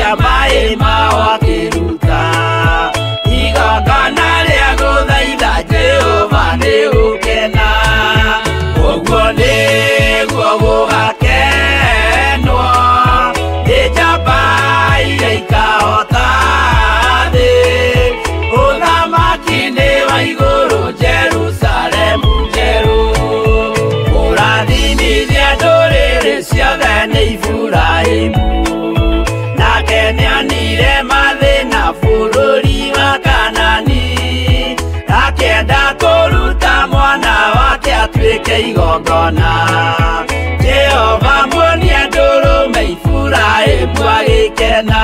maringia maĩ mao akĩruta igongona rĩa gũthaitha Jehova nĩ gũkena ũguo nĩguo gũgakenwo nĩ njamba iria ikahota thĩ ũthamaki-inĩ wa igũrũ Jerusalemu njerũ kũrathimithia ndũrĩrĩ ciothe nĩ Iburahĩmu nake nĩonire mathĩna bũrũri wa Kanani akĩenda kũruta mwana wake atuĩke igongona Jehova muonia ndũrũme Iburahĩmu agĩkena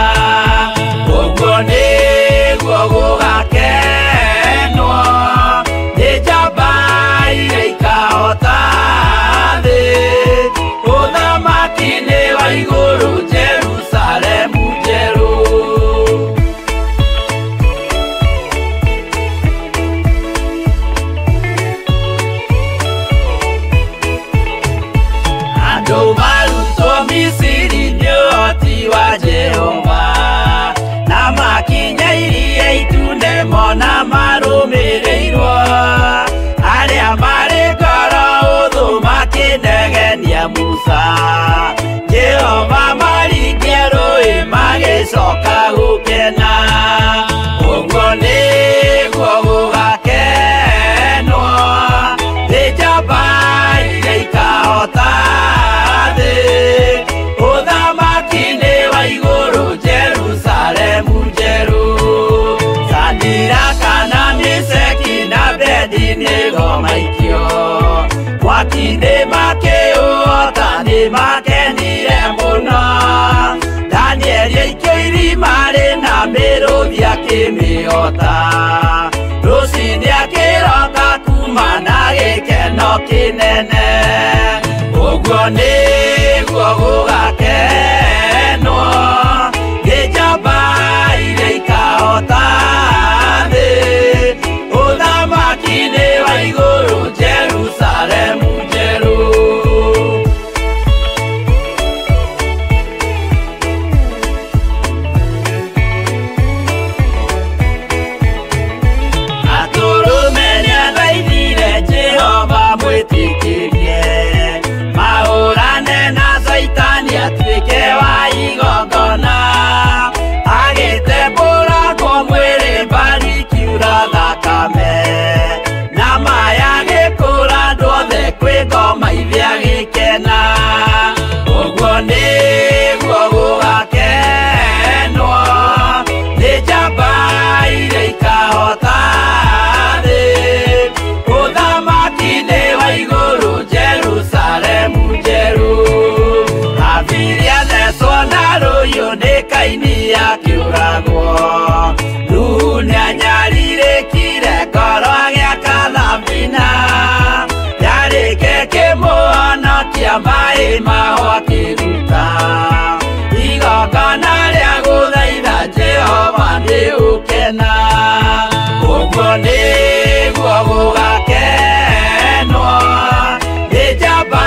ũguo nĩguo gũgakenwo nĩ njamba iria ikahota thĩ ũthamaki-inĩ wa igũrũ Jerusalemu njerũ. Andũ marutwo Misiri nĩ ũhoti wa Jehova na makinya iria itune mona marũmĩrĩirwo arĩa marĩ ngoro ũthũ makĩnegenia Musa Jehova maringia rũĩ magĩcoka gũkena ũguo nĩguo gũgakenwo nĩ njamba iria ikahota thĩ ũthamaki-inĩ wa igũrũ Jerusalemu njerũ Sadiraka na Meshaki na Abednego maikio mwaki-inĩ makĩũhota nĩ makenire mũno Danieli aikio irima rĩna mĩrũthi akĩmĩhota rũciinĩ akĩroka kuma na gĩkeno kĩnene ũguo nĩguo gũgakenwo nĩ njamba iria ikahota thĩ ũthamaki-inĩ wa igũrũ Jerusalemu njerũ. Atũrũme nĩathaithire Jehova mwĩtĩkĩrie mahũrane na Caitani atuĩke wa igongona agĩtembũrangwo mwĩrĩ mbari ikiura thakame na maya agĩkũra andũ othe kwĩ ngoma ithe agĩkena ũguo nĩguo gũgakenwo nĩ njamba iria ikahota thĩ ũthamaki-inĩ wa igũrũ Jerusalemu njerũ Habili athecwo na rũhiũ nĩ Kaini akĩũragwo Nuhu nĩanyarirĩkire ngoro agĩaka thabina yarĩke kĩmũhonokia maĩ mao akĩruta igongona rĩa gũthaitha Jehova nĩ ũkena ũguo nĩguo gũgakenwo nĩ njamba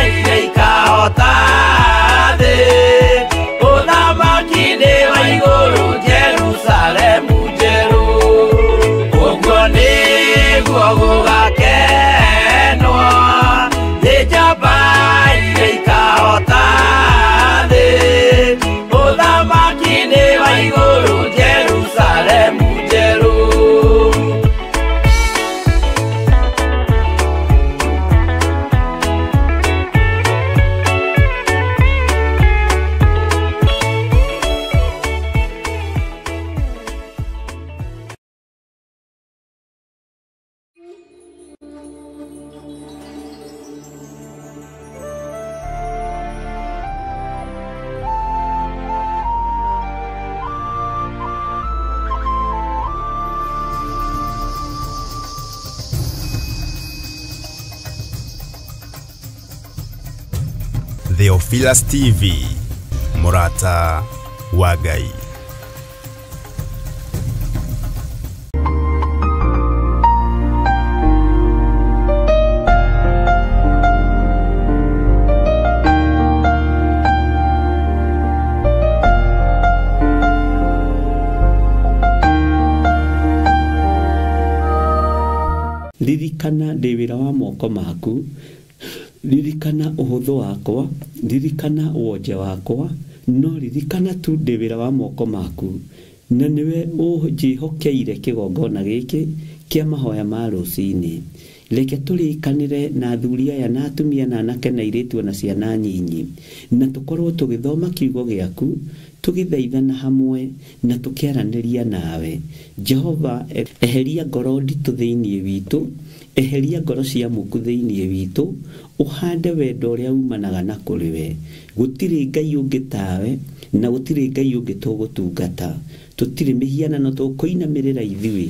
iria ikahota thĩ ũthamaki-inĩ wa igũrũ Jerusalemu njerũ ũguo nĩguo gũgakenwo nĩ njamba iria ikahota thĩ ũthamaki-inĩ wa igũrũ Jerusalemu njerũ. Theophilus TV, Murata wa Ngai. Ririkana ndĩ wĩra wa moko maku, ririkana ũhũthũ wakwa, ririkana wonje wakwa, no ririkana tu ndĩ wĩra wa moko maku, na nĩwe ũnjĩhokeire kĩgongona gĩkĩ kĩa mahoya ma rũcinĩ. Reke tũrĩkanĩre na athuri aya na atumia na anake na airĩtu na ciana nyinyi, na tũkorwo tũgĩthoma kiugo gĩaku, tũgĩthaithana hamwe na tũkĩaranĩria nawe. Jehova, eheria ngoro nditũ thĩinĩ witũ, eheria ngoro cia muku thĩinĩ witũ, ũhande wendo ũrĩa umanaga na kũrĩ we. Gũtirĩ Ngai ũngĩ tawe, na gũtirĩ Ngai ũngĩ tũgũtungata. Tũtirĩ mĩhianano tũkũinamĩrĩra ithuĩ.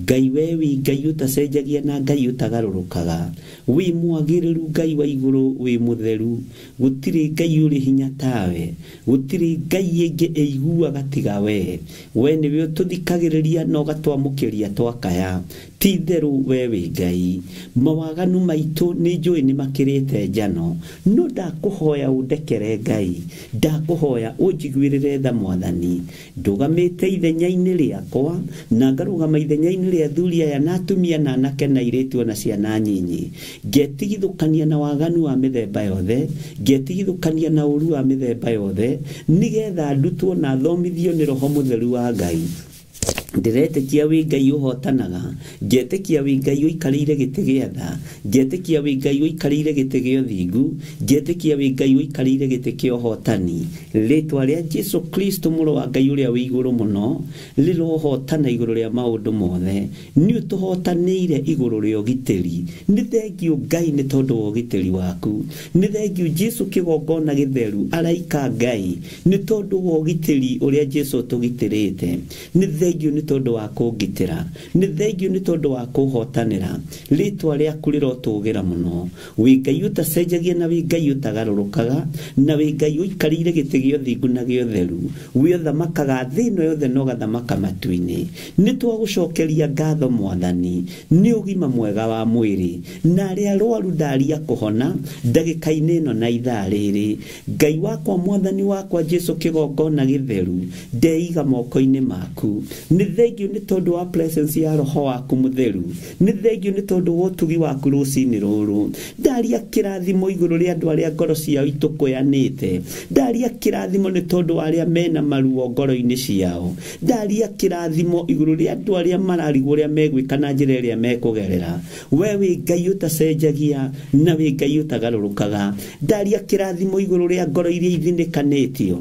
Ngai we wĩ Ngai ũtacenjagia na Ngai ũtagarũrũkaga. Wĩ mwagĩrĩru Ngai wa igũrũ, wĩ mũtheru. Gũtirĩ Ngai ũrĩ hinya tawe, gũtirĩ Ngai ĩngĩ ĩiguaga tiga we. We nĩwe ũtũthikagĩrĩria na ũgatwamũkĩria twakaya. Ti itherũ we wĩ Ngai. Mawaganu maitũ nĩ njũĩ nĩ makĩrĩte njano, no ndakũhoya ũndekere Ngai, ndakũhoya ũnjiguĩrĩre tha Mwathani. Ndũgamĩte ithenya-inĩ rĩakwa na ngarũgama ithenya-inĩ rĩa athuri aya na atumia na anake na airĩtu na ciana nyinyi, ngetigithũkania na waganu wa mĩthemba yothe, ngetigithũkania na ũru wa mĩthemba yothe, nĩgetha ndutwo na thomithio nĩ Roho Mũtheru wa Ngai. Ndĩretĩkia wĩ Ngai ũhotanaga, ngetĩkia wĩ Ngai ũikarĩire gĩtĩ gĩa tha, ngetĩkia wĩ Ngai ũikarĩire gĩtĩ gĩa ũthingu, ngetĩkia wĩ Ngai ũikarĩire gĩtĩ kĩa ũhotani. Rĩtwa rĩa Jesu Kristo mũrũ wa Ngai ũrĩa wĩ igũrũ mũno rĩrohotana igũrũ rĩa maũndũ mothe. Nĩ ũtũhotanĩire igũrũ rĩa ũgitĩri. Nĩ thengiũ Ngai nĩ tondũ wa ũgitĩri waku. Nĩ thengiũ Jesu kĩgongona gĩtheru araika Ngai nĩ tondũ wa ũgitĩri ũrĩa Jesu ũtũgitĩrĩte. Nĩ thengiũ nĩ tondũ wa kũngitĩra, nĩ thengiũ nĩ tondũ wa kũhotanĩra. Rĩtwa rĩaku rĩrotũgĩra mũno. Wĩ Ngai ũtacenjagia na wĩ Ngai ũtagarũrũkaga, na wĩ Ngai ũikarĩire gĩtĩ gĩa ũthingu na gĩa ũtheru. Wĩ ũthamakaga thĩ ĩno yothe na ũgathamaka matu-inĩ. Nĩ twagũcokeria ngatho Mwathani nĩ ũgima mwega wa mwĩrĩ, na arĩa arwaru ndaria kũhona ndagĩka-inĩ ĩno na ithaa rĩrĩ. Ngai wakwa, Mwathani wakwa Jesu kĩgongona gĩtheru, ndeiga moko-inĩ maku. Nĩ thengiũ nĩ tondũ wa presence ya Roho waku mũtheru, nĩ thengiũ nĩ tondũ wa ũtugi waku rũcinĩ rũrũ. Ndaria kĩrathimo igũrũ rĩa andũ arĩa ngoro ciao itũkũyanĩte, ndaria kĩrathimo nĩ tondũ wa arĩa mena maruo ngoro-inĩ ciao, ndaria kĩrathimo igũrũ rĩa andũ arĩa mararigwo ũrĩa megwĩka na njĩra ĩrĩa mekũgerera. We wĩ Ngai ũtacenjagia na wĩ Ngai ũtagarũrũkaga. Ndaria kĩrathimo igũrũ rĩa ngoro iria ithinĩkanĩtio,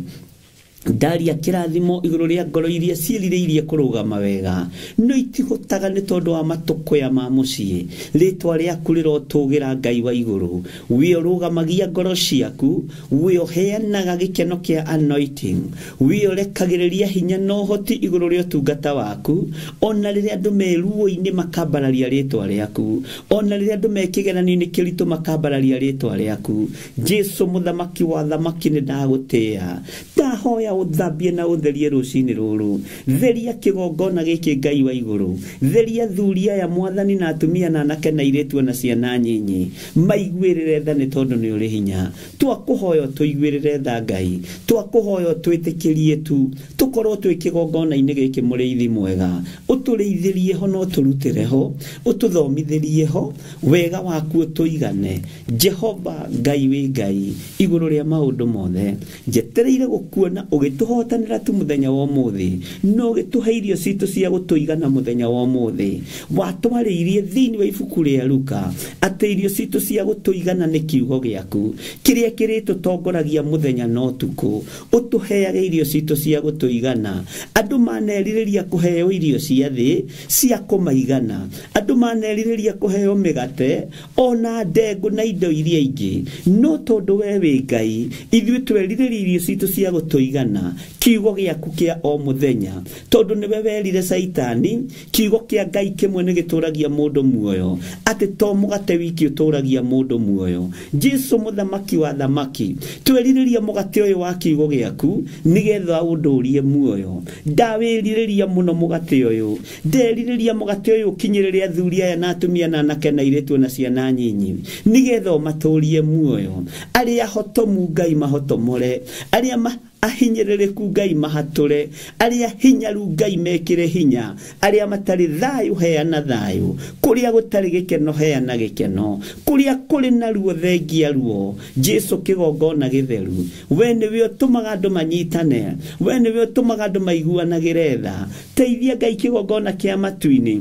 ndaria kĩrathimo igũrũ rĩa ngoro iria ciĩrirĩirie kũrũgama wega no itihotaga nĩ tondũ wa matũkũya ma mũciĩ. Rĩtwa rĩaku rĩrotũgĩra Ngai wa igũrũ. Wĩ ũrũgamagia ngoro ciaku, wĩ ũheanaga gĩkeno kĩa anointing, wĩ ũrekagĩrĩria hinya na ũhoti igũrũ rĩa ũtungata waku, ona rĩrĩa andũ me ruo-inĩ makambararia rĩtwa rĩaku, ona rĩrĩa andũ me kĩgeranio-inĩ kĩritũ makambararia rĩtwa rĩaku. Jesu mũthamaki wa thamaki, nĩ ndagũtĩĩa. Ndahoya ũthambie na ũtherie rũcinĩ rũrũ. Theria kĩgongona gĩkĩ Ngai wa igũrũ. Theria athuri aya Mwathani na atumia na anake na airĩtu na ciana nyinyi. Maiguĩrĩre tha nĩ tondũ nĩ ũrĩ hinya. Twakũhoya ũtũiguĩrĩre tha Ngai, twakũhoya ũtwĩtĩkĩrie tu tũkorwo twĩ kĩgongona-inĩ gĩkĩ mũrĩithi mwega. Ũtũrĩithĩrie ho na ũtũrutĩre ho, ũtũthomithĩrie ho wega waku ũtũigane. Jehova Ngai wĩ Ngai igũrũ rĩa maũndũ mothe. Njetereire gũkuona ũgĩtũhotanĩra tu mũthenya wa ũmũthĩ, no ũgĩtũhe irio citũ cia gũtũigana mũthenya wa ũmũthĩ. Watwarĩirie thĩinĩ wa ibuku rĩa Luka atĩ irio citũ cia gũtũigana nĩ kiugo gĩaku kĩrĩa kĩrĩtũtongoragia mũthenya na ũtukũ. Ũtũheage irio citũ cia gũtũigana. Andũ manerirĩria kũheo irio cia thĩ cia kũmaigana, andũ manerirĩria kũheo mĩgate ona ndengũ na indo iria ingĩ, no tondũ we wĩ Ngai, ithuĩ twerirĩria irio citũ cia gũtũigana, kiugo gĩaku kĩa o mũthenya, tondũ nĩwe werire Caitani kiugo kĩa Ngai kĩmwe nĩ gĩtũragia mũndũ muoyo, atĩ to mũgate wiki ũtũragia mũndũ muoyo. Jesu mũthamaki wa thamaki, twerirĩria mũgate ũyũ wa kiugo gĩaku nĩgetha ũndũrie muoyo. Ndawĩrirĩria mũno mũgate ũyũ, nderirĩria mũgate ũyũ ũkinyĩrĩre athuri aya na atumia na anake na airĩtu na ciana nyinyi, nĩgetha ũmatũrie muoyo. Arĩa hotomu Ngai mahotomore, arĩa Ahinyĩrĩrĩku Ngai mahatũre, arĩa hinyaru Ngai mekĩre hinya, arĩa matarĩ thayũ heana thayũ, kũrĩa gũtarĩ gĩkeno heana gĩkeno, kũrĩa kũrĩ na ruo thengia ruo. Jesu kĩgongona gĩtheru, we nĩwe ũtũmaga andũ manyitane, we nĩwe ũtũmaga andũ maiguanagĩre tha. Teithia Ngai kĩgongona kĩa matu-inĩ,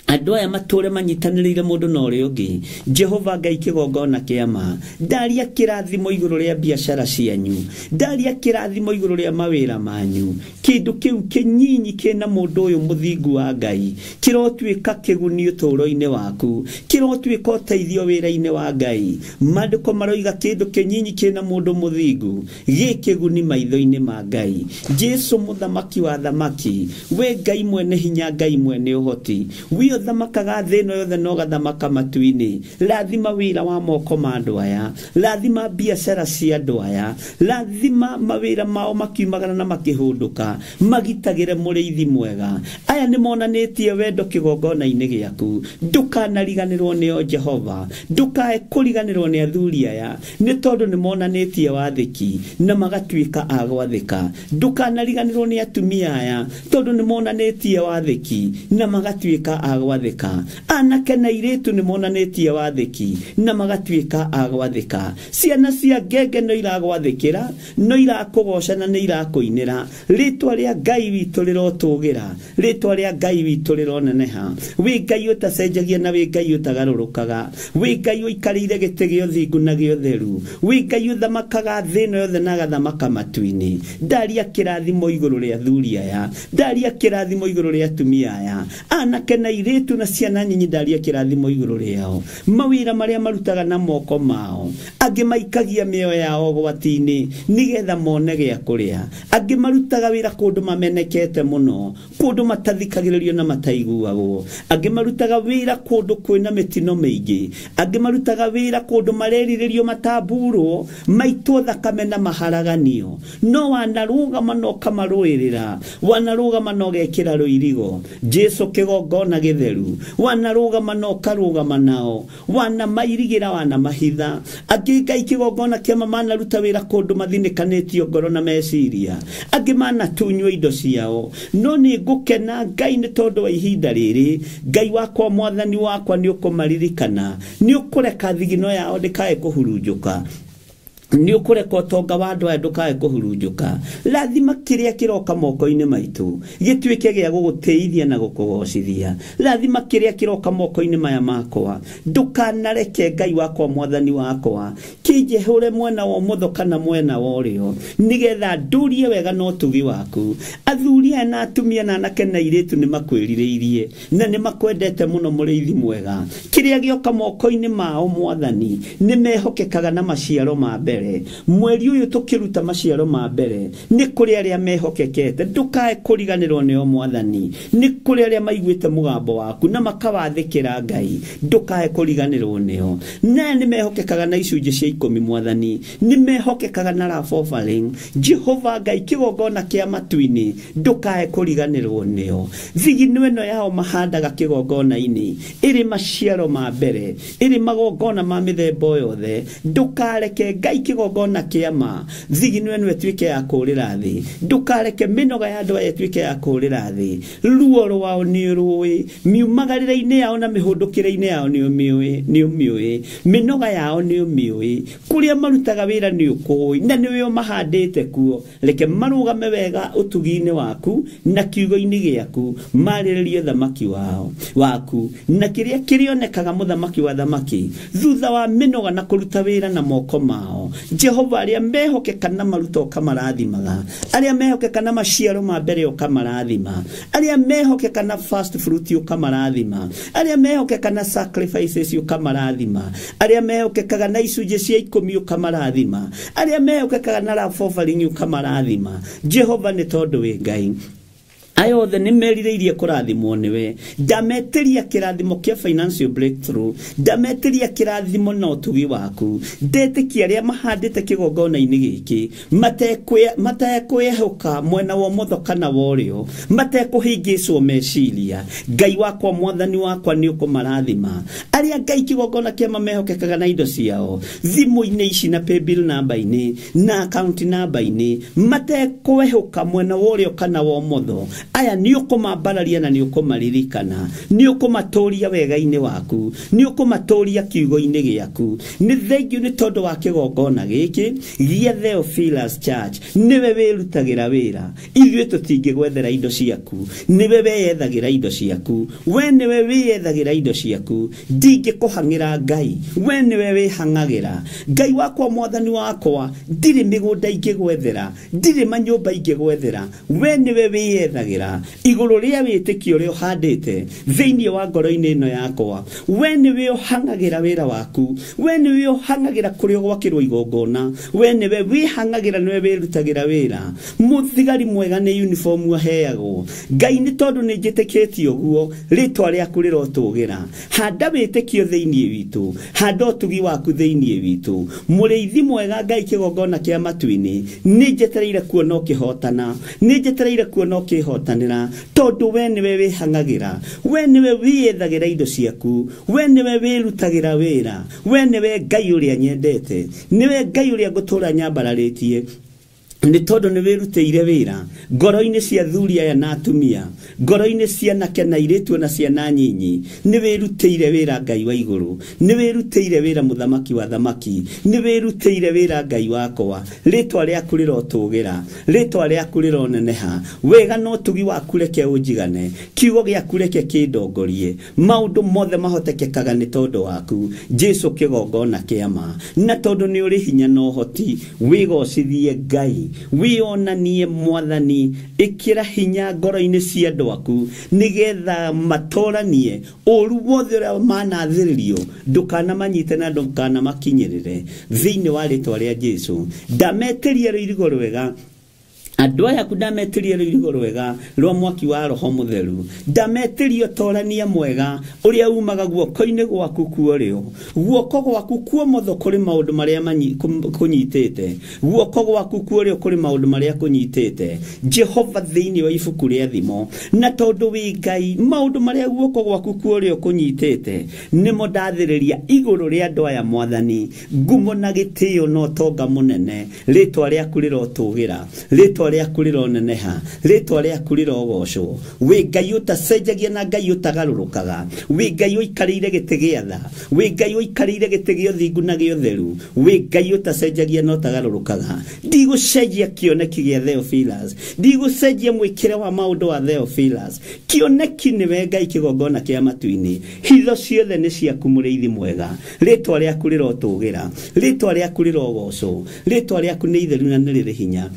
andũ aya matũre manyitanĩrĩire mũndũ na ũrĩa ũngĩ. Jehova Ngai kĩgongona kĩa ma, ndaria kĩrathimo igũrũ rĩa biacara cianyu, ndaria kĩrathimo igũrũ rĩa mawĩra manyu. Kĩndũ kĩu kĩnyinyi kĩna mũndũ ũyũ mũthingu wa Ngai kĩrotuĩka kĩguni ũtũũro-inĩ waku, kĩrotuĩka ũteithio wĩra-inĩ wa Ngai. Maandĩko maroiga kĩndũ kĩnyinyi kĩna mũndũ mũthingu gĩ kĩguni maitho-inĩ ma Ngai. Jesu mũthamaki wa thamaki, we Ngai mwene hinya, Ngai mwene ũhoti, we ũthamakaga thĩ ĩno yothe na ũgathamaka matu-inĩ. Rathima wĩra wa moko ma andũ aya, rathima biacara cia andũ aya, rathima mawĩra mao makiumagara na makĩhũndũka, magitagĩre mũrĩithi mwega. Aya nĩ monanĩtie wendo kĩgongona-inĩ gĩaku. Ndũkanariganĩrwo nĩo Jehova, ndũkae kũriganĩrwo nĩ athuri aya, nĩ tondũ nĩ monanĩtie wathĩki na magatuĩka a gwathĩka. Ndũkanariganĩrwo nĩ atumia aya, tondũ nĩ monanĩtie wathĩki na magatuĩka a gwathĩka. Anake na airĩtu nĩ monanĩtie wathĩki na magatuĩka a gwathĩka. Ciana cia ngenge no iragwathĩkĩra, no irakũgoca na nĩ irakũinĩra. Rĩtwa rĩa Ngai witũ rĩrotũgĩra, rĩtwa rĩa Ngai witũ rĩroneneha. Wĩ Ngai ũtacenjagia na wĩ Ngai ũtagarũrũkaga, wĩ Ngai ũikarĩire gĩtĩ gĩa ũthingu na gĩa ũtheru, wĩ Ngai ũthamakaga thĩ ĩno yothe na agathamaka matu-inĩ. Ndaria kĩrathimo igũrũ rĩa athuri aya, ndaria kĩrathimo igũrũ rĩa atumia aya, anake na airĩtu na ciana nyinyi, ndaria kĩrathimo igũrũ rĩao. Mawĩra marĩa marutaga na moko mao, angĩ maikagia mĩoyo yao ũgwati-inĩ nĩgetha mone gĩa kũrĩa, angĩ marutaga wĩra kũndũ mamenekete mũno, kũndũ matathikagĩrĩrio na mataiguagwo, angĩ marutaga wĩra kũndũ kwĩna mĩtino mĩingĩ, angĩ marutaga wĩra kũndũ marerirĩrio matamburwo, maitwo thakame na maharaganio. No wanarũgama na ũkamarũĩrĩra, wanarũgama na ũgekĩra rũirigo. Jesu kĩgongona gĩtheru, wanarũgama na ũkarũgama nao, wanamairigĩra, wanamahitha. Angĩ Ngai kĩgongona kĩama manaruta wĩra kũndũ mathinĩkanĩtio ngoro na meciria, angĩ manatunywo indo ciao. No nĩ ngũkena Ngai nĩ tondũ wa ihinda rĩrĩ. Ngai wakwa, mwathani wakwa, nĩ ũkũmaririkana, nĩ ũkũreka thigino yao ndĩkae kũhurunjũka, nĩ ũkũreka ũtonga wa andũ aya ndũkae kũhurunjũka. Rathima kĩrĩa kĩroka moko-inĩ maitũ gĩtuĩke gĩa gũgũtĩithia na gũkũgocithia. Rathima kĩrĩa kĩroka moko-inĩ maya makwa, ndũkanareke Ngai wakwa mwathani wakwa kĩnjehũre mwena wa ũmotho kana mwena wa ũrĩo, nĩgetha ndũrie wega na ũtugi waku. Athuri aya na atumia na anake na airĩtu nĩ makwĩrirĩirie na nĩ makwendete mũno, mũrĩithi mwega. Kĩrĩa gĩoka moko-inĩ mao mwathani nĩ mehokekaga na maciaro ma mbere. Mweri ũyũ tũkĩruta maciaro ma mbere nĩ kũrĩ arĩa mehokekete, ndũkae kũriganĩrwo nĩo mwathani. Nĩ kũrĩ arĩa maiguĩte mũgambo waku na makawathĩkĩra Ngai, ndũkae kũriganĩrwo nĩo. Na nĩ mehokekaga na icunjĩ cia 10 mwathani, nĩ mehokekaga na love offering. Jehova Ngai kĩgongona kĩa matu-inĩ, ndũkae kũriganĩrwo nĩo. Thigino ĩno yao mahandaga kĩgongona-inĩ ĩrĩ maciaro ma mbere, ĩrĩ magongona ma mĩthemba yothe. Ndũkareke Ngai kĩgongona kĩa ma thigino ĩno ĩtuĩke ya kũũrĩra thĩ, ndũkareke mĩnoga ya andũ aya ĩtuĩke ya kũũrĩra thĩ. Ruo rwao nĩ ũrũĩ, miumagarĩre-inĩ yao na mĩhũndũkĩre-inĩ yao nĩ ũmĩũĩ, mĩnoga yao nĩ ũmĩũĩ, kũrĩa marutaga wĩra nĩ ũkũĩ na nĩwe ũmahandĩte kuo. Reke marũgame wega ũtugi-inĩ waku na kiugo-inĩ gĩaku, marĩrĩrie thamaki wao waku na kĩrĩa kĩrĩonekaga mũthamaki wa thamaki thutha wa mĩnoga na kũruta wĩra na moko mao. Jehova, arĩa mehokeka na maruta ũkamarathimaga, arĩa mehokeka na maciaro ma mbere ũkamarathima, arĩa mehokeka na first fruit ũkamarathima, arĩa mehokeka na sacrifices ũkamarathima, arĩa mehokekaga na icunjĩ cia 10 ũkamarathima, arĩa mehokekaga na love offering ũkamarathima. Jehova, nĩ tondũ wĩ Ngai. Aya othe nĩ merirĩirie kũrathimwo nĩwe. Ndametĩria kĩrathimo kĩa financial breakthrough, ndametĩria kĩrathimo na ũtugi waku. Ndetĩkia arĩa mahandĩte kĩgongona-inĩ gĩkĩ matekwĩhoka mwena wa ũmotho kana wa ũrĩo, matekũhĩngĩcwo meciria. Ngai wakwa, mwathani wakwa, nĩ ũkũmarathima. Arĩa Ngai kĩgongona kĩa mehokekaga na indo ciao, thimũ-inĩ ici na paybill namba-inĩ na account namba-inĩ, matekwĩhoka mwena wa ũrĩo kana wa ũmotho, aya nĩ ũkũmambararia na nĩ ũkũmaririkana, nĩ ũkũmatũria wega-inĩ waku, nĩ ũkũmatũria kiugo-inĩ gĩaku. Nĩ thengiũ nĩ tondũ wa kĩgongona gĩkĩ gĩa Theophilus Church. Nĩwe wĩrutagĩra wĩra, ithuĩ tũtingĩgwethera indo ciaku, nĩwe weyethagĩra indo ciaku, we nĩwe wĩyethagĩra indo ciaku. Ndingĩkũhang'ĩra Ngai, we nĩwe wĩhang'agĩra. Ngai wakwa, mwathani wakwa, ndirĩ mĩgũnda ingĩgwethera, ndirĩ manyũmba ingĩgwethera, we nĩwe wĩyethagĩra. Igũrũ rĩa wĩtĩkio ũrĩa ũhandĩte thĩinĩ wa ngoro-inĩ ĩno yakwa, we nĩwe ũhang'agĩra wĩra waku, we nĩwe ũhang'agĩra kũrĩa ũgwakĩrwo igongona, we nĩwe wĩhang'agĩra, nĩwe wĩrutagĩra wĩra. Mũthigari mwega nĩ uniform aheagwo. Ngai, nĩ tondũ nĩ njĩtĩkĩtie ũguo, rĩtwa rĩaku rĩrotũgĩra. Handa wĩtĩkio thĩinĩ witũ, handa ũtugi waku thĩinĩ witũ. Mũrĩithi mwega Ngai, kĩgongona kĩa matu-inĩ, nĩ njetereire kuona ũkĩhotana, nĩ njetereire kuona ũkĩhotanĩra, tondũ we nĩwe wĩhang'agĩra, we nĩwe wĩyethagĩra indo ciaku, we nĩwe wĩrutagĩra wĩra, we nĩwe Ngai ũrĩa nyendete, nĩwe Ngai ũrĩa ngũtũra nyambararĩtie. Nĩ tondũ nĩ wĩrutĩire wĩra ngoro-inĩ cia thuri aya na atumia, ngoro-inĩ cia anake na airĩtu na ciana nyinyi. Nĩ wĩrutĩire wĩra Ngai wa igũrũ, nĩ wĩrutĩire wĩra mũthamaki wa thamaki, nĩ wĩrutĩire wĩra Ngai wakwa. Rĩtwa rĩaku rĩrotũgĩra, rĩtwa rĩaku rĩroneneha. Wega na ũtugi waku reke ũnjigane, kiugo gĩaku reke kĩndongorie. Maũndũ mothe mahotekekaga nĩ tondũ waku Jesu, kĩgongona kĩa ma. Na tondũ nĩ ũrĩ hinya na ũhoti, wĩgocithie Ngai, wĩonanie mwathani. Ĩkĩra hinya ngoro-inĩ cia andũ aku nĩgetha matoranie ũru wothe ũrĩa manathĩrĩrio, ndũkanamanyite na ndũkanamakinyĩrĩre. Thĩinĩ wa rĩtwa rĩa Jesu, ndametĩria rũirigo rwega andũ aya aku, ndametĩria rũirigo rwega rwa mwaki wa roho mũtheru, ndametĩria ũtorania mwega ũrĩa umaga guoko-inĩ gwaku kuorĩo, guoko gwaku kuomotho kũrĩ maũndũ marĩa kũnyitĩte, guoko gwaku kuorĩo kũrĩ maũndũ marĩa kũnyitĩte, Jehova, thĩinĩ wa ibuku rĩa Thimo. Na tondũ wĩ Ngai, maũndũ marĩa guoko gwaku kuorĩo kũnyitĩte nĩmo ndathĩrĩria igũrũ rĩa andũ aya. Mwathani, ngumo na gĩtĩo na ũtonga mũnene, rĩtwa rĩaku rĩrotũgĩra, rĩtwa rĩaku rĩroneneha, rĩtwa rĩaku rĩrogocwo. Wĩ Ngai ũtacenjagia na Ngai ũtagarũrũkaga, wĩ Ngai ũikarĩire gĩtĩ gĩa tha, wĩ Ngai ũikarĩire gĩtĩ gĩa ũthingu na gĩa ũtheru, wĩ Ngai ũtacenjagia na ũtagarũrũkaga. Ndigũcenjia kĩoneki gĩa Theophilus, ndigũcenjia mwĩkĩre wa maũndũ wa Theophilus. Kĩoneki nĩwe Ngai, kĩgongona kĩa matu-inĩ. Hitho ciothe nĩ ciaku, mũrĩithi mwega. Rĩtwa rĩaku rĩrotũgĩra, rĩtwa rĩaku rĩrogocwo, rĩtwa rĩaku nĩ itheru na nĩ rĩrĩ hinya.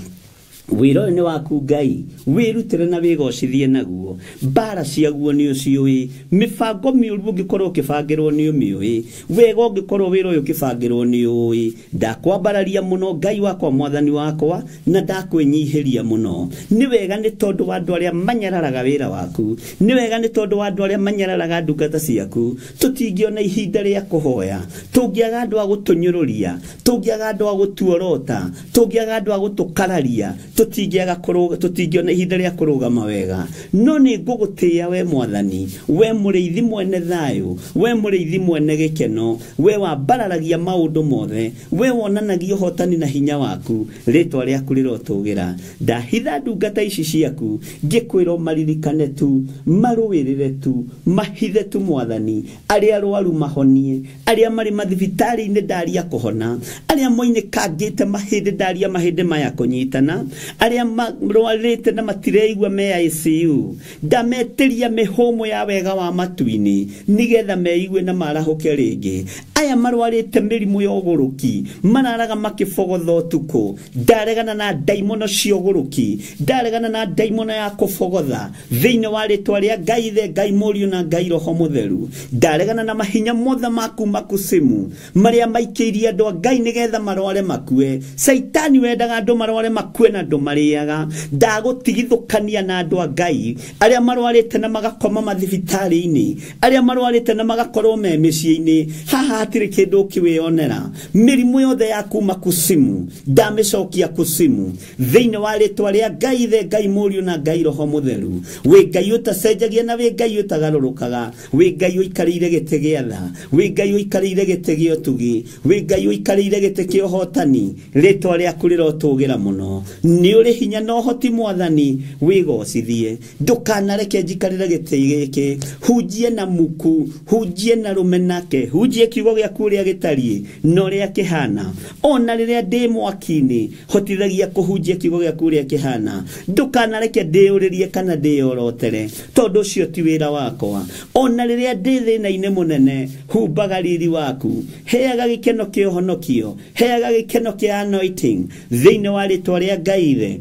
Wĩra ũyũ nĩ waku Ngai, wĩrutĩre na wĩgocithie naguo. Mbara ciaguo nĩ ũciũĩ, mĩbango mĩũru ũngĩkorwo ũkĩbangĩrwo nĩ ũmĩũĩ, wega ũngĩkorwo wĩra ũyũ ũkĩbangĩrwo nĩ ũĩ. Ndakwambararia mũno Ngai wakwa, mwathani wakwa, na ndakwĩnyihĩria mũno. Nĩ wega nĩ tondũ wa andũ arĩa manyararaga wĩra waku, nĩ wega nĩ tondũ wa andũ arĩa manyararaga ndungata ciaku. Tũtingĩona ihinda rĩa kũhoya tũngĩaga andũ a gũtũnyũrũria, tũngĩaga andũ a gũtuorota, tũngĩaga andũ a gũtũkararia, tũtingĩaga kũrũga, tũtingĩona ihinda rĩa kũrũgama wega. No nĩ ngũgũtĩĩa we mwathani, we mũrĩithi mwene thayũ, we mũrĩithi mwene gĩkeno, we wambararagia maũndũ mothe, we wonanagia ũhotani na hinya waku. Rĩtwa rĩaku rĩrotũgĩra. Ndahitha ndungata ici ciaku ngĩkwĩra maririkane tu, marũĩrĩre tu, mahithe tu mwathani. Arĩa arwaru mahonie, arĩa marĩ mathibitarĩ-inĩ ndaria kũhona, arĩa moinĩkangĩte mahĩndĩ ndaria mahĩndĩ maya kũnyitana, arĩa marwarĩte na matireigua me ICU, ndametĩria mĩhũmũ ya wega wa matu-inĩ nĩgetha meigue na marahũke rĩngĩ. Aya marwarĩte mĩrimũ ya ũgũrũki, mararaga makĩbogotha ũtukũ, ndaregana na ndaimono cia ũgũrũki, ndaregana na ndaimono ya kũbogotha thĩinĩ wa rĩtwa rĩa Ngai Ithe, Ngai Mũriũ na Ngai Roho Mũtheru. Ndaregana na mahinya mothe ma kuma kusimu marĩa maikĩirie andũ a Ngai nĩgetha marware makue. Caitani wendaga andũ marware makue na andũ marĩaga. Ndagũtigithũkania na andũ a Ngai arĩa marwarĩte na magakoma mathibitarĩ-inĩ, arĩa marwarĩte na magakorwo me mĩciĩ-inĩ. Haha hatirĩ kĩndũ ũkĩwĩonera. Mĩrimũ yothe ya kuma kusimu ndamĩcokia kusimu thĩinĩ wa rĩtwa rĩa Ngai Ithe, Ngai Mũriũ na Ngai Roho Mũtheru. Wĩ Ngai ũtacenjagia na wĩ Ngai ũtagarũrũkaga, wĩ Ngai ũikarĩire gĩtĩ gĩa tha, wĩ Ngai ũikarĩire gĩtĩ gĩa ũtugi, wĩ Ngai ũikarĩire gĩtĩ kĩa ũhotani. Rĩtwa rĩaku rĩrotũgĩra mũno. Nĩ ũrĩ hinya na ũhoti Mwathani, wĩgocithie. Ndũkanareke njikarĩre gĩtĩ gĩkĩ. Hunjie na muku, hunjie na rũmenake, hunjie kiugo gĩaku ũrĩa gĩtariĩ na ũrĩa kĩhana. Ona rĩrĩa ndĩ mwaki-inĩ, hotithagia kũhunjia kiugo gĩaku ũrĩa kĩhana. Ndũkanareke ndĩyũrĩrie kana ndĩyorotere, tondũ ũcio ti wĩra wakwa. Ona rĩrĩa ndĩ thĩna-inĩ mũnene, humbaga riri waku, heaga gĩkeno kĩa ũhonokio, heaga gĩkeno kĩa anointing thĩinĩ wa rĩtwa rĩa Ngai Ithe,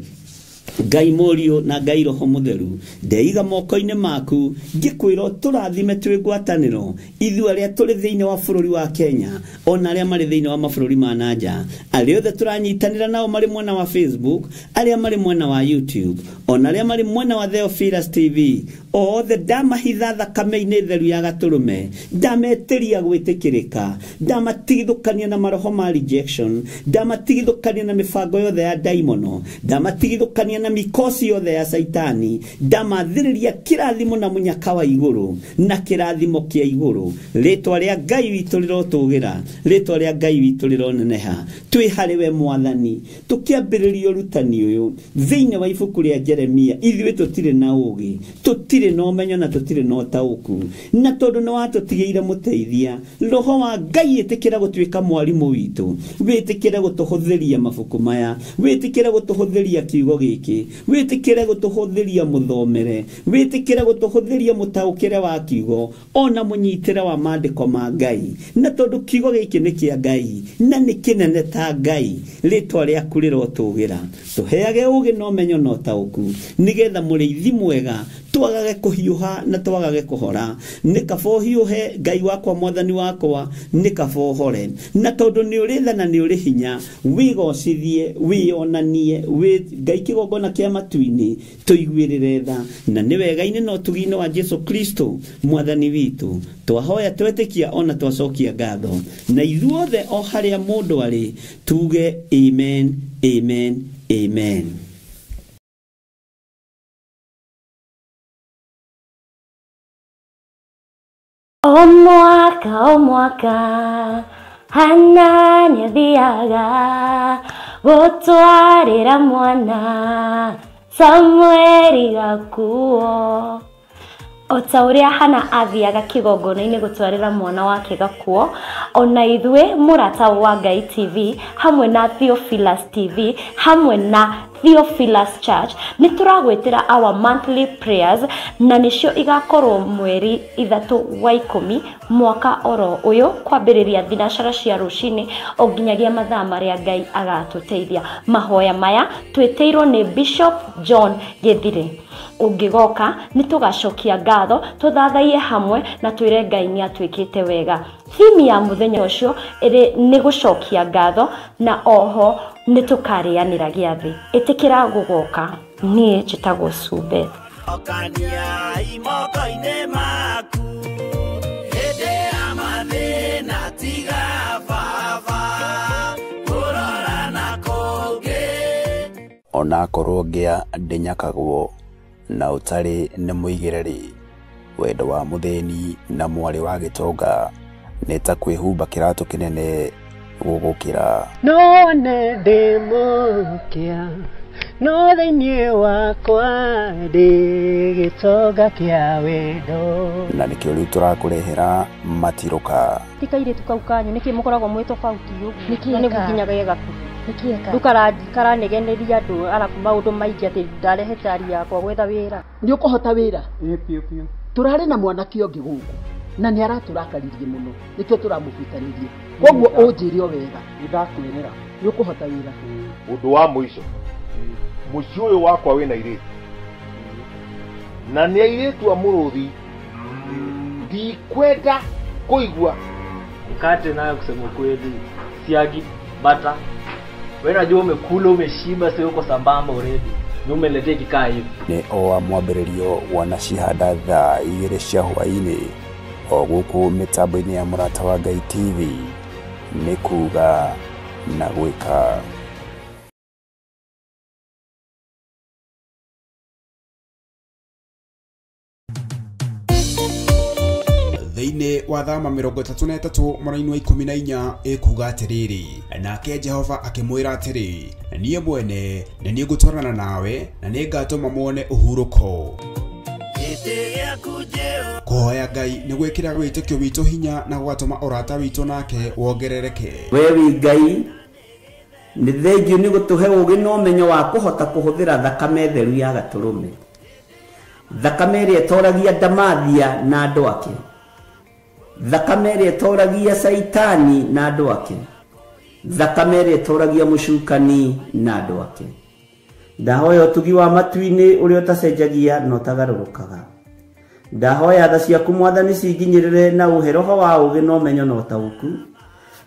Ngai Mũriũ na Ngai Roho Mũtheru. Ndeiga moko-inĩ maku ngĩkwĩra tũrathime twĩ ngwatanĩro, ithuĩ arĩa tũrĩ thĩinĩ wa bũrũri wa Kenya ona arĩa marĩ thĩinĩ wa mabũrũri ma na nja, arĩa othe tũranyitanĩra nao marĩ mwena wa Facebook, arĩa marĩ mwena wa YouTube, ona arĩa marĩ mwena wa Theophilus TV, othe ndamahitha thakame-inĩ theru ya gatũrũme, ndametĩria gwĩtĩkĩrĩka, ndamatigithũkania na maroho ma rejection, ndamatigithũkania na mĩbango yothe ya ndaimono, ndamatigithũkania na mikosi yothe ya Saitani, ndamathĩrĩria kĩrathimo na mũnyaka wa igũrũ na kĩrathimo kĩa igũrũ. Rĩtwa rĩa Ngai witũ rĩrotũgĩra, rĩtwa rĩa Ngai witũ rĩroneneha. Twĩ harĩ we Mwathani, tũkĩambĩrĩria ũrutani ũyũ thĩinĩ wa ibuku rĩa Jeremia. Ithuĩ tũtirĩ na ũũgĩ, tũtirĩ na ũmenyo na tũtirĩ na ũtaũku, na tondũ nĩ watũtigĩire mũteithia, Roho wa Ngai ĩtĩkĩra gũtuĩka mwarimũ witũ, wĩtĩkĩre gũtũhũthĩria mabuku maya, wĩtĩkĩre gũtũhũthĩria kiugo gĩkĩ, wĩtĩkĩre gũtũhũthĩria mũthomere, wĩtĩkĩre gũtũhũthĩria mũtaũkĩre wa kiugo ona mũnyitĩre wa maandĩko ma Ngai. Na tondũ kiugo gĩkĩ nĩ kĩa Ngai na nĩ kĩnene ta Ngai, rĩtwa rĩaku rĩrotũgĩra. Tũheage ũũgĩ na ũmenyo na ũtaũku, nĩgetha mũrĩithi mwega twagage kũhiũha na twagage kũhora. Nĩ kaba ũhiũhe Ngai wakwa, Mwathani wakwa, nĩ kaba ũhore. Na tondũ nĩ ũrĩ tha na nĩ ũrĩ hinya, wĩgocithie, wĩyonanie, wĩ Ngai kĩgongona kĩa matu-inĩ, tũiguĩrĩre tha. Na nĩ wega-inĩ na ũtugi-inĩ wa Jesu Kristo Mwathani witũ twahoya twetĩkia ona twacokia ngatho, na ithuothe o harĩa mũndũ arĩ tuge amen, amen, amen. O mwaka Hana nĩathiaga gũtwarĩra mwana Samueli gakuo. O ta ũrĩa Hana athiaga kĩgongona-inĩ gũtwarĩra mwana wake gakuo, ona ithuĩ Mũrata wa Ngai TV hamwe na Theophilus TV hamwe na Theophilus Church nĩ tũragwĩtĩra our monthly prayers, na nĩcio igakorwo mweri 3 wa 10 mwaka oro ũyũ, kwambĩrĩria thinacara cia rũcinĩ o nginyagia mathaa marĩa Ngai agatũteithia. Mahoya maya twĩtĩirwo nĩ Bishop John Gĩthire. Ũngĩgoka nĩ tũgacokia ngatho, tũthathaiye hamwe na twĩre Ngai nĩ atwĩkĩte wega. Theme ya mũthenya ũcio ĩrĩ nĩ gũcokia ngatho, na oho nĩ tũkarĩanĩra gĩathĩ. Ĩtĩkĩra gũgoka. Niĩ njĩtagwo Sube. Okania moko-inĩ maku hĩndĩ ya mathĩna, tiga baba kũrora na kũngĩ. Onakorwo ngĩa ndĩnyakagwo na ũtarĩ nĩ mũigĩrĩri, wendo wa mũthĩni na mwarĩ wa gĩtonga nĩ ta kwĩhumba kĩratũ kĩnene gũgũkĩra. No nĩ ndĩ mũkĩa, no thĩinĩ wakwa ndĩ gĩtonga kĩa wendo. Na nĩkĩo rĩu tũrakũrehera matirũka. Ti kairĩtu kau kanyu nĩkĩ mũkoragwo mwĩ tofauti ũguo? Na nĩguo nginya ge gakuhĩ. Rĩu karanegeneria andũ arabu maũndũ maingĩ atĩ ndarehe cari yakwa gwetha wĩra. Nĩ ũkũhota wĩra? Ĩĩ biũ biũ. Tũrarĩ na mwanake ũngĩ gũkũ na nĩ aratũrakaririe mũno, nĩkĩo tũramũbutanirie. Koguo ũnjĩre o wega. Nĩndakwĩrĩra. Nĩ ũkũhota wĩra. Ũndũ wa mũico, mũciĩ ũyũ wakwa wĩna airĩtu na nĩ airĩtu a mũrũthi, ndikwenda kũigua. Mkate nayo kusema kweli, siagi, bata, Wewe unajua umekula umeshiba, sio uko sambamba already. Ni umeletea kikaa hivi. Nĩ o wa mwambĩrĩrio wanacihanda thaa 2 cia hwaĩ-inĩ o gũkũ mĩtambo-inĩ ya Mũrata wa Ngai TV nĩ kuga na gwĩka. Thĩinĩ wa thama 33 mũraini wa 14 ĩkuga atĩrĩrĩ, nake Jehova akĩmwĩra atĩrĩ, niĩ mwene nĩ niĩ ngũtwarana nawe na nĩngatũma muone ũhurũko. Kũhoya Ngai nĩ gwĩkĩra wĩtĩkio witũ hinya na gũgatũma ũrata witũ nake wongerereke. We wĩ Ngai nĩ thengiũ nĩ gũtũhe ũũgĩ na ũmenyo wa kũhota kũhũthĩra thakame theru ya gatũrũme, thakame ĩrĩa ĩtoragia Ndamathia na andũ ake, thakame ĩrĩa ĩtoragia Caitani na andũ ake, thakame ĩrĩa ĩtoragia mũcukani na andũ ake. Ndahoya ũtugi wa matu-inĩ ũrĩa ũtacenjagia na ũtagarũrũkaga. Ndahoya tha ciaku Mwathani cinginyĩrĩre na ũhe roho wa ũũgĩ na ũmenyo na ũtaũku,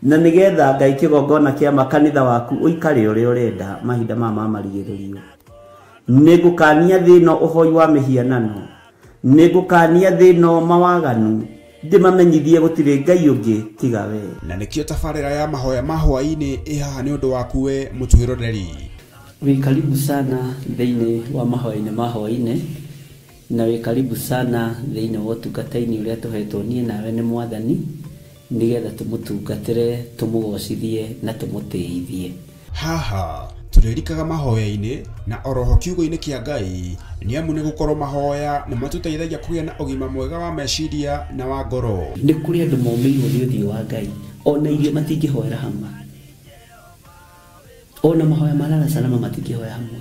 na nĩgetha Ngai kĩgongona kĩa makanitha waku ũikare ũrĩa ũrenda mahinda maya ma marigĩrĩrio. Nĩngũkania thĩ ĩno ũhoi wa mĩhianano, nĩngũkania thĩ ĩno mawaganu, ndĩmamenyithie gũtirĩ Ngai ũngĩ tiga we. Na nĩkĩo tabarĩra ya mahoya ma hwaĩ-inĩ ĩ haha nĩ ũndũ waku we mũtwĩroreri. Wĩ karibu sana thĩinĩ wa mahoya-inĩ ma hwaĩ-inĩ, na wĩ karibu sana thĩinĩ wa ũtungata-inĩ ũrĩa tũhetwo niĩ nawe nĩ Mwathani, nĩgetha tũmũtungatĩre, tũmũgocithie na tũmũtĩithie. Haha tũrĩrikaga mahoya-inĩ na oroho kiugo-inĩ kĩa Ngai, nĩ amu nĩ gũkorwo mahoya nĩ matũteithagia kũgĩa na ũgima mwega wa meciria na wa ngoro. Nĩ kũrĩ andũ momĩirwo nĩ ũthiũ wa Ngai, ona irio matingĩhoera hamwe, ona mahoya ma lala salama matingĩhoya hamwe.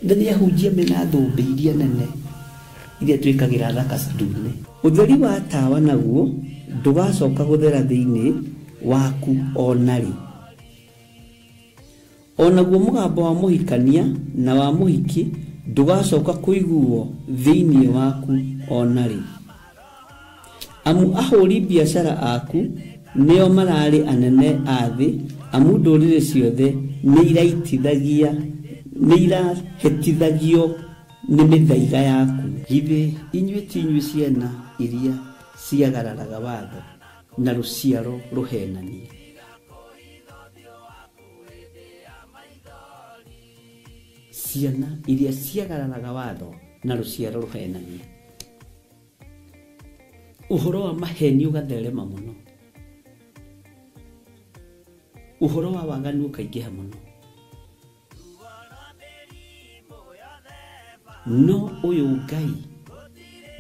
Na nĩ ahunjia mena thũmbĩ iria nene iria twĩkagĩra thaka ndune. Ũtheri wa tawa naguo ndũgacoka gũthera thĩinĩ waku ona rĩ. Onaguo mũgambo wa mũhikania na wa mũhiki ndũgacoka kũiguo thĩinĩ waku ona rĩ. Amu ahũri biacara aku nĩo mararĩ anene a thĩ, amu ndũrĩrĩ ciothe nĩ irahĩtithagio nĩ mĩthaiga yaku. Githĩ inyuĩ ti inyuĩ ciana iria ciagararaga watho na rũciaro rũhenanie? Ciana iria ciagararaga watho na rũciaro rũhenanie. Ũhoro wa maheni ũgatherema mũno, ũhoro wa waganu ũkaingĩha mũno, no ũyũ Ngai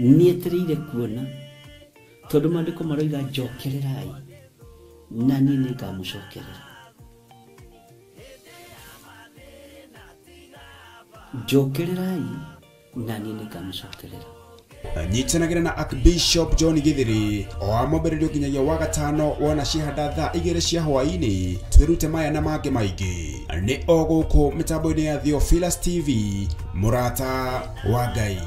nĩetereire kuona, tondũ maandĩko maroiga njokererai na niĩ nĩngamũcokerera. Njokererai na niĩ nĩngamũcokerera. Nyitanagĩra na Archbishop John Githiri o wa mwambĩrĩrio nginyagia wa gatano wona cihanda thaa 2 cia hwaĩ-inĩ, twĩrute maya na mangĩ maingĩ nĩ o gũkũ mĩtambo-inĩ ya Theophilus TV, mũrata wa Ngai.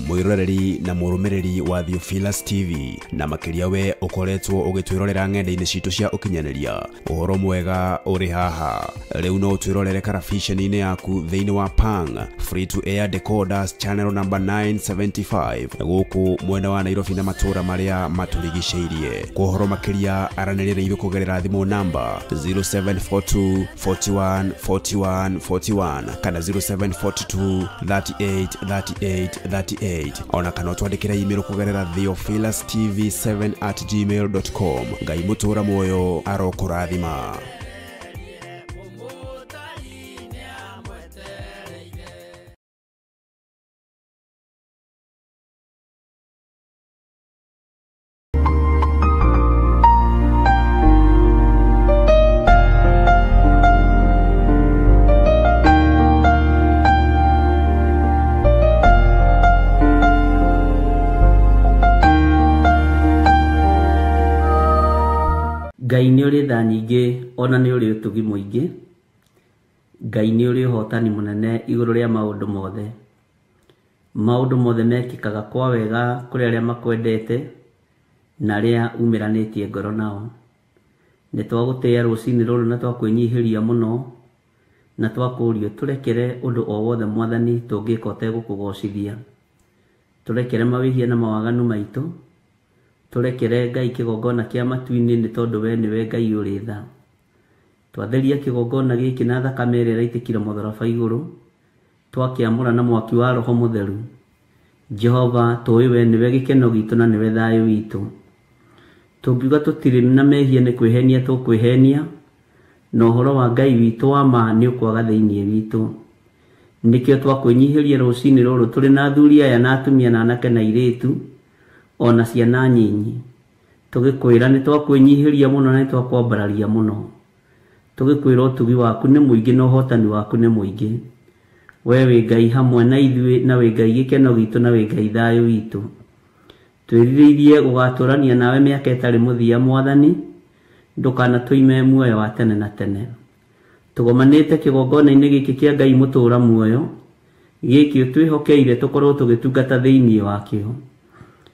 Mwiroreri na mũrũmĩrĩri wa Theophilus TV, na makĩria we ũkoretwo ũgĩtwĩrorera ng'enda-inĩ citũ cia ũkinyanĩria, ũhoro mwega ũrĩ haha. Rĩu no ũtwĩrorere karabiceni-inĩ yaku thĩinĩ wa Pang Free to Air Decoders channel number 975 gũkũ mwena wa Nairobi na matũũra marĩa matũrigicĩirie. Kwa ũhoro makĩria aranĩria na ithuĩ kũgerera thimũ namba 0742 41 41 41 kana 0742 38 38 38, ona kana twandĩkĩre email kũgerera theophilustv7@gmail.com. Ngai mũtũũra muoyo arokũrathima. Ngai nĩ ũrĩ tha nyingĩ ona nĩ ũrĩ ũtugi mũingĩ, Ngai nĩ ũrĩ ũhotani mũnene igũrũ rĩa maũndũ mothe. Maũndũ mothe mekĩkaga kwa wega kũrĩ arĩa makwendete na arĩa umĩranĩtie ngoro nao. Nĩ twagũtĩĩa rũcinĩ rũrũ na twakwĩnyihĩria mũno na twakũria tũrekere ũndũ o wothe Mwathani tũngĩka ũtegũkũgocithia. Tũrekere mawĩhia na mawaganu maitũ, tũrekere Ngai kĩgongona kĩa matu-inĩ nĩ tondũ we nĩwe Ngai ũrĩ tha. Twatheria kĩgongona gĩkĩ na thakame ĩrĩa ĩraitĩkire mũtharaba igũrũ, twakĩamũra na mwaki wa Roho Mũtheru. Jehova tũĩ we nĩwe gĩkeno gitũ na nĩwe thayũ witũ. Tũngiuga tũtirĩ na mehia nĩ kwĩhenia tũkwĩhenia, na ũhoro wa Ngai witũ wa ma nĩ ũkwaga thĩinĩ witũ. Nĩkĩo twakwĩnyihĩria rũcinĩ rũrũ tũrĩ na athuri aya na atumia na anake na airĩtu ona ciana nyinyi. Tũgĩkwĩra nĩ twakwĩnyihĩria mũno na nĩ twakwambararia mũno. Tũgĩkwĩra ũtugi waku nĩ mũingĩ na ũhotani waku nĩ mũingĩ. We wĩ Ngai hamwe na ithuĩ na wĩ Ngai gĩkeno gitũ na wĩ Ngai thayũ witũ. Twĩrirĩirie gũgatũrania nawe mĩaka ĩtarĩ mũthia Mwathani, ndũkanatũime muoyo wa tene na tene. Tũgomanĩte kĩgongona-inĩ gĩkĩ kĩa Ngai mũtũũra muoyo, gĩkĩ ũtwĩhokeire tũkorwo tũgĩtungata thĩinĩ wakĩo.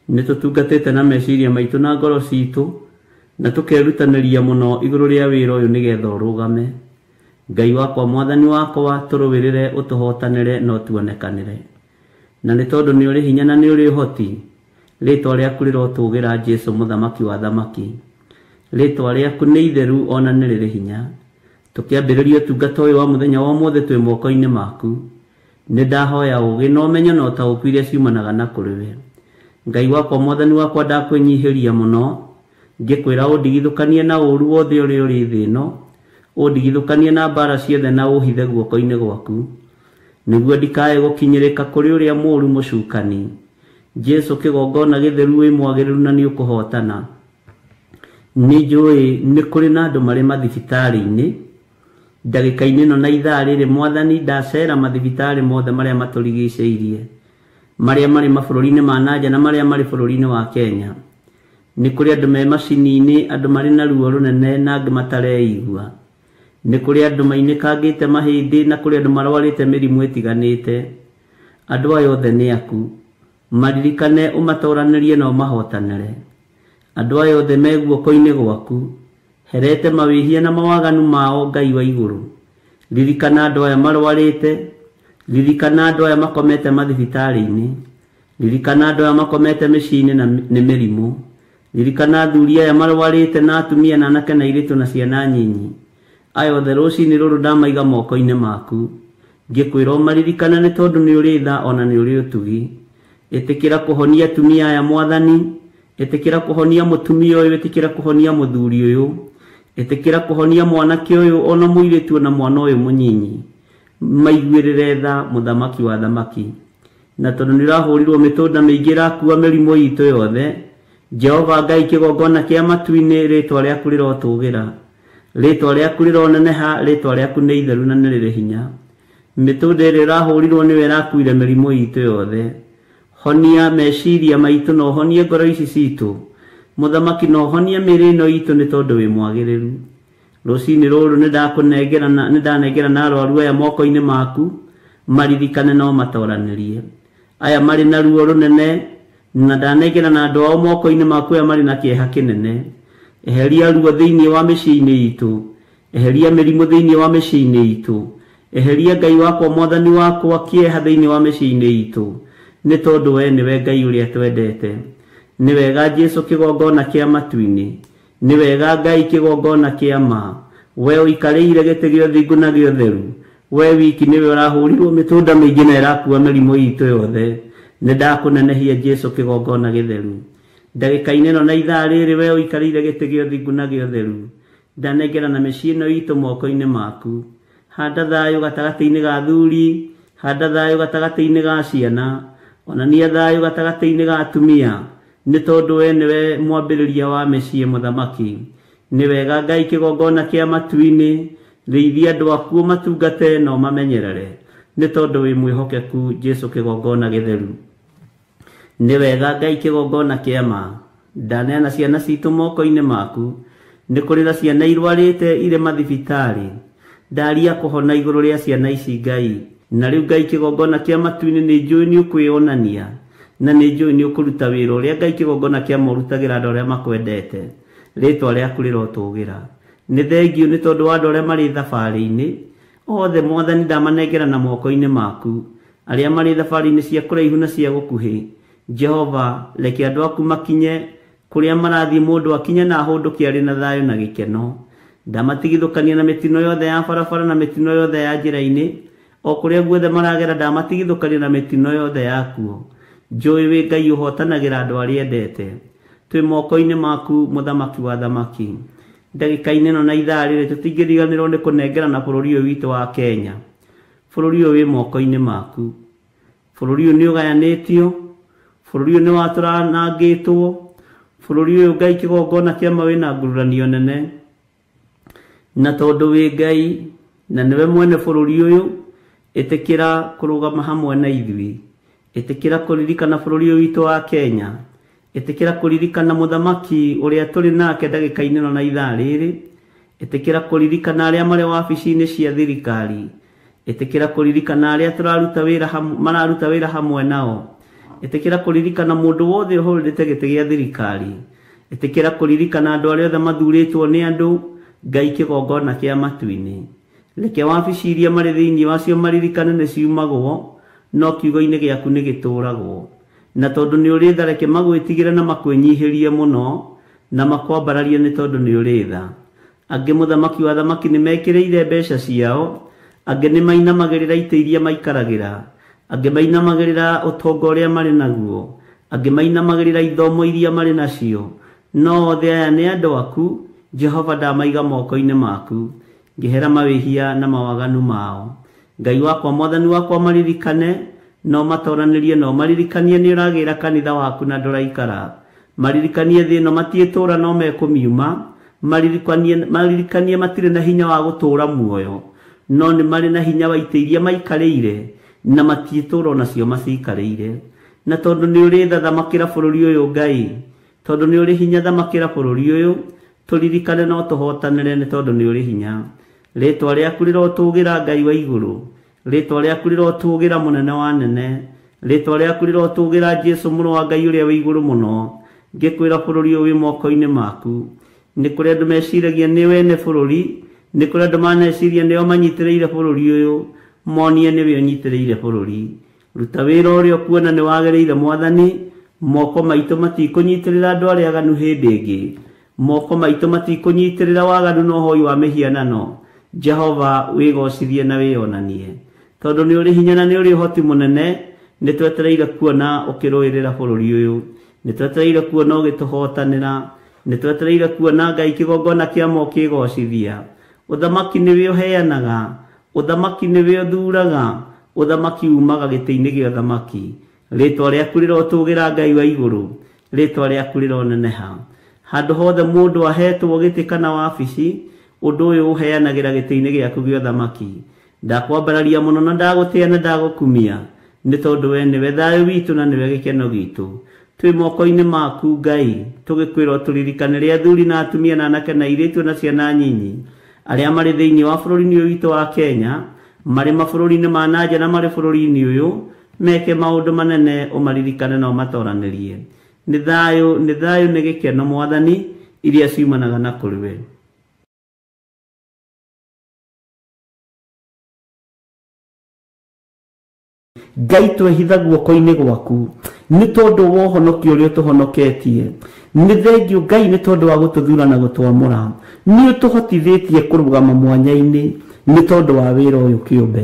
Nĩ tũtungatĩte na meciria maitũ na ngoro citũ, na tũkerutanĩria mũno igũrũ rĩa wĩra ũyũ nĩgetha ũrũgame. Ngai wakwa Mwathani wakwa tũrũĩrĩre ũtũhotanĩre na ũtuonekanĩre. Na nĩ tondũ nĩ ũrĩ hinya na nĩ ũrĩ ũhoti, rĩtwa rĩaku rĩrotũgĩra Jesũ mũthamaki wa thamaki. Rĩtwa rĩaku nĩ itheru ona nĩ rĩrĩ hinya. Tũkĩambĩrĩria ũtungata ũyũ wa mũthenya wa ũmũthĩ twĩ moko-inĩ maku. Nĩ ndahoya ũũgĩ na ũmenyo na ũtaũku iria ciumanaga na kũrĩ we. Ngai wakwa Mwathani wakwa ndakwĩnyihĩria mũno, ngĩkwĩra ũndigithũkanie na ũũru wothe ũrĩa ũrĩ thĩ ĩno, ũndigithũkanie na mbara ciothe na ũhithe guoko-inĩ gwaku, nĩguo ndikae gũkinyĩrĩka kũrĩ ũrĩa mũũru mũcukani. Jesũ kĩgongona gĩtheru wĩ mwagĩrĩru na nĩ ũkũhotana. Nĩ njũĩ nĩ kũrĩ na andũ marĩ mathibitarĩ-inĩ ndagĩka-inĩ ĩno na ithaa rĩrĩ Mwathani ndacera mathibitarĩ mothe marĩa matũrigicĩirie, marĩa marĩ mabũrũri-inĩ ma nanja na marĩa marĩ bũrũri-inĩ wa Kenya. Nĩ kũrĩ andũ me macini-inĩ, andũ marĩ na ruo rũnene na angĩ matareigua. Nĩ kũrĩ andũ mainĩkangĩte mahĩndĩ na kũrĩ andũ marwarĩte mĩrimũ ĩtiganĩte. Andũ aya othe nĩ aku. Maririkane ũmatoranĩrie na ũmahotanĩre. Andũ aya othe me guoko-inĩ gwaku. Herete mawĩhia na mawaganu mao Ngai wa igũrũ. Ririkana andũ aya marwarĩte, ririkana andũ aya makomete mathibitarĩ-inĩ, ririkana andũ aya makomete mĩciĩ-inĩ na nĩ mĩrimũ, ririkana athuri aya marwarĩte na atumia na anake na airĩtu na ciana nyinyi. Aya othe rũcinĩ rũrũ ndamaiga moko-inĩ maku. Ngĩkwĩra ũmaririkane nĩ tondũ nĩ ũrĩ tha ona nĩ ũrĩ ũtugi. Ĩtĩkĩra kũhonia atumia aya Mwathani, ĩtĩkĩra kũhonia mũtumia ũyũ, ĩtĩkĩra kũhonia mũthuri ũyũ, ĩtĩkĩra kũhonia mwanake ũyũ ona mũirĩtu ona mwana ũyũ mũnyinyi. Maiguĩrĩre tha mũthamaki wa thamaki. Na tondũ nĩ ũrahũrirwo mĩtũnda mĩingĩ ĩrakua mĩrimũ itũ yothe, Jehova Ngai kĩgongona kĩa matu-inĩ rĩtwa rĩaku rĩrotũgĩra. Rĩtwa rĩaku rĩroneneha, rĩtwa rĩaku nĩ itheru na nĩ rĩrĩ hinya. Mĩtũnda ĩrĩa ĩrahũrirwo nĩwe ĩrakuire mĩrimũ itũ yothe. Honia meciria maitũ na ũhonie ngoro ici citũ. Mũthamaki na ũhonie mĩĩrĩ ĩno itũ nĩ tondũ wĩ mwagĩrĩru. Rũcinĩ rũrũ nĩ ndanengera na arwaru aya moko-inĩ maku, maririkane na ũmatoranĩrie. Aya marĩ na ruo rũnene na ndanengera na andũ ao moko-inĩ maku aya marĩ na kĩeha kĩnene. Eheria ruo thĩinĩ wa mĩciĩ-inĩ itũ, eheria mĩrimũ thĩinĩ wa mĩciĩ-inĩ itũ, eheria Ngai wakwa Mwathani wakwa kĩeha thĩinĩ wa mĩciĩ-inĩ itũ, nĩ tondũ we nĩwe Ngai ũrĩa twendete. Nĩ wega Jesũ kĩgongona kĩa matu-inĩ, nĩ wega Ngai kĩgongona kĩa ma. We ũikarĩire gĩtĩ gĩa ũthingu na gĩa ũtheru, we wiki nĩwe ũrahũrirwo mĩtũnda mĩingĩ na ĩrakua mĩrimũ itũ yothe. Nĩ ndakũnenehia Jesũ kĩgongona gĩtheru. Ndagĩka-inĩ ĩno na ithaa rĩrĩ we ũikarĩire gĩtĩ gĩa ũthingu na gĩa ũtheru, ndanengera na mĩciĩ ĩno itũ moko-inĩ maku. Handa thayũ gatagatĩ-inĩ ga athuri, handa thayũ gatagatĩ-inĩ ga ciana, onania thayũ gatagatĩ-inĩ ga atumia, nĩ tondũ we nĩwe mwambĩrĩria wa mĩciĩ mũthamaki. Nĩ wega Ngai kĩgongona kĩa matu-inĩ, rĩithia andũ aku ũmatungate na ũmamenyerere, nĩ tondũ wĩ mwĩhokeku Jesũ kĩgongona gĩtheru. Nĩ wega Ngai kĩgongona kĩa ma. Ndaneana ciana citũ moko-inĩ maku. Nĩ kũrĩ na ciana irwarĩte irĩ mathibitarĩ. Ndaria kũhona igũrũ rĩa ciana ici Ngai. Na rĩu Ngai kĩgongona kĩa matu-inĩ nĩ njũĩ nĩ ũkwĩonania, na nĩ njũĩ nĩ ũkũruta wĩra ũrĩa Ngai kĩgongona kĩa morutagĩra andũ arĩa makwendete. Rĩtwa rĩaku rĩrotũgĩra. Nĩ thengiũ nĩ tondũ wa andũ arĩa marĩ thabarĩ-inĩ othe, Mwathani, ndamanengera na moko-inĩ maku, arĩa marĩ thabarĩ-inĩ cia kũraihu na cia gũkuhĩ. Jehova, reke andũ aku makinye kũrĩa marathiĩ, mũndũ akinye na ahũndũke arĩ na thayũ na gĩkeno. Ndamatigithũkania na mĩtino yothe ya barabara na mĩtino yothe ya njĩra-inĩ, o kũrĩa guothe maragera ndamatigithũkania na mĩtino yothe yakuo. Njũĩ wĩ Ngai ũhotanagĩra andũ arĩa endete. Twĩ moko-inĩ maku, mũthamaki wa thamaki. Ndagĩka-inĩ ĩno na ithaa rĩrĩ tũtingĩriganĩrwo nĩ kũnengera na bũrũri ũyũ witũ wa Kenya. Bũrũri ũyũ wĩ moko-inĩ maku. Bũrũri ũyũ nĩ ũgayanĩtio, bũrũri ũyũ nĩ watũranangĩtwo, bũrũri ũyũ Ngai kĩgongona kĩama wĩna ngururanio nene. Na tondũ wĩ Ngai na nĩwe mwene bũrũri ũyũ, ĩtĩkĩra kũrũgama hamwe na ithuĩ. Ĩtĩkĩra kũririkana bũrũri ũyũ witũ wa Kenya. Ĩtĩkĩra kũririkana mũthamaki ũrĩa tũrĩ nake ndagĩka-inĩ ĩno na ithaa rĩrĩ. Ĩtĩkĩra kũririkana arĩa marĩ wabici-inĩ cia thirikari. Ĩtĩkĩra kũririkana arĩa tũraruta wĩra mararuta wĩra hamwe nao. Ĩtĩkĩra kũririkana mũndũ wothe ũhũrĩte gĩtĩ gĩa thirikari. Ĩtĩkĩra kũririkana andũ arĩa othe mathurĩtwo nĩ andũ, Ngai kĩgongona kĩa matu-inĩ. Reke wabici iria marĩ thĩinĩ wacio maririkane nĩ ciumagwo, no kiugo-inĩ gĩaku nĩ gĩtũragwo. Na tondũ nĩ ũrĩ tha, reke magwĩtigĩre na makwĩnyihĩrie mũno, na makwambararie nĩ tondũ nĩ ũrĩ tha. Angĩ mũthamaki wa thamaki nĩ mekĩrĩire mbeca ciao, angĩ nĩ mainamagĩrĩra itĩ iria maikaragĩra, angĩ mainamagĩrĩra ũtonga ũrĩa marĩ naguo, angĩ mainamagĩrĩra ithomo iria marĩ nacio. No othe aya nĩ andũ aku, Jehova, ndamaiga moko-inĩ maku, ngĩhera mawĩhia na mawaganu mao. Ngai wakwa, Mwathani wakwa, maririkane, no matoranĩrie, no maririkanie nĩ ũragĩra kanitha waku na ndũraikara. Maririkanie thĩ ĩno matiĩtũra no mekũmiuma. Maririkanie matirĩ na hinya wa gũtũũra muoyo, no nĩ marĩ na hinya wa itĩ iria maikarĩire, na matiĩtũra onacio macikarĩire. Na tondũ nĩ ũrĩ tha, thamakĩra bũrũri ũyũ Ngai. Tondũ nĩ ũrĩ hinya, thamakĩra bũrũri ũyũ. Tũririkane no tũhotanĩre nĩ tondũ nĩ ũrĩ hinya. Rĩtwa rĩaku rĩrotũgĩra Ngai wa igũrũ. Rĩtwa rĩaku rĩrotũgĩra mũnene wa nene. Rĩtwa rĩaku rĩrotũgĩra Jesũ mũrũ wa Ngai ũrĩa wĩ igũrũ mũno. Ngĩkwĩra bũrũri ũyũ wĩ moko-inĩ maku. Nĩ kũrĩ andũ meciragia nĩ wene bũrũri, nĩ kũrĩ andũ maneciria nĩo manyitĩrĩire bũrũri ũyũ, monie nĩwe ũnyitĩrĩire bũrũri. Ruta wĩra ũrĩa ũkuona nĩ wagĩrĩire Mwathani. Moko maitũ matikũnyitĩrĩra andũ arĩa aganu hĩndĩ ĩngĩ. Moko maitũ matikũnyitĩrĩra waganu na ũhoi wa mĩhianano. Jehova, wĩgocithie na wĩonanie. Tondũ nĩ ũrĩ hinya na nĩ ũrĩ ũhoti mũnene, nĩ twetereire kuona ũkĩrũĩrĩra bũrũri ũyũ. Nĩ twetereire kuona ũgĩtũhotanĩra. Nĩ twetereire kuona Ngai kĩgongona kĩama ũkĩgocithia. Ũthamaki nĩwe ũheanaga, ũthamaki nĩwe ũthuraga, ũthamaki umaga gĩtĩ-inĩ gĩa ũthamaki. Rĩtwa rĩaku rĩrotũgĩra Ngai wa igũrũ. Rĩtwa rĩaku rĩroneneha. Handũ hothe mũndũ ahetwo gĩtĩ kana wabici, ũndũ ũyũ ũheanagĩra gĩtĩ-inĩ gĩaku gĩa ũthamaki. Ndakwambararia mũno na ndagũtĩa na ndagũkumia, nĩ tondũ we nĩwe thayũ witũ na nĩwe gĩkeno gitũ. Twĩ moko-inĩ maku Ngai, tũgĩkwĩra ũtũririkanĩre athuri na atumia na anake na airĩtu na ciana nyinyi, arĩa marĩ thĩinĩ wa bũrũri-inĩ ũyũ witũ wa Kenya, marĩ mabũrũri-inĩ ma na nja na marĩ bũrũri-inĩ ũyũ, meke maũndũ manene ũmaririkane na ũmatoranĩrie. Nĩ thayũ, nĩ thayũ, nĩ gĩkeno Mwathani, iria ciumanaga na kũrĩ we. Ngai twehitha guoko-inĩ gwaku nĩ tondũ wa ũhonokio ũrĩa ũtũhonoketie. Nĩ thengiũ Ngai nĩ tondũ wa gũtũthura na gũtwamũra. Nĩ ũtũhotithĩtie kũrũgama mwanya-inĩ nĩ tondũ wa wĩra ũyũ kĩũmbe.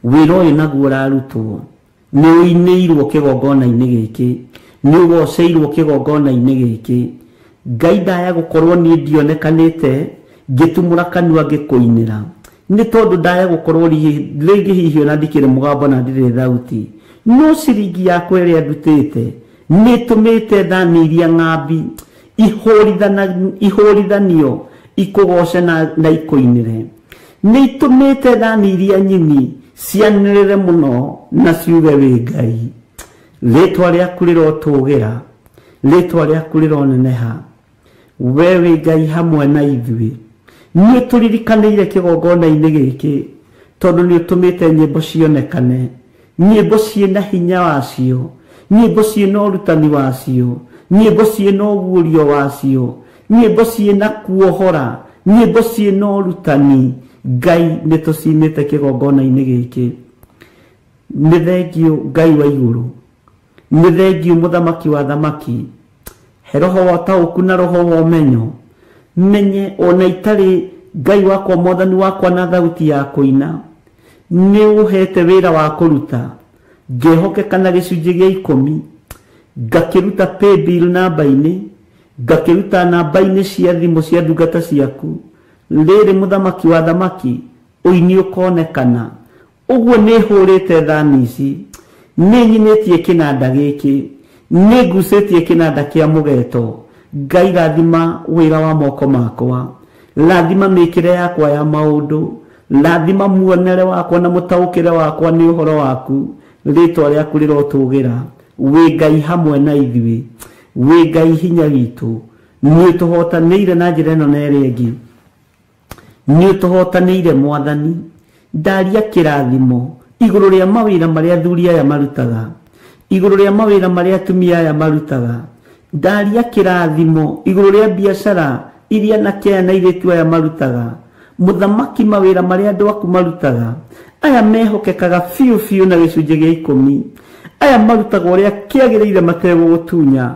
Wĩra ũyũ naguo ũrarutwo nĩ ũinĩirwo kĩgongona-inĩ gĩkĩ, nĩ ũgoceirwo kĩgongona-inĩ gĩkĩ. Ngai ndaya gũkorwo niĩ ndionekanĩte ngĩtumũra kanua ngĩkũinĩra, nĩ tondũ ndaya gũkorwo rĩngĩ hihi ona ndikĩrĩ mũgambo na ndirĩ thauti, no ciringi yakwa ĩrĩa ndutĩte nĩ ĩtũmĩte thani iria ng'ambi ihũrithanio ikũgoce na ikũinĩre. Nĩ itũmĩte thani iria nyini cianĩrĩre mũno na ciuge wĩ Ngai. Rĩtwa rĩaku rĩrotũgĩra, rĩtwa rĩaku rĩroneneha. We wĩ Ngai hamwe na ithuĩ. Nĩ tũririkanĩire kĩgongona-inĩ gĩkĩ tondũ nĩ ũtũmĩte nyĩmbo cionekane, nyĩmbo ciĩna hinya wacio, nyĩmbo ciĩna ũrutani wacio, nyĩmbo ciĩna ũguũrio wacio, nyĩmbo ciĩna kuohora, nyĩmbo ciĩna ũrutani. Ngai nĩ tũcinĩte kĩgongona-inĩ gĩkĩ. Nĩ thengio Ngai wa igũrũ, nĩ thengio mũthamaki wa thamaki. He roho wa ũtaũku na roho wa ũmenyo, menye ona itarĩ Ngai wakwa mwathani wakwa na thauti ya kũina. Nĩ ũhete wĩra wa kũruta, ngehokeka na gĩcunjĩ gĩa 10, ngakĩruta paybill namba-inĩ, ngakĩruta namba-inĩ cia thimũ cia ndungata ciaku. Rĩrĩ mũthamaki wa thamaki, ũini ũkonekana. Ũguo nĩ hũrĩte thani ici, nĩ nyinĩtie kĩnanda gĩkĩ, nĩ ngucĩtie kĩnanda kĩa mũgeto. Ngai rathima wĩra wa moko makwa, rathima mĩkĩre yakwa ya maũndũ, rathima muonere wakwa na mũtaũkĩre wakwa nĩ ũhoro waku. Rĩtwa rĩaku rĩrotũgĩra. Wĩ Ngai hamwe na ithuĩ, wĩ Ngai hinya witũ. Nĩ ũtũhotanĩire na njĩra ĩno na ĩrĩa ĩngĩ, nĩ ũtũhotanĩire mwathani. Ndaria kĩrathimo igũrũ rĩa mawĩra marĩa athuri aya marutaga, igũrũ rĩa mawĩra marĩa atumia aya marutaga. Ndaria kĩrathimo igũrũ rĩa biacara iria anake aya na airĩtu aya marutaga. Mũthamaki, mawĩra marĩa andũ aku marutaga, aya mehokekaga biũ biũ na gĩcunjĩ gĩa 10, aya marutaga ũrĩa kĩagĩrĩire mategũgũtunya.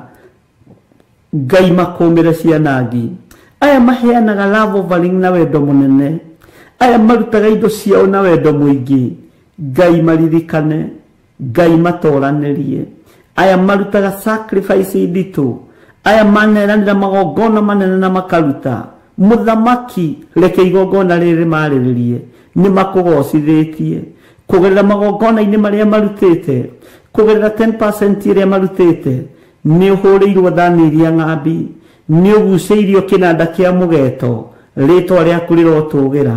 Ngai makũmĩre cianangi. Aya maheanaga love offering na wendo mũnene, aya marutaga indo ciao na wendo mũingĩ. Ngai maririkane, Ngai matoranĩrie. Aya marutaga sacrifice nditũ, aya maneranĩra magongona manene na makaruta. Mũthamaki, reke igongona rĩrĩ marĩrĩrie. Nĩ makũgocithĩtie kũgerera magongona-inĩ marĩa marutĩte, kũgerera 10% ĩrĩa marutĩte. Nĩ ũhũrĩirwo thani iria ng'ambi, nĩ ũgucĩirio kĩnanda kĩa mũgeto. Rĩtwa rĩaku rĩrotũgĩra,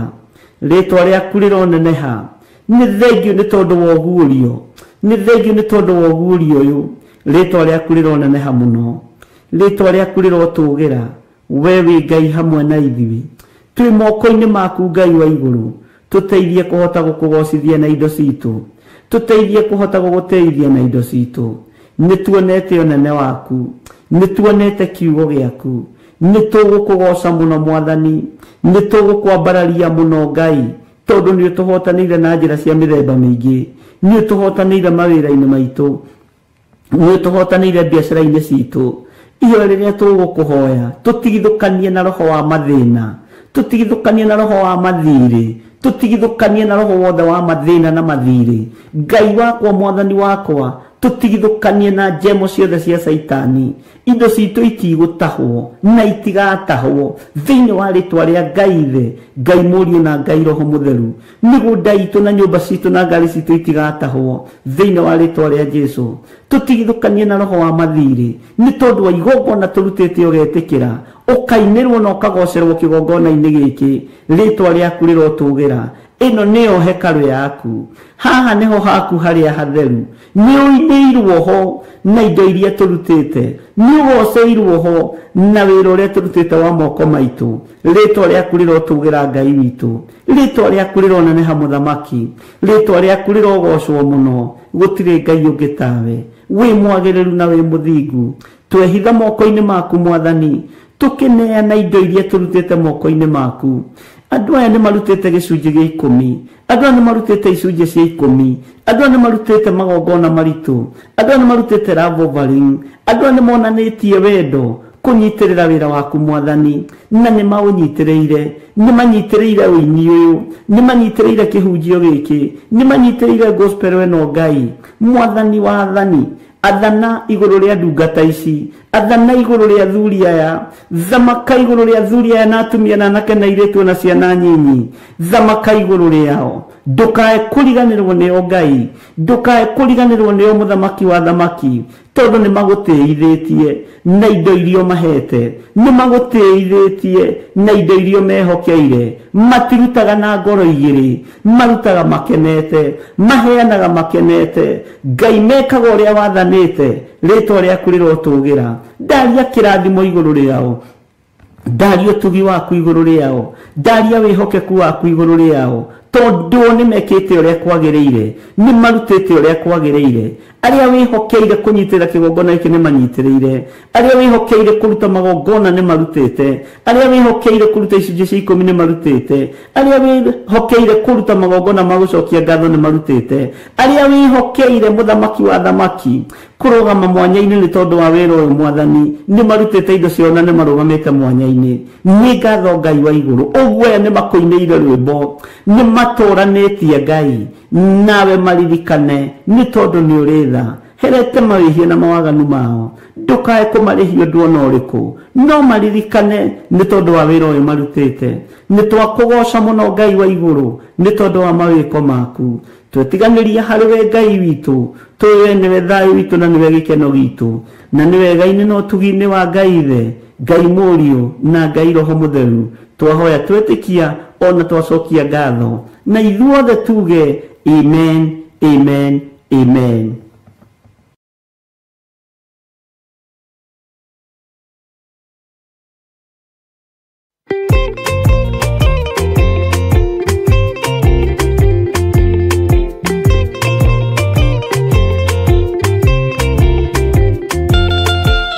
rĩtwa rĩaku rĩroneneha. Nĩ thengio nĩ tondũ wa ũguũrio, nĩ thengio nĩ tondũ wa ũguũrio ũyũ. Rĩtwa rĩaku rĩroneneha mũno, rĩtwa rĩaku rĩrotũgĩra. We wĩ Ngai hamwe na ithuĩ, twĩ moko-inĩ maku Ngai wa igũrũ. Tũteithie kũhota gũkũgocithia na indo citũ, tũteithie kũhota gũgũteithia na indo citũ. Nĩ tuonete ũnene waku, nĩ tuonete kiugo gĩaku. Nĩ tũgũkũgoca mũno mwathani, nĩ tũgũkwambararia mũno Ngai, tondũ nĩ ũtũhotanĩire na njĩra cia mĩthemba mĩingĩ. Nĩ ũtũhotanĩire mawĩra-inĩ maitũ, nĩ ũtũhotanĩire biacara-inĩ citũ. Ihoya rĩrĩa tũgũkũhoya, tũtigithũkanie na roho wa mathĩna, tũtigithũkanie na roho wa mathirĩ, tũtigithũkanie na roho wothe wa mathĩna na mathirĩ. Ngai wakwa, mwathani wakwa, tũtigithũkanie na njemo ciothe cia Caitani. Indo citũ itigũtahwo na itigatahwo thĩinĩ wa rĩtwa rĩa Ngai Ithe, Ngai Mũriũ na Ngai Roho Mũtheru. Mĩgũnda itũ na nyũmba citũ na ngari citũ itigatahwo thĩinĩ wa rĩtwa rĩa Jesũ. Tũtigithũkanie na roho wa mathirĩ, nĩ tondũ wa igongona tũrutĩte ũgetĩkĩra, ũkainĩrwo na ũkagocerwo kĩgongona-inĩ gĩkĩ. Rĩtwa rĩaku rĩrotũgĩra. Ĩno nĩyo hekarũ yaku, haha nĩho haku harĩa hatheru. Nĩ ũinĩirwo ho na indo iria tũrutĩte, nĩ ũgoceirwo ho na wĩra ũrĩa tũrutĩte wa moko maitũ. Rĩtwa rĩaku rĩrotũgĩra Ngai witũ, rĩtwa rĩaku rĩroneneha mũthamaki, rĩtwa rĩaku rĩrogocwo mũno. Gũtirĩ Ngai ũngĩ tawe, wĩ mwagĩrĩru na wĩ mũthingu. Twehitha moko-inĩ maku mwathani, tũkĩneana indo iria tũrutĩte moko-inĩ maku. Andũ aya nĩ marutĩte gĩcunjĩ gĩa 10, andũ aya nĩ marutĩte icunjĩ cia 10, andũ aya nĩ marutĩte magongona maritũ, andũ aya nĩ marutĩte love offering, andũ aya nĩ monanĩtie wendo kũnyitĩrĩra wĩra waku mwathani, na nĩ maũnyitĩrĩire. Nĩ manyitĩrĩire ũini ũyũ, nĩ manyitĩrĩire kĩhunjio gĩkĩ, nĩ manyitĩrĩire gospel ĩno. Ngai mwathani wa athani, athana igũrũ rĩa ndungata ici, athana igũrũ rĩa athuri aya, thamaka igũrũ rĩa athuri aya na atumia na anake na airĩtu na ciana nyinyi, thamaka igũrũ rĩao. Ndũkae kũriganĩrwo nĩo Ngai, ndũkae kũriganĩrwo nĩo mũthamaki wa thamaki, tondũ nĩ magũtĩithĩtie na indo iria mahete, nĩ magũtĩithĩtie na indo iria mehokeire. Matirutaga na ngoro igĩrĩ, marutaga makenete, maheanaga makenete. Ngai mekaga ũrĩa wathanĩte, rĩtwa rĩaku rĩrotũgĩra. Ndaria kĩrathimo igũrũ rĩao. Ndaria ũtugi waku igũrũ rĩao, ndaria wĩhokeku waku igũrũ rĩao, tondũ nĩ mekĩte ũrĩa kwagĩrĩire, nĩ marutĩte ũrĩa kwagĩrĩire. Arĩa wĩhokeire kũnyitĩrĩra kĩgongona gĩkĩ nĩ manyitĩrĩire, arĩa wĩhokeire kũruta magongona nĩ marutĩte, arĩa wĩhokeire kũruta icunjĩ cia 10 nĩ marutĩte, arĩa wĩhokeire kũruta magongona ma gũcokia ngatho nĩ marutĩte, arĩa wĩhokeire mũthamaki wa thamaki kũrũgama mwanya-inĩ nĩ tondũ wa wĩra ũyũ mwathani nĩ marutĩte indo ciao na nĩ marũgamĩte mwanya-inĩ. Nĩ ngatho Ngai wa igũrũ, ũguo aya nĩ makũinĩire rwĩmbo, nĩ matũranĩtie Ngai, nawe maririkane nĩ tondũ nĩ ũrĩ tha. Herete mawĩhia na mawaganu mao, ndũkae kũmarĩhia ũndũ ona ũrĩkũ, no maririkane nĩ tondũ wa wĩra ũyũ marutĩte. Nĩ twakũgoca mũno Ngai wa igũrũ nĩ tondũ wa mawĩko maku. Twetiganĩria harĩ we Ngai witũ, tũĩ we nĩwe thayũ witũ na nĩwe gĩkeno gitũ, na nĩ wega-inĩ na ũtugi-inĩ wa Ngai Ithe, Ngai Mũriũ na Ngai Roho Mũtheru. Twahoya twetĩkia ona twacokia ngatho, na ithuothe tuge amen, amen, amen.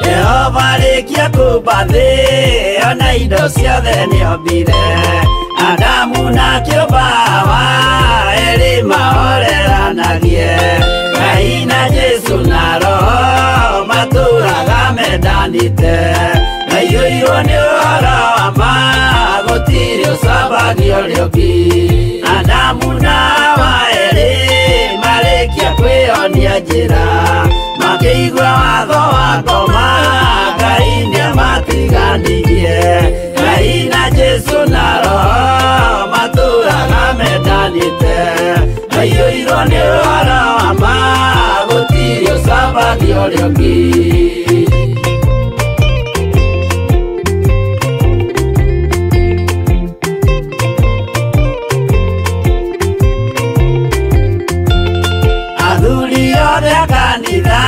Jehova rĩkia kũmba thĩ ona indo ciothe nĩombire, Adamu na kĩũmba Hawa erĩ mahoreranagie, Ngai na Jesũ na Roho matũraga mendanĩte, maiyũirwo nĩ ũhoro wa ma gũtirĩ ũcambagio ũrĩa ũngĩ. Adamu na Hawa erĩ marĩkia kwĩyonia njĩra, makĩigua watho wa ngoma Ngai nĩamatiganirie, Ngai na Jesũ na Roho matũraga mendanĩte, maiyũirwo nĩ ũhoro wa ma gũtirĩ ũcambagio ũrĩa ũngĩ. Athuri othe a kanitha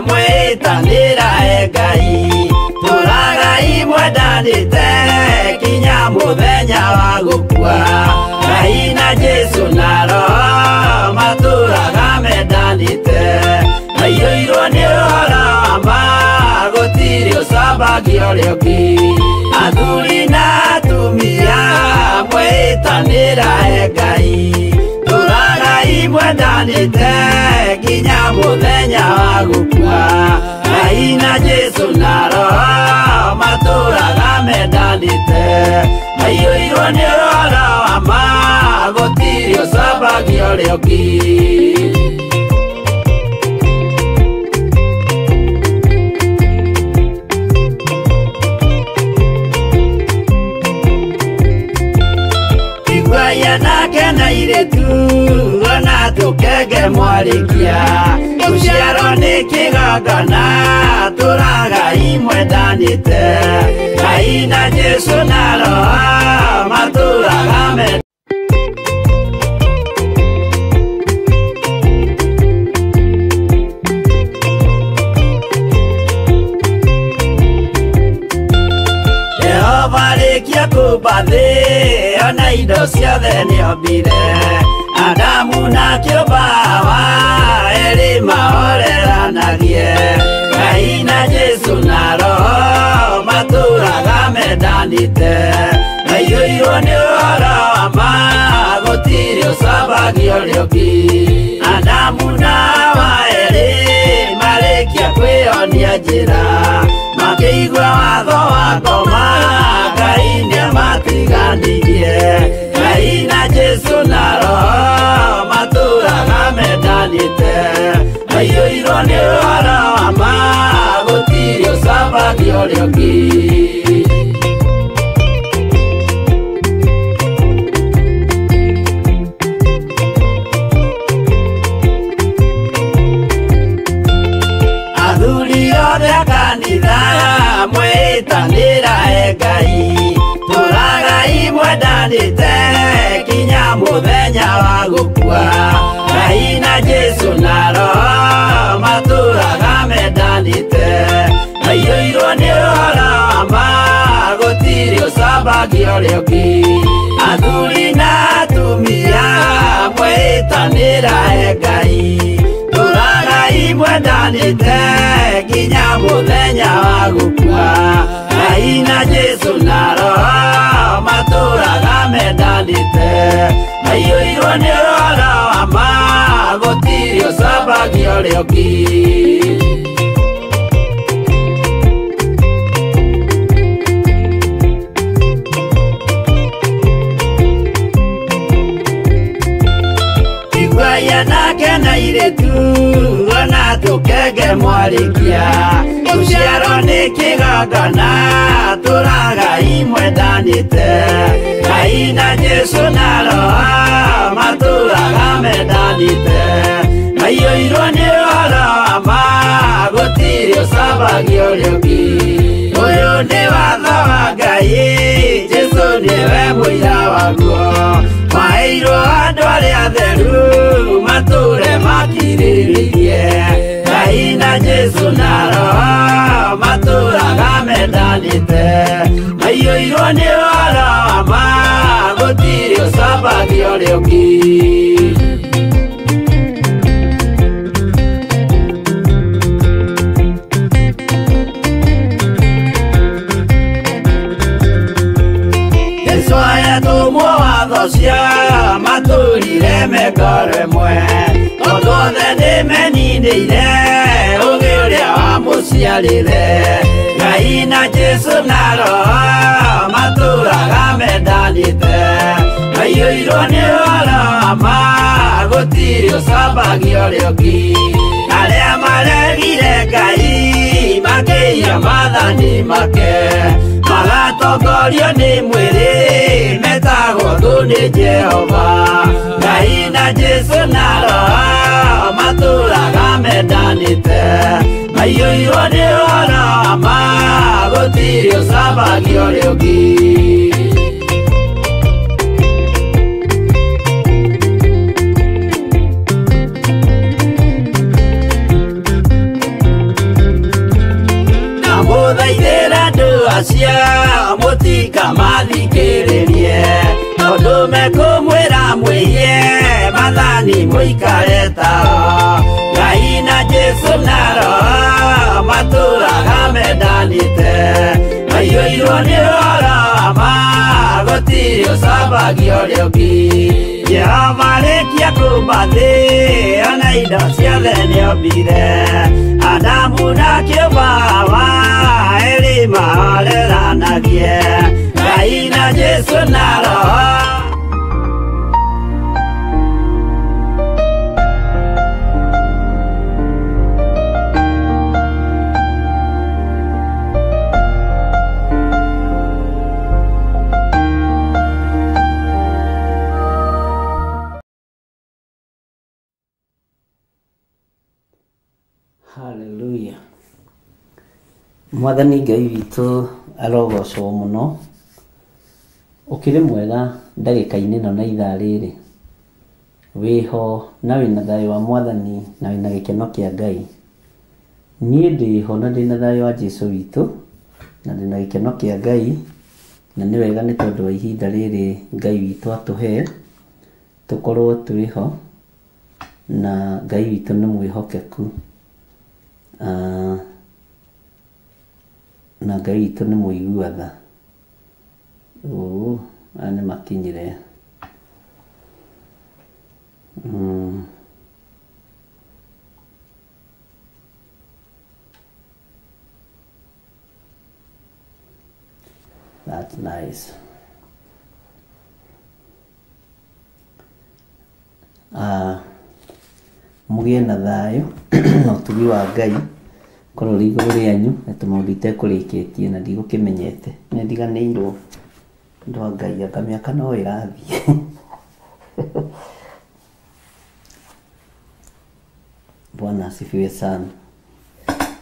mwĩtanĩra e Ngai, tũragai mwendanĩte kinya mũthenya wa gũkua, Ngai na Jesũ na Roho matũraga mendanĩte, maiyũirwo nĩ ũhoro wa ma gũtirĩ ũcambagio ũrĩa ũngĩ. Athuri na atumia mwĩtanĩra e Ngai, tũragai mwendanĩte kinya mũthenya wa gũkua, Ngai na Jesũ na Roho matũraga mendanĩte, maiyũirwo nĩ ũhoro wa ma gũtirĩ ũcambagio ũrĩa ũngĩ. Iguaia nake na irĩtu ona tũkenge mwarĩkia, gũciarwo nĩ kĩgongona tũragai mwendanĩte, Ngai na Jesũ na Roho matũraga mendanĩte. Jehova rĩkia kũmba thĩ ona indo ciothe nĩombire, Adamu na kĩũmba Hawa erĩ mahoreranagie, Ngai na Jesũ na Roho matũraga mendanĩte, maiyũirwo nĩ ũhoro wa ma gũtirĩ ũcambagio ũrĩa ũngĩ. Adamu na Hawa erĩ marĩkia kwĩyonia njĩra, makĩigua watho wa ngoma Ngai nĩamatiganirie, Ngai na Jesũ na Roho matũraga mendanĩte, maiyũirwo nĩ ũhoro wa ma gũtirĩ ũcambagio ũrĩa ũngĩ. Athuri othe a kanitha mwĩtanĩra e Ngai, tũragai mwendanĩte kinya mũthenya wa gũkua, Ngai na Jesũ na Roho matũraga mendanĩte, maiyũirwo nĩ ũhoro wa ma gũtirĩ ũcambagia ũrĩa ũngĩ. Athuri na atumia mwĩtanĩra he Ngai, tũragai mwendanĩte nginya mũthenya wa gũkua. Ngai na Jesũ na Roho matũraga mendanĩte, maiyũirwo nĩ ũhoro wa ma, gũtirĩ ũcambagia ũrĩa ũngĩ. Nake na irĩtu ona tũkenge mwarĩkia, rũciaro nĩ kĩgongona tũragai mwendanĩte. Ngai na Jesũ na Roho matũraga mendanĩte, maiyũirwo nĩ ũhoro wa ma, gũtirĩ ũcambagia ũrĩa ũngĩ. Ũyũ nĩ watho wa Ngai, Jesũ nĩwe mũira waguo, maheirwo andũ arĩa atheru matũre makirĩrĩirie. Ngai na Jesũ na Roho matũraga mendanĩte, maiyũirwo nĩ ũhoro wa ma, gũtirĩ ũcambagia ũrĩa ũngĩ. Jesũ ayatũmwo watho cia matũrire mengoro ĩmwe, tondũ othe nĩmeninĩire ũgĩ ũrĩa wamũciarire. Ngai na Jesũ na Roho matũraga mendanĩte, maiyũirwo nĩ ũhoro wa ma, gũtirĩ ũcambagia ũrĩa ũngĩ. Arĩa maregire Ngai makĩiya maathani make, magatongorio nĩ mwĩrĩ, metagwo thũ nĩ Jehova. Ngai na Jesũ na Roho matũraga mendanĩte, maiyũirwo nĩ ũhoro wa ma, gũtirĩ ũcambagia ũrĩa ũngĩ. Ndamũthaithĩra andũ acio mũtikamathikĩrĩrie, tondũ mekũmwĩra mwĩiye maathani mũikare tao. Ngai na Jesũ na Roho matũraga mendanĩte, maiyũirwo nĩ ũhoro wa ma, gũtirĩ ũcambagia ũrĩa ũngĩ. Jehova arĩkia kũũmba thĩ ona indo ciothe nĩombire, Adamu na kĩũmba Hawa erĩ mahoreranagie. Ngai na Jesũ na Roho. Hallelujah. Mwathani Ngai witũ arogocwo mũno. Ũkĩrĩ mwega ndagĩka-inĩ ĩno na ithaa rĩrĩ, wĩho na wĩna thayũ wa Mwathani na wĩna gĩkeno kĩa Ngai. Niĩ ndĩho na ndĩna thayũ wa Jesũ witũ na ndĩna gĩkeno kĩa Ngai, na nĩ wega nĩ tondũ wa ihinda rĩrĩ Ngai witũ atũhe tũkorwo twĩho, na Ngai witũ nĩ mwĩhokeku. Na Ngai witũ nĩ mũigua tha. Aya nĩ makinyire. That's nice. Mũgĩe na thayũ na ũtugi wa Ngai korwo ũrĩ igũrũ rĩanyu, na tũmaũndũ itekũrĩkĩtie na ndigũkĩmenyete, nĩ ndiganĩirwo andũ a Ngai, anga mĩaka no ĩrathiĩ. Bwana asifiwe sana.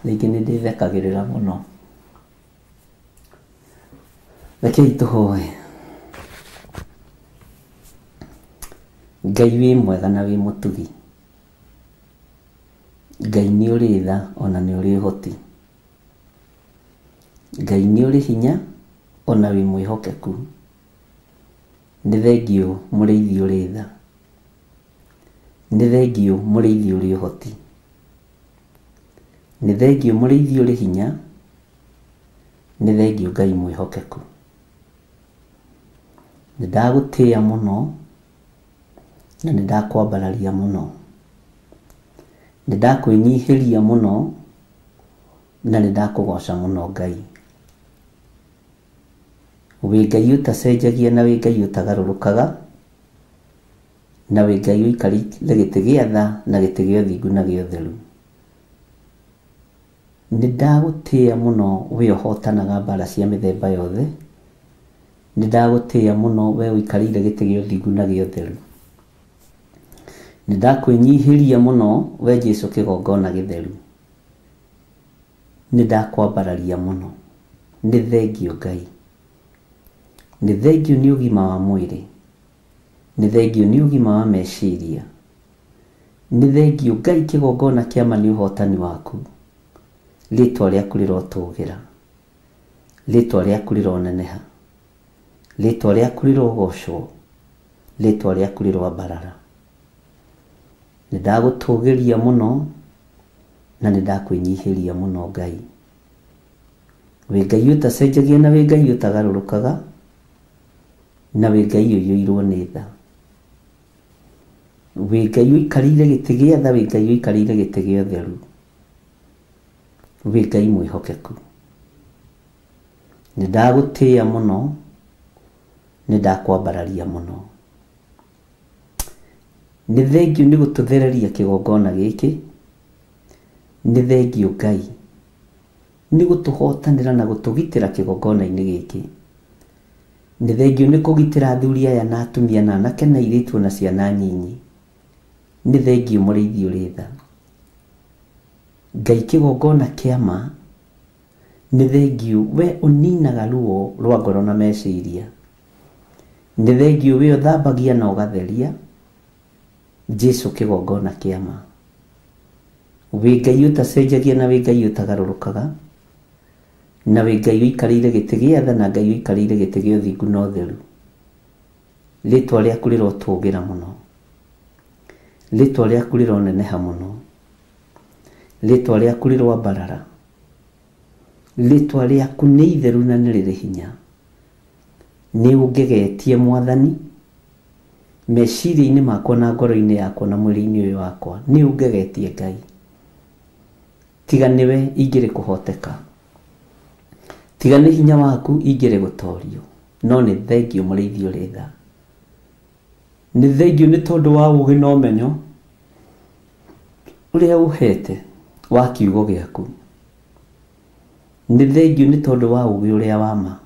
Rĩngĩ nĩ ndĩthekagĩrĩra mũno. Rekei tũhoe. Ngai wĩ mwega na wĩ mũtugi, Ngai nĩ ũrĩ tha ona nĩ ũrĩ ũhoti, Ngai nĩ ũrĩ hinya ona wĩ mwĩhokeku. Nĩ thengiũ mũrĩithi ũrĩ tha. Nĩ thengiũ mũrĩithi ũrĩ ũhoti. Nĩ thengiũ mũrĩithi ũrĩ hinya. Nĩ thengiũ Ngai mwĩhokeku. Nĩ ndagũtĩĩa mũno na nĩ ndakwambararia mũno. Nĩ ndakwĩnyihĩria mũno na nĩ ndakũgoca mũno Ngai. Wĩ Ngai ũtacenjagia na wĩ Ngai ũtagarũrũkaga, na wĩ Ngai ũikarĩire gĩtĩ gĩa tha na gĩtĩ gĩa ũthingu na gĩa ũtheru. Nĩ ndagũtĩĩa mũno we ũhotanaga mbara cia mĩthemba yothe. Nĩ ndagũtĩĩa mũno we ũikarĩire gĩtĩ gĩa ũthingu na gĩa ũtheru. Nĩ ndakwĩnyihĩria mũno we Jesũ kĩgongona gĩtheru. Nĩ ndakwambararia mũno. Nĩ thengiũ Ngai. Nĩ thengiũ nĩ ũgima wa mwĩrĩ. Nĩ thengiũ nĩ ũgima wa meciria. Nĩ thengiũ Ngai kĩgongona kĩa ma nĩ ũhotani waku. Rĩtwa rĩaku rĩrotũgĩra. Rĩtwa rĩaku rĩroneneha. Rĩtwa rĩaku rĩrogocwo. Rĩtwa rĩaku rĩroambarara. Nĩ ndagũtũgĩria mũno na nĩ ndakwĩnyihĩria mũno Ngai. Wĩ Ngai ũtacenjagia na wĩ Ngai ũtagarũrũkaga, na wĩ Ngai ũiyũirwo nĩ tha. Wĩ Ngai ũikarĩire gĩtĩ gĩa tha, wĩ Ngai ũikarĩire gĩtĩ gĩa ũtheru. Wĩ Ngai mwĩhokeku. Nĩ ndagũtĩĩa mũno, nĩ ndakwambararia mũno. Nĩ thengiũ nĩ gũtũthereria kĩgongona gĩkĩ. Nĩ thengiũ Ngai nĩ gũtũhotanĩra na gũtũgitĩra kĩgongona-inĩ gĩkĩ. Nĩ thengiũ nĩ kũgitĩra athuri aya na atumia na anake na airĩtu na ciana nyinyi. Nĩ thengiũ mũrĩithi ũrĩ tha. Ngai kĩgongona kĩa ma, nĩ thengiũ we ũninaga ruo rwa ngoro na meciria. Nĩ thengiũ we ũthambagia na ũgatheria. Jesũ kĩgongona kĩa ma. Wĩ Ngai ũtacenjagia na wĩ Ngai ũtagarũrũkaga, na wĩ Ngai ũikarĩire gĩtĩ gĩa tha na Ngai ũikarĩire gĩtĩ gĩa ũthingu na ũtheru. Rĩtwa rĩaku rĩrotũgĩra mũno. Rĩtwa rĩaku rĩroneneha mũno. Rĩtwa rĩaku rĩroambarara. Rĩtwa rĩaku nĩ itheru na nĩ rĩrĩ hinya. Nĩ ũngegetie Mwathani meciria-inĩ makwa na ngoro-inĩ yakwa na mwĩrĩ-inĩ ũyũ wakwa. Nĩ ũngegetie Ngai. Tiga nĩwe ingĩrĩ kũhoteka. Tiga nĩ hinya waku ingĩrĩ gũtorio. No nĩ thengiũ mũrĩithi ũrĩ tha. Nĩ thengiũ nĩ tondũ wa ũũgĩ na ũmenyo ũrĩa ũhete wa kiugo gĩaku. Nĩ thengiũ nĩ tondũ wa ũũgĩ ũrĩa wa ma.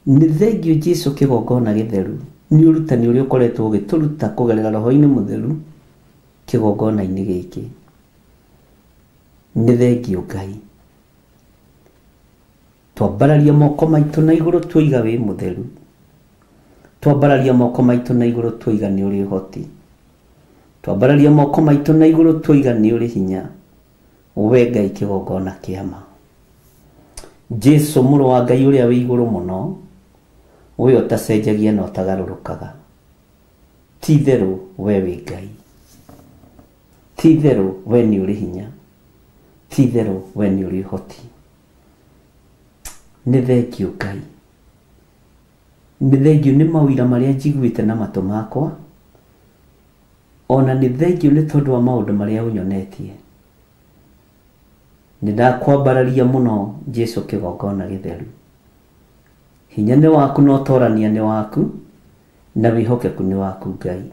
Nĩ thengiũ Jesũ kĩgongona gĩtheru nĩ ũrutani ũrĩa ũkoretwo ũgĩtũruta kũgerera roho-inĩ mũtheru kĩgongona-inĩ gĩkĩ. Nĩ thengiũ Ngai. Twambararia moko maitũ na igũrũ tuoiga wĩ mũtheru. Twambararia moko maitũ na igũrũ tuoiga nĩ ũrĩ ũhoti. Twambararia moko maitũ na igũrũ tuoiga nĩ ũrĩ hinya. We Ngai kĩgongona kĩa ma. Jesũ mũrũ wa Ngai ũrĩa wĩ igũrũ mũno, we ũtacenjagia na ũtagarũrũkaga. Ti itherũ we wĩ Ngai. Ti itherũ we nĩ ũrĩ hinya. Ti itherũ we nĩ ũrĩ ũhoti. Nĩ thengiũ Ngai. Nĩ thengiũ nĩ mawĩra marĩa njiguĩte na matũ makwa, ona nĩ thengiũ nĩ tondũ wa maũndũ marĩa ũnyonetie. Nĩ ndakwambararia mũno Jesũ kĩgongona gĩtheru. Hinya nĩ waku na ũtorania nĩ waku, na wĩhokeku nĩ waku Ngai.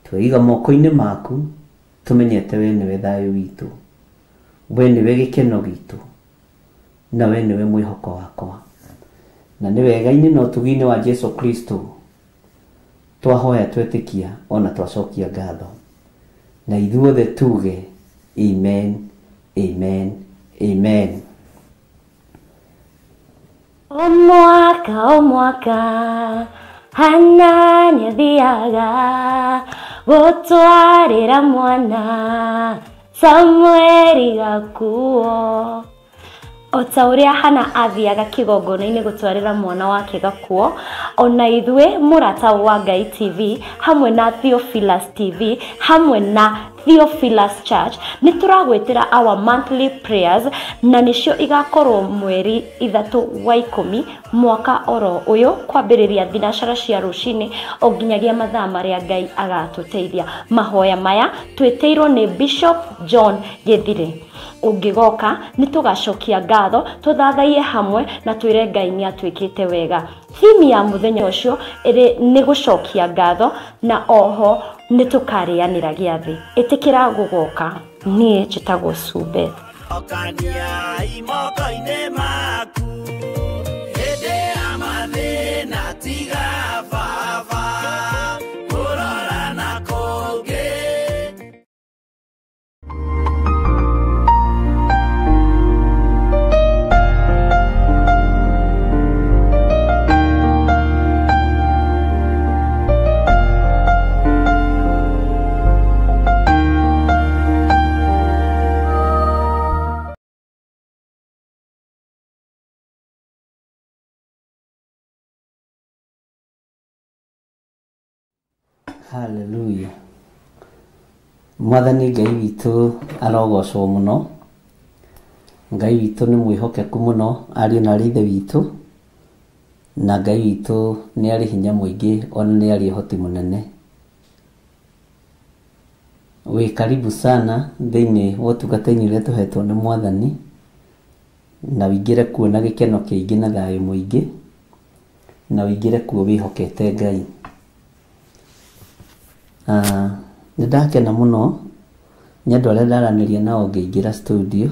Tweiga moko-inĩ maku, tũmenyete we nĩwe thayũ witũ, we nĩwe gĩkeno gitũ, na we nĩwe mwĩhoko wakwa. Na nĩ wega-inĩ na ũtugi-inĩ wa Jesũ Kristo twahoya twetĩkia ona twacokia ngatho. Na ithuothe tuge amen, amen, amen. O mwaka Hana nĩathiaga gũtwarĩra mwana Samueli gakuo. O ta ũrĩa Hana athiaga kĩgongona-inĩ gũtwarĩra mwana wake gakuo, ona ithuĩ Mũrata wa Ngai TV hamwe na Theophilus TV hamwe na Theophilus Church nĩ tũragwĩtĩra our monthly prayers, na nĩcio igakorwo mweri 3 wa 10 mwaka oro ũyũ, kwambĩrĩria thinacara cia rũcinĩ o nginyagia mathaa marĩa Ngai agatũteithia. Mahoya maya twĩtĩirwo nĩ Bishop John Gĩthire. Ũngĩgoka nĩ tũgacokia ngatho, tũthathaiye hamwe na twĩre Ngai nĩ atwĩkĩte wega. Theme ya mũthenya ũcio ĩrĩ nĩ gũcokia ngatho, na oho nĩ tũkarĩanĩra gĩathĩ. Ĩtĩkĩra gũgoka. Niĩ njĩtagwo Sue Beth. Okania moko-inĩ maku hĩndĩ ya mathĩna, tiga baba kũrora na kũngĩ. Hallelujah. Mwathani Ngai witũ arogocwo mũno. Ngai witũ nĩ mwĩhokeku mũno, ariũ na arĩ ithe witũ, na Ngai witũ nĩ arĩ hinya mũingĩ, ona nĩ arĩ ũhoti mũnene. Wĩ karibu sana thĩinĩ wa ũtungata-inĩ ũrĩa tũhetwo nĩ Mwathani, na wĩingĩre kuo na gĩkeno kĩingĩ na thayũ mũingĩ, na wĩingĩre kuo wĩhokete Ngai. Nĩ ndakena mũno nĩ andũ arĩa ndaranĩria nao ngĩingĩra studio.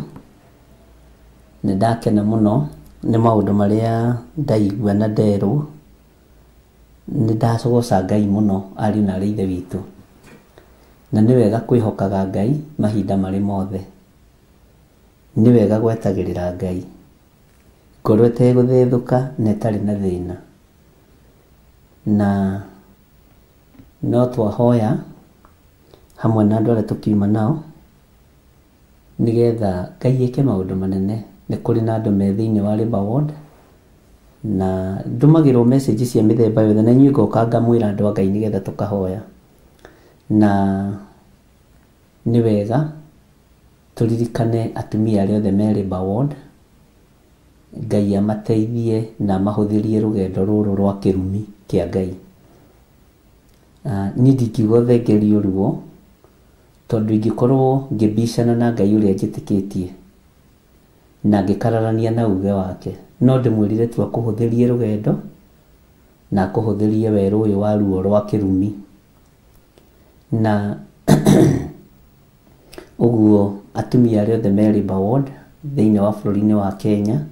Nĩ ndakena mũno nĩ maũndũ marĩa ndaigua na nderwo. Nĩ ndacogoca Ngai mũno, ariũ na arĩ ithe witũ. Na nĩ wega kwĩhokaga Ngai mahinda marĩ mothe. Nĩ wega gwetagĩrĩra Ngai ngoro ĩtegũthethũka na ĩtarĩ na thĩna. Na no twahoya hamwe na andũ arĩa tũkiuma nao, nĩgetha Ngai eke maũndũ manene. Nĩ kũrĩ na andũ me thĩinĩ wa Labour Ward, na ndũmagĩrwo message cia mĩthemba yothe, na inyuĩ ngoka ngamwĩra andũ a Ngai nĩgetha tũkahoya. Na nĩ wega tũririkane atumia arĩa othe me Labour Ward, Ngai amateithie na amahũthĩrie rũgendo rũrũ rwa kĩrumi kĩa Ngai. Niĩ ndingiuga thengerio ruo, tondũ ingĩkorwo ngĩbicana na Ngai ũrĩa njĩtĩkĩtie na ngĩkararania na uge wake, no ndĩmwĩrire tu akũhũthĩrie rũgendo na akũhũthĩrie werũ ũyũ wa ruo rwa kĩrumi. Na ũguo atumia arĩa othe me Labour Ward thĩinĩ wa bũrũri-inĩ wa Kenya,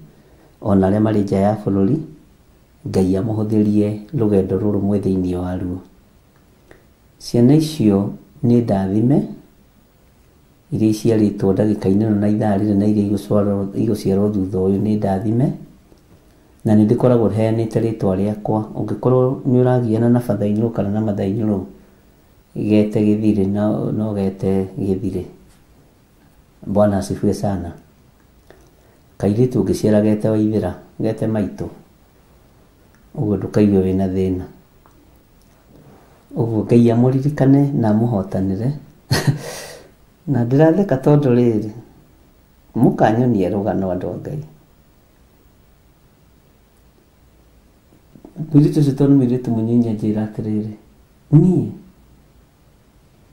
ona arĩa marĩ nja ya bũrũri, Ngai amũhũthĩrie rũgendo rũrũ mwĩ thĩinĩ waruo. Ciana icio nĩ ndathime, iria iciarĩtwo ndagĩka-inĩ ĩno na ithaa rĩrĩ, na iria igũciarwo thutha ũyũ nĩ ndathime. Na nĩ ndĩkoragwo heanĩte rĩtwa rĩakwa. Ũngĩkorwo nĩ ũragiana na batha-inĩ kana na matha-inĩ, gete Gĩthirĩ, no gete Gĩthirĩ. Bwana asifiwe sana. Kairĩtu ũngĩciara gete Waithĩra, gete maitũ, ũguo ndũkaigue wĩna thĩna. Ũguo Ngai amũririkane na amũhotanĩre. Na ndĩratheka tondũ rĩrĩ, mũkanyonia rũgano andũ a Ngai. Mũirĩtu ũcio tondũ nĩ mũirĩtu mũnyinyi anjĩra atĩrĩrĩ,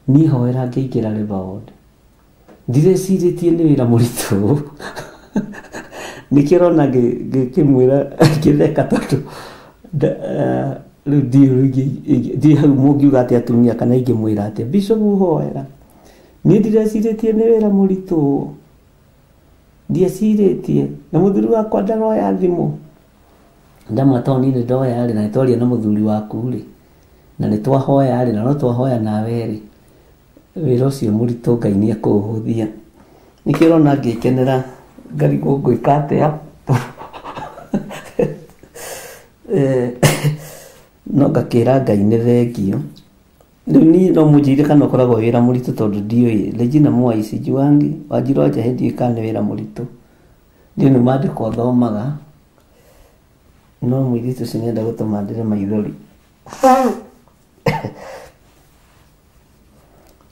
niĩ hoera ngĩingĩra Labour Ward, ndirecirĩtie nĩ wĩra mũritũ. Nĩkĩo ũrona ngĩkĩmwĩra ngĩtheka, tondũ rĩu ndiũĩ hau mũngiuga atĩ atumia kana ingĩmwĩra atĩa. Bishop hoera, niĩ ndirecirĩtie nĩ wĩra mũritũ, ndiecirĩtie, na mũthuri wakwa ndaroya thimũ. Ndamwĩra tondũ niĩ nĩ ndoya rĩ, na nĩtwaria na mũthuri waku rĩ, na nĩtwahoya rĩ, na no twahoya nawe rĩ, wĩra ũcio mũritũ Ngai nĩ ekũũhũthia. Nĩkĩo ũrona ngĩkenera ngarigwo ngwĩka atĩa. No ngakĩra Ngai nĩ thengio. Rĩu niĩ no mũnjĩre kana ũkoragwo wĩra mũritũ, tondũ ndiũĩ. Regina Mwai sijuangi, Wanjiru wa Njahe ndiũĩ kana nĩ wĩra mũritũ. Ndiũ nĩ maandĩko thomaga no mũirĩtu ũcio nĩenda gũtũma ndĩre maithori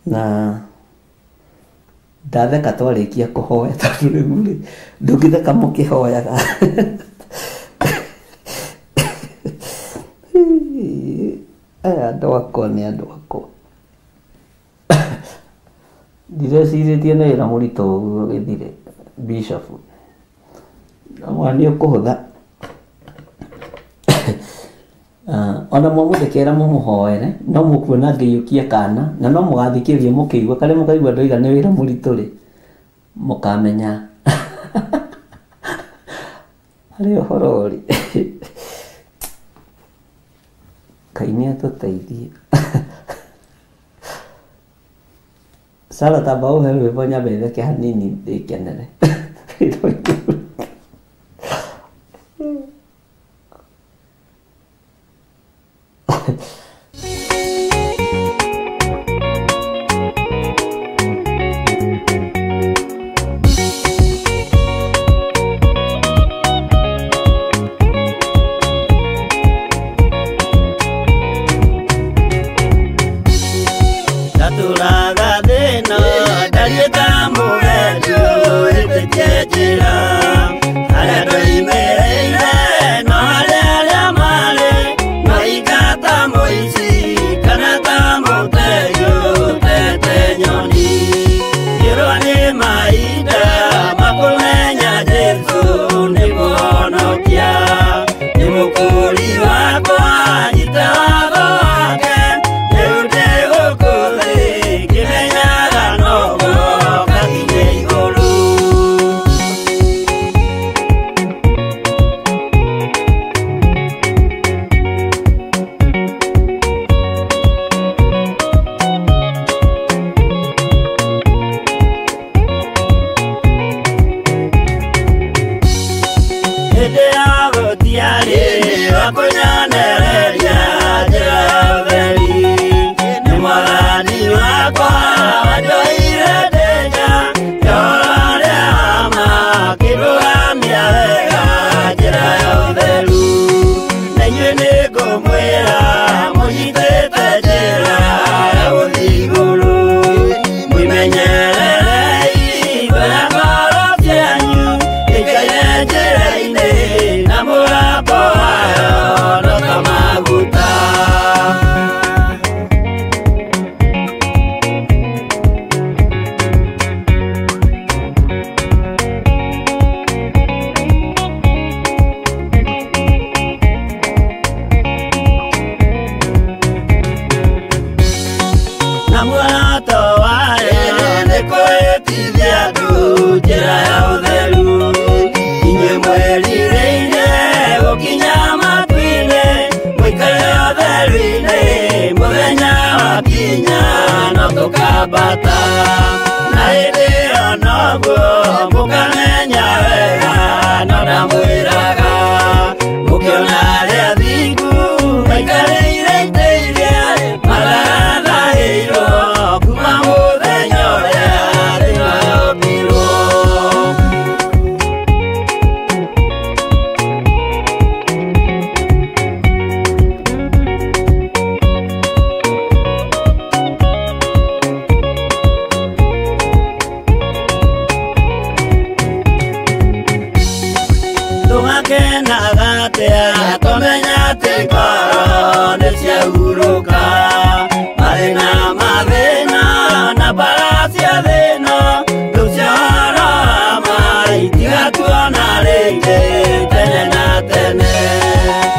na ndatheka twarĩkia kũhoya tondũ rĩu rĩ ndũngĩtheka mũkĩhoyaga. Aya andũ akwa nĩ andũ akwa, ndirecirĩtie nĩ wĩra mũritũ ũguo gĩthire bishop amwe nĩ ũkũhũtha. Ona mwamũthekera mũmũhoere no mũkuona ngĩiyũkia kana na no mũgathikĩrĩria mũkĩigua karĩa mũkaigua ndoiga nĩ wĩra mũritũ rĩ mũkamenya harĩ ũhoro ũrĩ. Ngai nĩ atũteithie. Sara tamba ũhe rwĩmbo nyambe theke hanini ndĩkenere. Ndatũraga thĩna ndariĩ ta mũgendi ũhĩtĩtie njĩra harĩa ndoimĩrĩire no harĩa arĩa marĩ no ingata mũici kana ta mũtegi ũtete nyoni ngĩrwo nĩ mahinda makũmenya Jesũ nĩ mũhonokia nĩ mũkũũri wakwa nyita watho wake rĩu ndĩ gũkũ thĩ ngĩmenyaga noguo ngakinye igũrũ. Hĩndĩ ya gũtiarĩ wa kũnyonereria njĩra ya ũtheri nĩ mwathani wakwa wanjoire ndĩ nja ngĩhoro ũrĩa wa ma akĩndũgamia wega njĩra ya ũtheru na inyuĩ nĩngũmwĩra mũnyitĩte njĩra ya gũthiĩ igũrũ mwĩmenyererei ngoro ngoro cianyu ikaire njĩra-inĩ na mũgambo wayo no ta maguta. Na muoroto wayo nĩ kwĩtithia andũ njĩra ya ũtheru inyuĩ mwĩrirĩire gũkinya matu-inĩ mũikare ũtheru-inĩ mũthenya wakinya no tũkambata na hĩndĩ ĩyo noguo mũkamenya wega no ndamwĩraga mũkĩona arĩa athingu maikarĩire itĩ iria matarathahĩirwo kuma mũthenya ũrĩa thĩ yombirwo. Tũgakenaga atĩa tũmenya atĩ ngoro nĩ ciahurũka mathĩna mathĩna na mbara cia thĩna rĩu cia ũhoro wa ma itigatuona rĩngĩ tene na tene.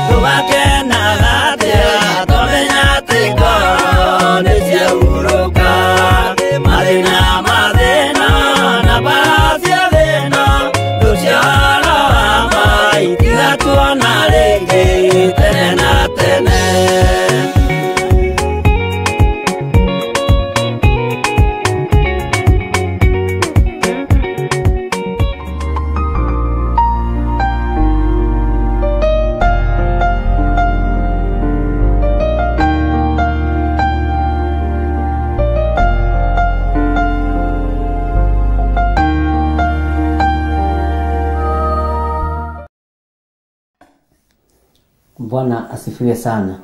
Tũgakenaga atĩa tũmenya atĩ ngoro nĩ ciahurũka mathĩna mathĩna na mbara cia thĩna rĩu cia ũhoro wa ma itigatuona rĩngĩ tene na tene. Bwana asifiwe sana.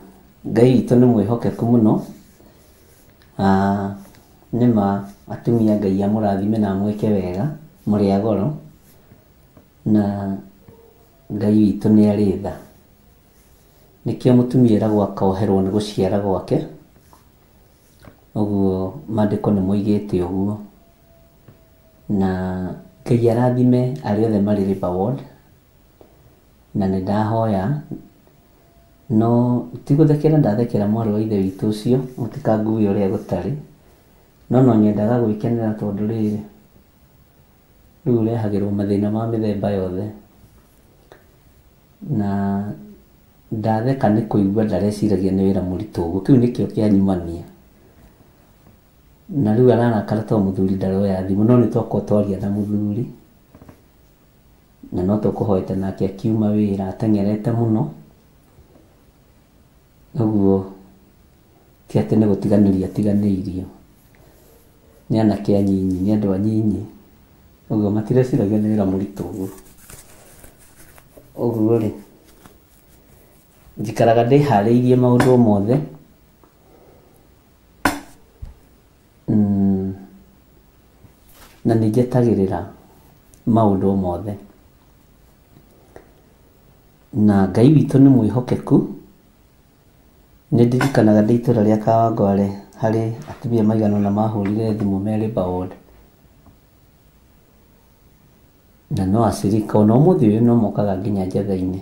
Ngai witũ nĩ mwĩhokeku mũno. Nĩma atumia Ngai amũrathime na amwĩke wega, mũrĩ a goro, na Ngai witũ nĩ arĩ tha. Nĩkĩo mũtumia eragwo akoherwo nĩ gũciara gwake, ũguo maandĩko nĩ moigĩte ũguo. Na Ngai arathime arĩa othe marĩ Labour Ward, na nĩ ndahoya no ti gũthekera ndathekera mwarĩ wa ithe witũ ũcio, mũtikangue ũrĩa gũtarĩ, no no nyendaga gwĩkenera tondũ rĩrĩ, rĩu ũrehagĩrwo mathĩna ma mĩthemba yothe. Na ndatheka nĩ kũigua ndareciragia nĩ wĩra mũritũ ũguo, kĩu nĩkĩo kĩanyumania. Na rĩu ararakara tondũ mũthuri ndaroya thimũ, no nĩ twakorwo twaria na mũthuri, na no tũkũhoete nake akiuma wĩra ateng'erete mũno. Ũguo ti atĩ nĩ gũtiganĩria atiganĩirio, nĩ anake anyinyi, nĩ andũ anyinyi, ũguo matireciragia nĩ wĩra mũritũ ũguo. Ũguo rĩ, njikaraga ndĩharĩirie maũndũ mothe. Na nĩ njetagĩrĩra maũndũ mothe. Na Ngai witũ nĩ mwĩhokeku. Nĩ ndirikanaga ndĩ itũra rĩa Kawangware harĩ atumia maigana ũna mahũrire thimũ me Labour Ward. Na no acirika ona ũmũthĩ ũyũ no mokaga nginya njetha-inĩ.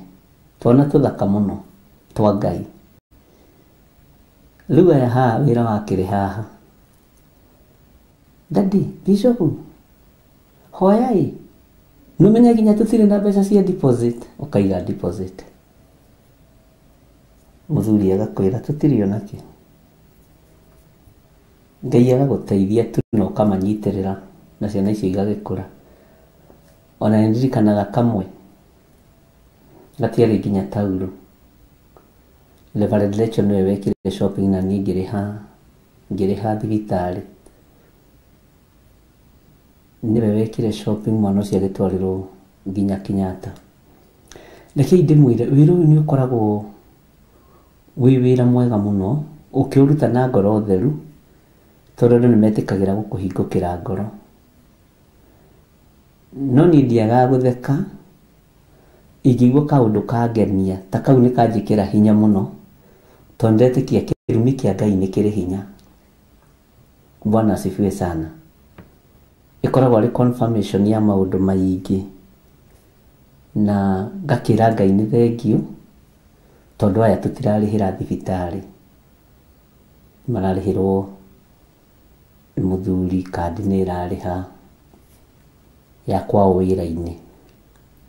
Twana tũthaka mũno twa Ngai. Rĩu aya haha wĩra wakĩrĩ haha. Daddy, Bishop, hoyai. Nĩũmenye nginya tũtirĩ na mbeca cia deposit. Ũkaiga deposit. Mũthuri agakwĩra tũtirĩ onakĩ. Ngai agagũteithia tu na ũkamanyitĩrĩra na ciana icio igagĩkũra. Ona nĩ ndirikanaga kamwe gatiarĩ nginya taurũ. Reverend Rachel nĩwe wekire shopping na niĩ ngĩrĩha thibitarĩ. Nĩwe wekire shopping mwana ũcio agĩtwarĩrwo nginya Kenyatta. Rekei ndĩmwĩre wĩra ũyũ nĩ ũkoragwo wĩ wĩra mwega mũno ũkĩũruta na ngoro theru, tondũ andũ nĩ metĩkagĩra gũkũhingũkĩra ngoro. No niĩ ndiagaga gũtheka ingĩigua kaũndũ kangenia ta kau nĩ kanjĩkĩra hinya mũno, tondũ ndetĩkia kĩrumi kĩa Ngai nĩ kĩrĩ hinya. Bwana asifiwe sana. Ĩkoragwo arĩ confirmation ya maũndũ maingĩ, na ngakĩra Ngai nĩ thengiũ tondũ aya tũtirarĩhĩra thibitarĩ, mararĩhĩrwo nĩ mũthuri, kandi nĩ ĩrarĩha ya kwao wĩra-inĩ,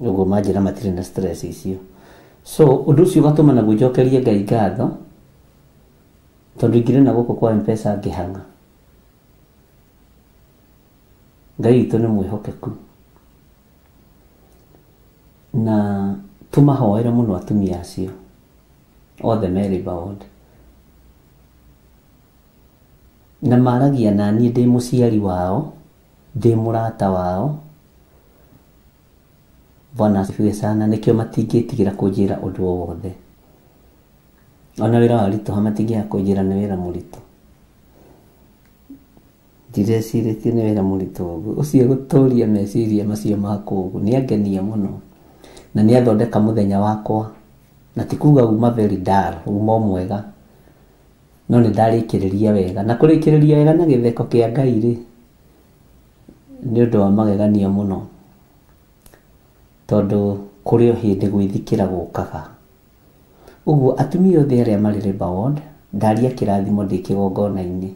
ũguo manjĩra matirĩ na stress icio. So ũndũ ũcio ũgatũma naguo njokerie Ngai ngatho, tondũ ingĩrĩ na gũkũ kwa M-Pesa ngĩhang'a. Ngai witũ nĩ mwĩhokeku, na tũmahoere mũno atumia acio othe me Labour Ward. Na maragia na niĩ ndĩ mũciari wao, ndĩ mũrata wao. Bwana asifiwe sana. Nĩkĩo matingĩtigĩra kũnjĩra ũndũ o wothe. Ona wĩra waritũha matingĩaga kũnjĩra nĩ wĩra mũritũ. Ndirecirĩtie nĩ wĩra mũritũ ũguo. Ũcio gũtũria meciria macio makwa ũguo nĩ angenia mũno, na nĩ athondeka mũthenya wakwa. Na ti kuga uma very dull, uma o mwega, no nĩ ndarĩkĩrĩria wega. Na kũrĩkĩrĩria wega na gĩtheko kĩa Ngai rĩ, nĩ ũndũ wa magegania mũno, tondũ kũrĩ o hĩndĩ gwĩthikĩra gũkaga. Ũguo atumia othe arĩa marĩ Labour Ward, ndaria kĩrathimo ndĩ kĩgongona-inĩ.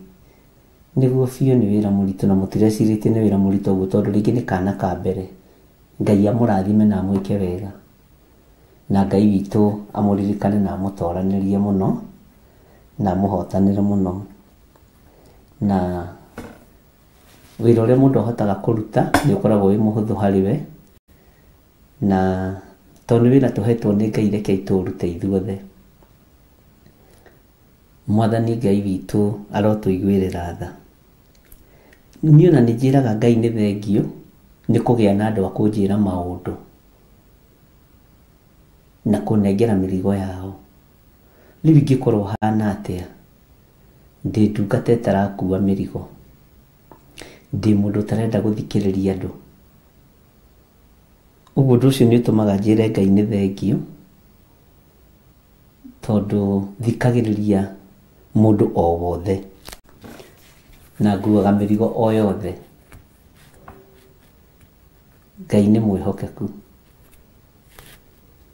Nĩguo biũ nĩ wĩra mũritũ, na mũtirecirĩtie nĩ wĩra mũritũ ũguo, tondũ rĩngĩ nĩ kana ka mbere. Ngai amũrathime na amwĩke wega, na Ngai witũ amũririkane na amũtoranĩrie mũno, na amũhotanĩre mũno. Na wĩra ũrĩa mũndũ ahotaga kũruta nĩ ũkoragwo wĩ mũhũthũ harĩ we, na tondũ nĩ wĩra tũhetwo nĩ Ngai, rekei tũũrute ithuothe. Mwathani Ngai witũ arotũiguĩrĩra tha. Niĩ ona nĩ njĩraga Ngai nĩ thengiũ nĩ kũgĩa na andũ a kũnjĩra maũndũ. na kũnengera mĩrigo yao. Rĩu ingĩkorwo hana atĩa ndĩ ndungata ĩtarakua mĩrigo, ndĩ mũndũ ũtarenda gũthikĩrĩria andũ. Ũguo ũndũ ũcio nĩ ũtũmaga njĩre Ngai nĩ thengio, tondũ thikagĩrĩria mũndũ o wothe na nguaga mĩrigo o yothe. Ngai nĩ mwĩhokeku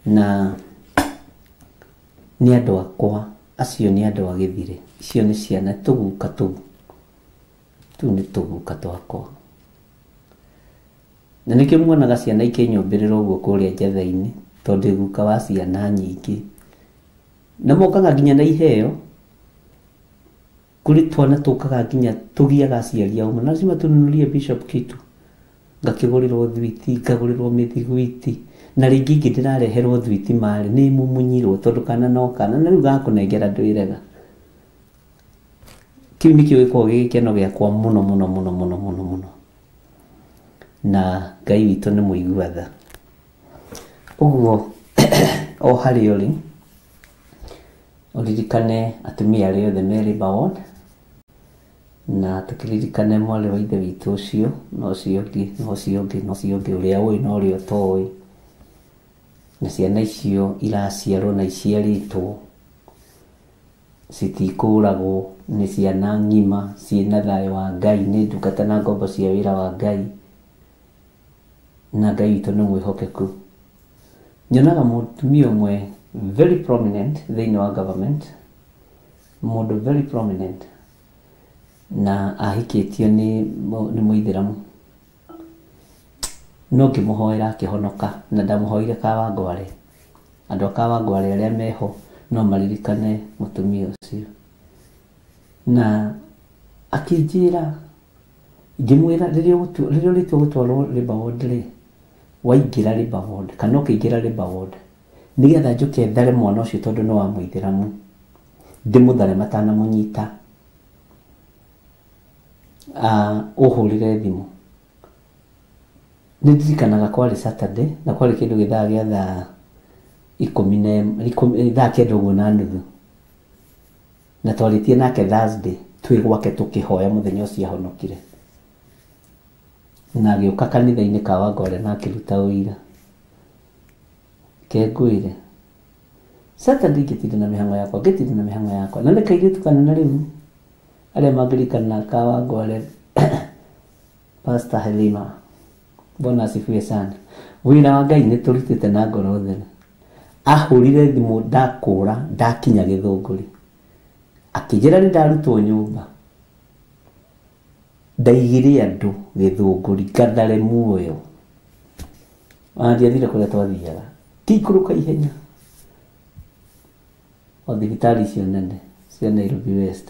na nĩ andũ akwa, acio nĩ andũ a gĩthire, icio nĩ ciana tũguka tũu, tũu nĩ tũguka twakwa. Na nĩkĩo muonaga ciana ikĩnyũmbĩrĩra ũguo kũrĩa njetha-inĩ, tondũ guka wa ciana nyingĩ. Na mokaga nginya na iheo, kũrĩ twana tũkaga nginya tũgiaga aciari ao, lazima tununulie Bishop kitu. Ngakĩgũrĩrwo thwiti, ngagũrĩrwo mĩthiguiti, na rĩngĩ ingĩ ndĩrareherwo thwiti marĩ nĩ mumunyirwo tondũ kana no kana, na rĩu gakũnengera ndwĩrega. Kĩu nĩkĩo gĩkoragwo gĩ gĩkeno gĩakwa mũno mũno mũno mũno mũno mũno. Na Ngai witũ nĩ mũigua tha. Ũguo o harĩa ũrĩ, ũririkane atumia arĩa othe me labour ward, na tũkĩririkane mwarĩ wa ithe witũ ũcio, na ũcio ũngĩ, na ũcio ũngĩ, na ũcio ũngĩ, ũrĩa ũĩ na ũrĩa ũtoĩ. Na ciana icio iraciarwo na iciarĩtwo, citikũragwo, nĩ ciana ng'ima ciĩna thayũ wa Ngai, nĩ ndungata na ngombo cia wĩra wa Ngai. Na Ngai witũ nĩ mwĩhokeku. Nyonaga mũtumia ũmwe very prominent thĩinĩ wa government, mũndũ very prominent, na ahikĩtio nĩ mũithĩramu. No ngĩmũhoera akĩhonoka, na ndamũhoire Kawangware. Andũ a Kawangware arĩa meho no maririkane mũtumia ũcio. Na akĩnjĩra, ngĩmwĩra rĩrĩa ũrĩtua gũtwarwo labour ward rĩ, waingĩra labour ward kana ũkĩingĩra labour ward, nĩgetha njũke thare mwana ũcio tondũ nĩ wa mũithĩramu, ndĩmũthare matanamũnyita, ũhũrĩre thimũ. Nĩ ndirikanaga kwarĩ Saturday, na kwarĩ kĩndũ gĩthaa gĩa thaa 9:30 ũguo na nuthu. Na twarĩtie nake Thursday twĩ gwake tũkĩhoya mũthenya ũcio ahonokire. Na agĩũka kanitha-inĩ Kawangware na akĩruta ũira. Kengwĩre Saturday ngĩtinda na mĩhang'o yakwa, ngĩtinda na mĩhang'o yakwa. Na nĩ kairĩtu kanene rĩu, arĩa mangĩririkana Kawangware, Pastor Halima, Bwana asifiwe sana. Wĩra wa Ngai nĩ tũrutĩte na ngoro theru. Ahũrire thimũ ndakũra, ndakinya Gĩthũngũri. Akĩnjĩra nĩ ndarutwo nyũmba. Ndaigire andũ Gĩthũngũri ngathare muoyo. Ona ndiathire kũrĩa twathiaga. Ngĩikũrũka ihenya. O thibitarĩ icio nene cia Nairobi West.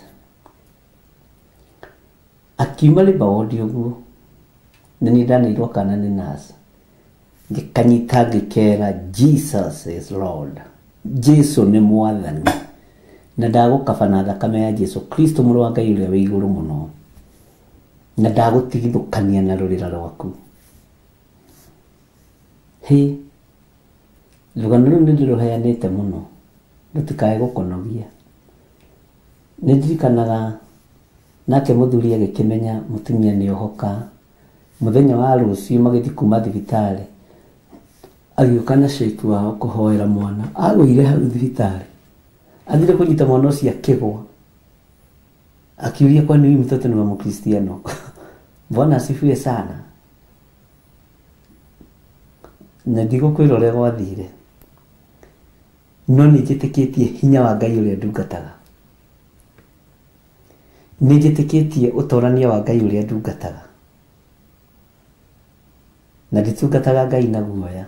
Akiuma labour ward ũguo, nĩ niĩ ndaneirwo kana nĩ nurse. Ngĩkanyita ngĩkera Jesus is Lord. Jesu nĩ mwathani. Na ndagũkaba na thakame ya Jesu Kristo mũrũ wa Ngai ũrĩa wĩ igũrũ mũno. Na ndagũtigithũkania na rũrĩra rwaku. Hĩ, rũgano rũu nĩ ndĩrũheanĩte mũno, rũtikae gũkũnogia. Nĩ ndirikanaga nake mũthuri agĩkĩmenya mũtumia nĩ ohoka. Mũthenya wa rũciũ magĩthiĩ kuma thibitarĩ, agĩũka na sheikh wao kũhoera mwana. Agũire hau thibitarĩ, athire kũnyita mwana ũcio akĩgwa. Akiuria, kwani huyu mtoto ni wa Mkristiano? Bwana asifiwe sana. Na ndigũkwĩra ũrĩa gwathire, no nĩ njĩtĩkĩtie hinya wa Ngai ũrĩa ndungataga. Nĩ njĩtĩkĩtie ũtorania wa Ngai ũrĩa ndungataga. Na nditungataga Ngai na guoya.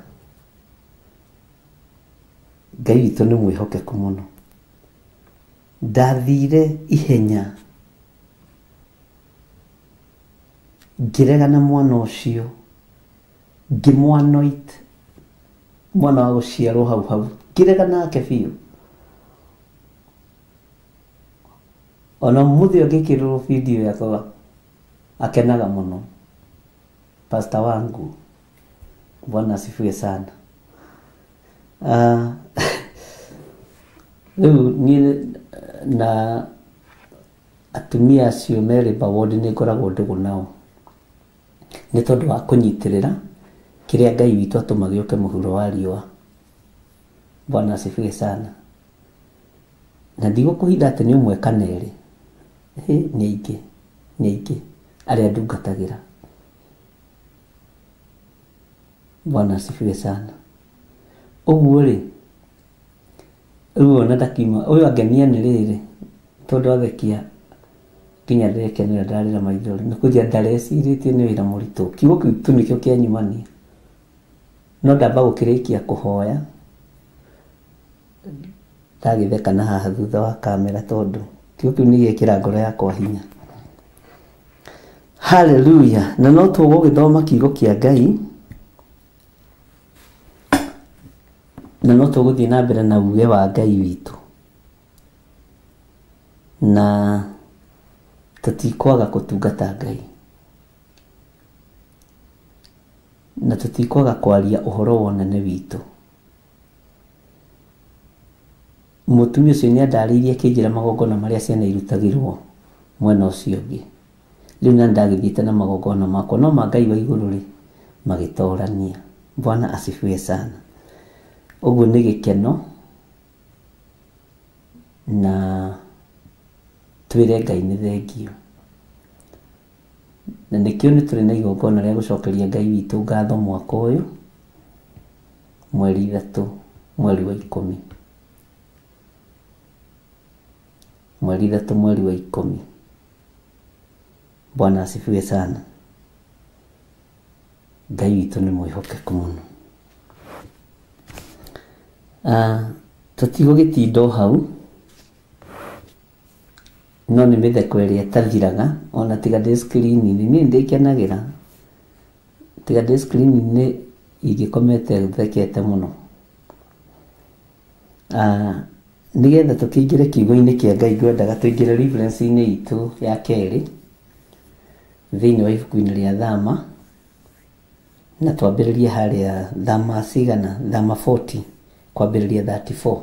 Ngai witũ nĩ mwĩhokeku mũno. Ndathire ihenya ngĩregana mwana ũcio, ngĩmwanoit mwana wa gũciarwo hau hau, ngĩregana nake biũ. Ona mũthĩ ũngĩkĩrĩrwo video yakwa akenaga mũno. Pastor wangu, Bwana asifiwe sana. Rĩu niĩ na atumia acio me labour ward nĩ ngoragwo ndũgũ nao nĩ tondũ wa kũnyitĩrĩra kĩrĩa Ngai witũ atũma gĩũke mũhuro wa riũa. Bwana asifiwe sana. Na ndigũkũhitha atĩ nĩ ũmwe kana erĩ, nĩ aingĩ, nĩ aingĩ arĩa ndungatagĩra. Bwana asifiwe sana. Ũguo rĩ, rĩu ona ndakiuma ũyũ angenia nĩ rĩrĩ tondũ athekia nginya ndekenera ndarĩra maithori nĩ kũnjĩra ndarecirĩtie nĩ wĩra mũritũ. Kiugo kĩu tu nĩkĩo kĩanyumania, no ndamba gũkĩrĩkia kũhoya ndagĩtheka na haha thutha wa kamera tondũ kiugo kĩu nĩ gĩekĩra ngoro yakwa hinya. Haleluya. Na no tũgũgĩthoma kiugo kĩa Ngai na no tũgũthiĩ na mbere na uge wa Ngai witũ, na tũtikwaga kũtungata Ngai na tũtikwaga kwaria ũhoro wa ũnene witũ. Mũtumia ũcio nĩ andarĩirie akĩnjĩra magongona marĩa ciana irutagĩrwo mwena ũcio ũngĩ. Rĩu na ndagĩthiĩte na magongona makwa, no ma Ngai wa igũrũ rĩ magĩtorania. Bwana asifiwe sana. Ũguo nĩ gĩkeno na twĩre Ngai nĩ thengio. Na nĩkĩo nĩ tũrĩ na igongona rĩa gũcokeria Ngai witũ ngatho mwaka ũyũ, mweri 3 mweri wa 10. Mweri 3 mweri wa 10. Bwana asifiwe sana. Ngai witũ nĩ mwĩhokeku mũno. Tũtigũgĩtinda o hau, no nĩ mĩtheko ĩrĩa ĩtathiraga ona tiga ndĩ screen-inĩ. Niĩ nĩndĩkenagĩra tiga ndĩ screen-inĩ ingĩkomete thekete mũno. Nĩgetha tũkĩingĩre kiugo-inĩ kĩa Ngai ngwendaga tũingĩre reference-inĩ itũ ya kerĩ thĩinĩ wa ibuku-inĩ rĩa Thama, na twambĩrĩrie harĩa Thama cigana, Thama 40 kwambĩrĩria 34.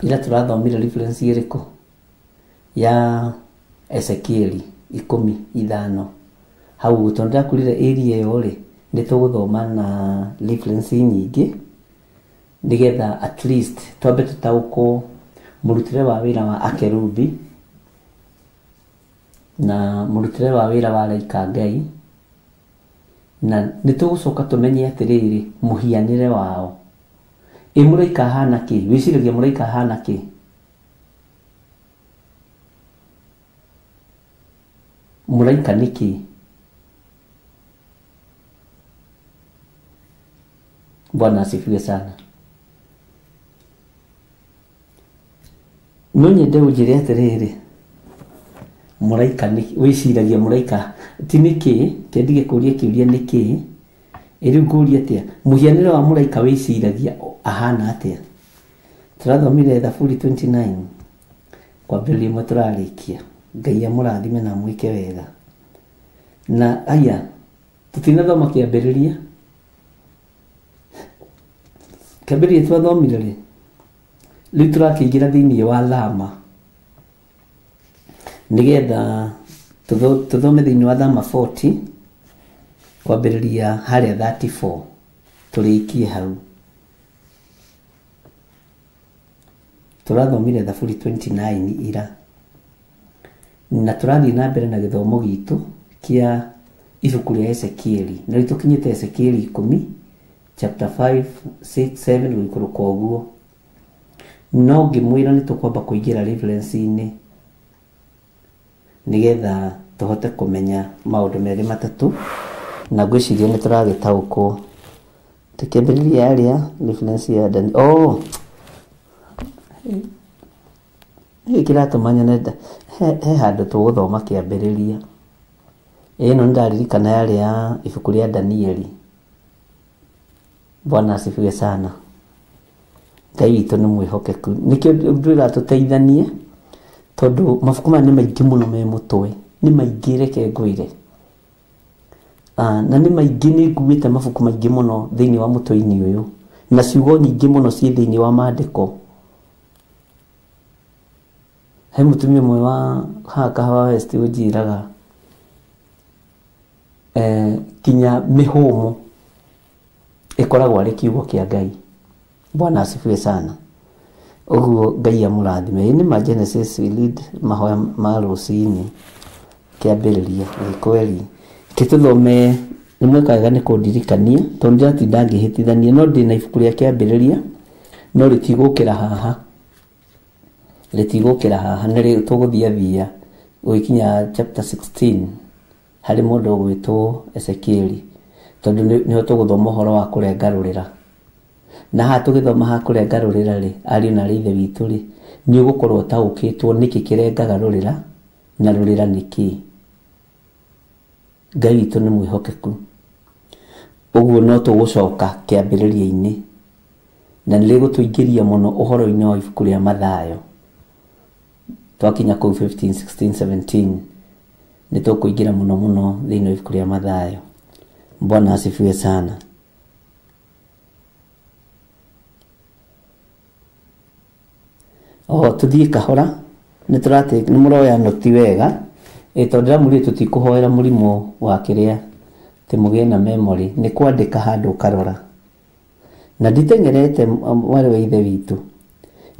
Ira tũrathomire reference ĩrĩkũ? Ya Ezekieli 15. Hau tondũ ndakurire area ĩyo rĩ, nĩ tũgũthoma na reference nyingĩ nĩgetha at least twambe tũtaũkwo mũrutĩre wa wĩra wa akerubi na mũrutĩre wa wĩra wa araika Ngai, na nĩ tũgũcoka tũmenye atĩrĩrĩ mũhianĩre wao. Ĩ mũraika ahana kĩ? Wĩciragia mũraika ahana kĩ? Mũraika nĩ kĩ? Bwana asifiwe sana. No nyende ũnjĩre atĩrĩrĩ, mũraika nĩ, wĩciragia mũraika ti nĩ kĩ? Kĩendige kũria kĩũria nĩ kĩ? Ĩ rĩu ngũrie atĩa? Mũhianĩre wa mũraika wĩciragia ahana atĩa? Tũrathomire Thaburi 29 kwambĩrĩria ĩmwe tũrarĩkia. Ngai amũrathime na amwĩke wega. Na aya tũtinathoma kĩambĩrĩria. Kĩambĩrĩria twathomire rĩ, rĩu tũrakĩingĩra thĩinĩ wa Thama nĩgetha tũthome thĩinĩ wa Thama 40 kwambĩrĩria harĩa 34 tũrĩkie hau. Tũrathomire Thaburi 29 ira na tũrathiĩ na mbere na gĩthomo gitũ kĩa ibuku rĩa Ezekieli, na rĩu tũkinyĩte Ezekieli 10 chapter 5 6 7 gũikũrũka ũguo. No ngĩmwĩra nĩ tũkwamba kũingĩra reference-inĩ nĩgetha tũhote kũmenya maũndũ merĩ matatũ, na ngwĩciria nĩ tũragĩtaũkwo. Tũkĩambĩrĩria harĩa reference ya Daniel. Oh, nĩkĩ kĩratũma nyone he handũ tũgũthoma kĩambĩrĩria. Ĩno nĩndaririkana yarĩ ya ibuku rĩa Danieli. Bwana asifiwe sana. Ngai witũ nĩ mwĩhokeku. Nĩkĩo ndwĩra tũteithanie tondũ mabuku maya nĩ maingĩ mũno me mũtwe, nĩ maingĩ reke ngwĩre. Na nĩ maingĩ nĩ nguĩte mabuku maingĩ mũno thĩinĩ wa mũtwe-inĩ ũyũ na ciugo nyingĩ mũno ciĩ thĩinĩ wa maandĩko. He mũtumia ũmwe wa haha Kahawa West ũnjĩraga kinya mĩhũmũ ĩkoragwo arĩ kiugo kĩa Ngai. Bwana asifiwe sana. Ũguo Ngai amũrathime. Ĩ nĩ ma Genesis we lead mahoya ma rũcinĩ kĩambĩrĩria nĩ kweli. Reke tũthome nĩ mweka wega nĩ kũndirikania tondũ ndĩratinda ngĩhĩtithania no ndĩna ibuku rĩa kĩambĩrĩria no rĩtigũkĩra haha. Rĩtigũkĩra haha nĩ tũgũthiathia gũgĩkinya chapter 16 harĩ mũndũ ũgwĩtwo Ezekieli tondũ nĩho tũgũthoma ũhoro wa kũrenga rũrĩra. Na haha tũgĩthoma haha kũrenga rũrĩra rĩ, ariũ na arĩ ithe witũ rĩ, nĩ ũgũkorwo ũtaũkĩtwo nĩkĩ kĩrengaga rũrĩra na rũrĩra nĩ kĩĩ. Ngai witũ nĩ mwĩhokeku. Ũguo no tũgũcoka kĩambĩrĩria-inĩ na nĩ rĩgũtũingĩria mũno ũhoro-inĩ wa ibuku rĩa Mathayo. Twakinya kũu 15, 16, 17 nĩ tũkũingĩra mũno mũno thĩinĩ wa ibuku rĩa Mathayo. Bwana asifiwe sana. O tuthiĩ kahora nĩ tũrate nĩ mũroya noti wega tondũ ndĩramwĩrire tũtikũhoera mũrimũ wa kĩrĩa atĩ mũgĩe na memory nĩ kwandĩka handũ ũkarora. Na nditeng'erete mwarĩ wa ithe witũ.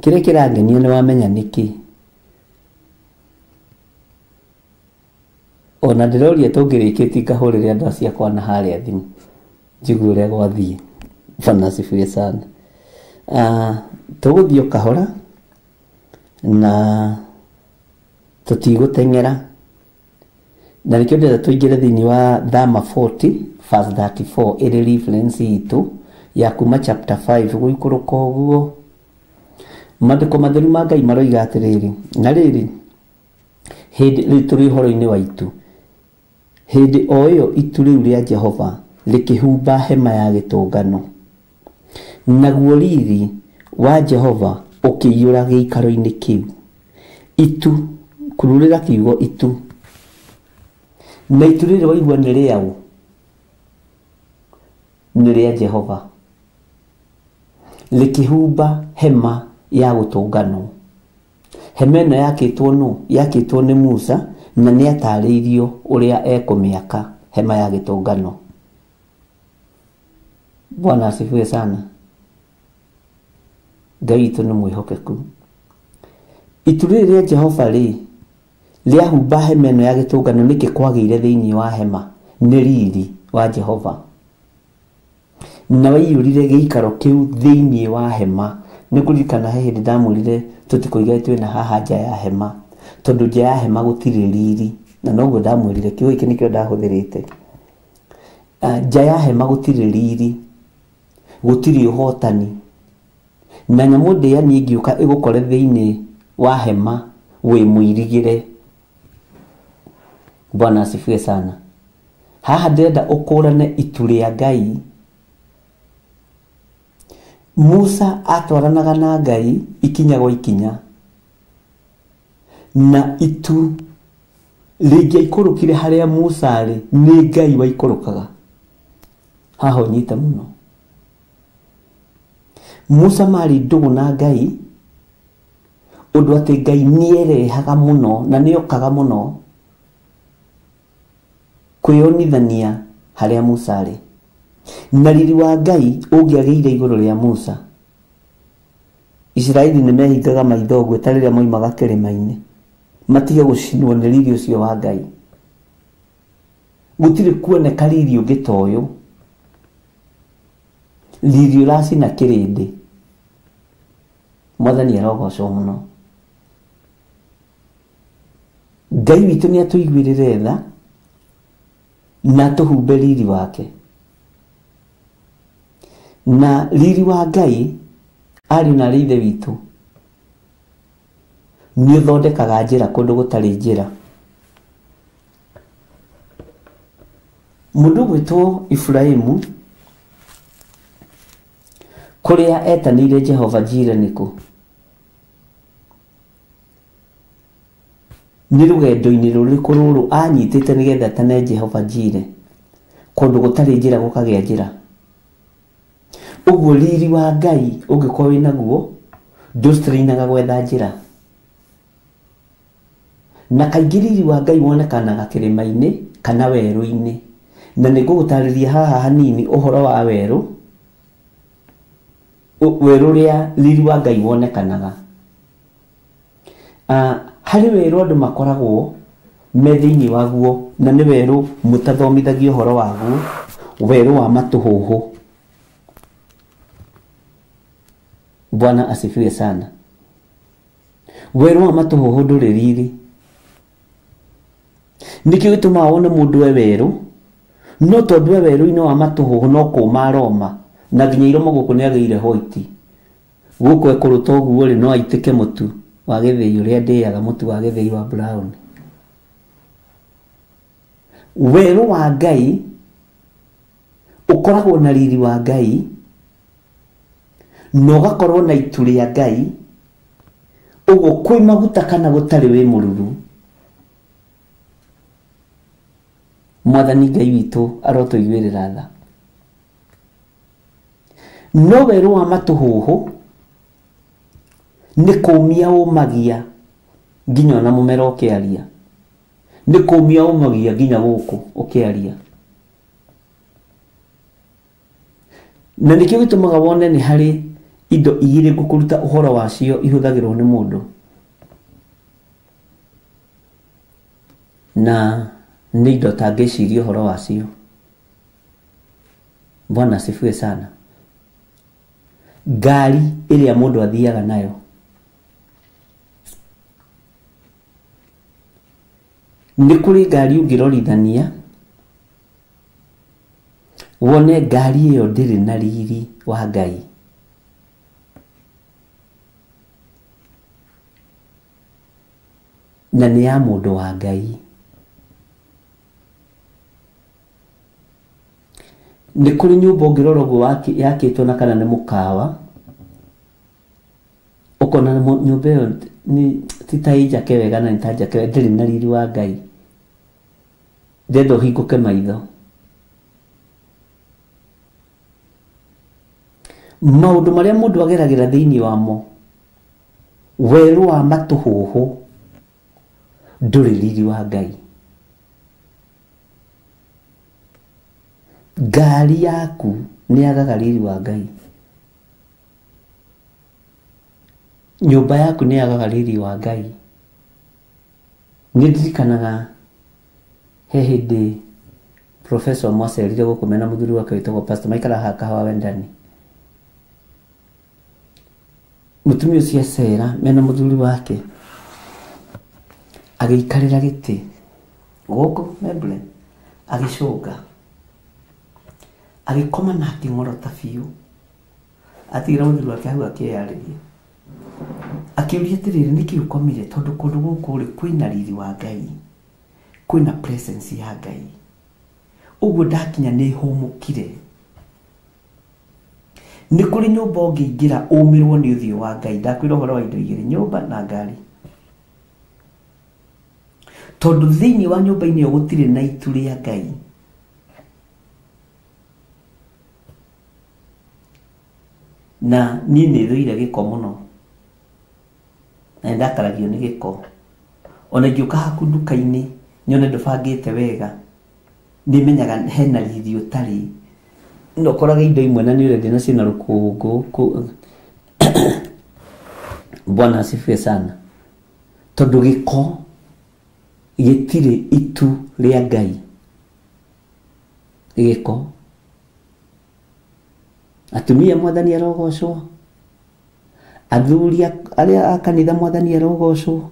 Kĩrĩa kĩrangenia nĩ wamenya nĩkĩ. Ona ndĩroria tũngĩrĩkĩtie ngahũrĩre andũ acio akwa na harĩa thimũ njigue ũrĩa gwathiĩ. Bwana asifiwe sana. Tũgũthiĩ o kahora na tũtigũteng'era na nĩkĩo ndĩrenda tũingĩre thĩinĩ wa Thama 40 verse 34 ĩrĩ reference itũ ya kuma chapter 5 gũikũrũka ũguo. Maandĩko matheru ma Ngai maroiga atĩrĩrĩ, na rĩrĩ hĩndĩ rĩu tũrĩ ũhoro-inĩ wa itu, hĩndĩ o ĩyo itu rĩu rĩa Jehova rĩkĩhumba hema ya gĩtũngano, naguo riri wa Jehova ũkĩiyũra gĩikaro-inĩ kĩu. Itu, kururĩra kiugo itu, na itu rĩrĩ waigua nĩ rĩaũ? Nĩ rĩa Jehova. Rĩkĩhumba hema ya gũtũnganwo. Hema ĩno yakĩtwo nũ? Yakĩtwo nĩ Musa na nĩ atarĩirio ũrĩa ekũmĩaka hema ya gĩtũngano. Bwana asifiwe sana. Ngai witũ nĩ mwĩhokeku. Itu rĩrĩ rĩa Jehova rĩ rĩahumba hema ĩno ya gĩtũngano, nĩkĩ kwagĩire thĩinĩ wa hema? Nĩ riri wa Jehova. Na waiyũrire gĩikaro kĩu thĩinĩ wa hema. Nĩ kũririkana he hĩndĩ ndamwĩrire tũtikũiga twĩna haha nja ya hema tondũ nja ya hema gũtirĩ riri, na noguo ndamwĩrire kiugo gĩkĩ nĩkĩo ndahũthĩrĩte. Nja ya hema gũtirĩ riri, gũtirĩ ũhotani, na nyamũ ndĩani ĩngĩũka ĩgũkore thĩinĩ wa hema wĩ mũirigĩre. Bwana asifiwe sana. Haha ndĩrenda ũkũrane itu rĩa Ngai. Musa atwaranaga na Ngai ikinya gwa ikinya, na itu rĩngĩaikũrũkire harĩa Musa arĩ nĩ Ngai waikũrũkaga. Haha ũnyite mũno. Musa marĩ ndũgũ na Ngai ũndũ atĩ Ngai nĩerehaga mũno na nĩokaga mũno kwĩyonithania harĩa Musa arĩ. Na riri wa Ngai ũngĩagĩire igũrũ rĩa Musa, Isiraeli nĩ mehingaga maitho ũguo ta rĩrĩa moimaga kĩrĩma-inĩ matige gũcinwo nĩ riri ũcio wa Ngai. Gũtirĩ kuoneka riri ũngĩ ta ũyũ, riri ũracina kĩrĩndĩ. Mwathani arogocwo mũno. Ngai witũ nĩ atũiguĩrĩre tha na atũhumbe riri wake. Na riri wa Ngai ariũ na arĩ ithe witũ nĩ ũthondekaga njĩra kũndũ gũtarĩ njĩra. Mũndũ ũgwĩtwo Iburahĩmu kũrĩa etanĩire Jehova Jire nĩkũ? Nĩ rũgendo-inĩ rũrĩkũ rũrũ anyitĩte nĩgetha etane Jehova Jire? Kũndũ gũtarĩ njĩra gũkagĩa njĩra. Ũguo riri wa Ngai ũngĩkorwo wĩ naguo ndũstrainaga gwetha njĩra. Na kaingĩ riri wa Ngai wonekanaga kĩrĩma-inĩ kana werũ-inĩ. Na nĩ ngũgũtarĩria haha hanini ũhoro wa werũ, werũ ũrĩa riri wa Ngai wonekanaga. Harĩ werũ andũ makoragwo me thĩinĩ waguo, na nĩ werũ mũtathomithagio ũhoro waguo, werũ wa matũhũhũ. Bwana asifiwe sana. Werũ wa matũhũhũ ndũrĩ riri. Nĩkĩo gĩtũmaga wone mũndũ e werũ, no tondũ e werũ-inĩ wa matũhũhũ no kũma aroma, na nginya iromo gũkũ nĩ agĩire hoiti. Gũkũ ekũrũta ũguo rĩ, no aitĩke mũtu wa gĩthĩi ũrĩa ndĩaga, mũtu wa gĩthĩi wa brown. Werũ wa Ngai ũkoragwo na riri wa Ngai, na ũgakorwo na itu rĩa Ngai, ũguo kwĩ maguta kana gũtarĩ wĩ mũruru. Mwathani Ngai witũ arotũiguĩrĩra tha. No werũ wa matũhũhũ nĩ kũmia ũmagia nginya ona mũmera ũkĩaria, nĩ kũmia ũmagia nginya gũkũ ũkĩaria. Na nĩkĩo gĩtũmaga wone nĩ harĩ indo igĩrĩ ngũkũruta ũhoro wacio ihũthagĩrwo nĩ mũndũ, na nĩ indo ũtangĩciria ũhoro wacio. Bwana asifiwe sana. Ngari ĩrĩa mũndũ athiaga nayo nĩ kũrĩ ngari ũngĩrorithania wone ngari ĩyo ndĩrĩ na riri wa Ngai. Na nĩ ya mũndũ wa Ngai. Nĩ kũrĩ nyũmba ũngĩrora ũguo yakĩtwo na kana nĩ mũkawa, ũkona nyũmba ĩyo nĩ ti ta ĩ njake wega na nĩ ta njake wega, ndĩrĩ na riri wa Ngai. Ndĩrenda ũhingũke maitho. Maũndũ marĩa mũndũ ageragĩra thĩinĩ wamo, werũ wa matũhũhũ ndũrĩ riri wa Ngai. Ngari yaku nĩ yagaga riri wa Ngai. Nyũmba yaku nĩ yagaga riri wa Ngai. Nĩ ndirikanaga he hĩndĩ Professor mwacerire gũkũ mena mũthuri wake wĩtagwo Pastor maikara haha Kahawa Wendani. Mũtumia ũcio acera mena mũthuri wake agĩikarĩra gĩtĩ gũkũ Memble, agĩcũnga, agĩkoma na akĩng'orota biũ. Atigĩra mũthuri wake hau akĩyarĩria, akĩũria atĩrĩrĩ, nĩkĩ ũkomire? Tondũ kũndũ gũkũ rĩ kwĩna riri wa Ngai, kwĩna presence ya Ngai. Ũguo ndakinya nĩ hũmũkire. Nĩ kũrĩ nyũmba ũngĩingĩra ũmĩrwo nĩ ũthiũ wa Ngai. Ndakwĩra ũhoro wa indo igĩrĩ, nyũmba na ngari. Tondũ thĩinĩ wa nyũmba-inĩ ĩyo gũtirĩ na itu rĩa Ngai. Na niĩ nĩ thũire gĩko mũno, na nĩ ndakaragio nĩ gĩko. Ona ingĩũka haku nduka-inĩ nyone ndũbangĩte wega, nĩ menyaga hena riri ũtarĩ. No ũkorage indo imwe na nĩ ũrendia na ciĩna rũkũngũ. Bwana asifiwe sana. Tondũ gĩko gĩtirĩ itu rĩa Ngai. Gĩko. Atumia mwathani arogocwo, athuri arĩa a kanitha mwathani arogocwo.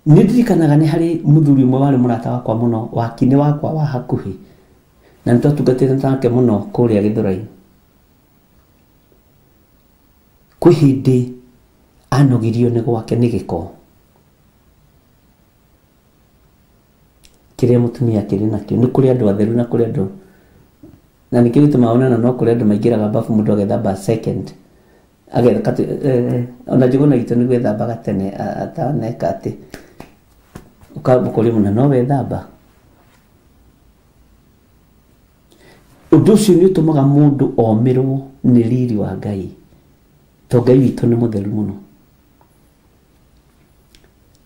Nĩ ndirikanaga nĩ harĩ mũthuri ũmwe warĩ mũrata wakwa mũno, wakinĩ wakwa wa hakuhĩ, na nĩ twatungatĩte nake mũno kũrĩa Gĩthũrai. Kwĩ hĩndĩ anogirio nĩ gwake nĩ gĩko kĩrĩa mũtumia akĩrĩ nakĩo. Nĩ kũrĩ andũ atheru na kũrĩ andũ, na nĩkĩo gĩtũmaga wone no kũrĩ andũ maingĩraga bafu mũndũ agethamba second, ona Njũgũna itũ nĩguo ethambaga tene ataneka atĩ ũkamũkũria mũno no wethamba. Ũndũ ũcio nĩ ũtũmaga mũndũ omĩrwo nĩ riri wa Ngai, to Ngai witũ nĩ mũtheru mũno.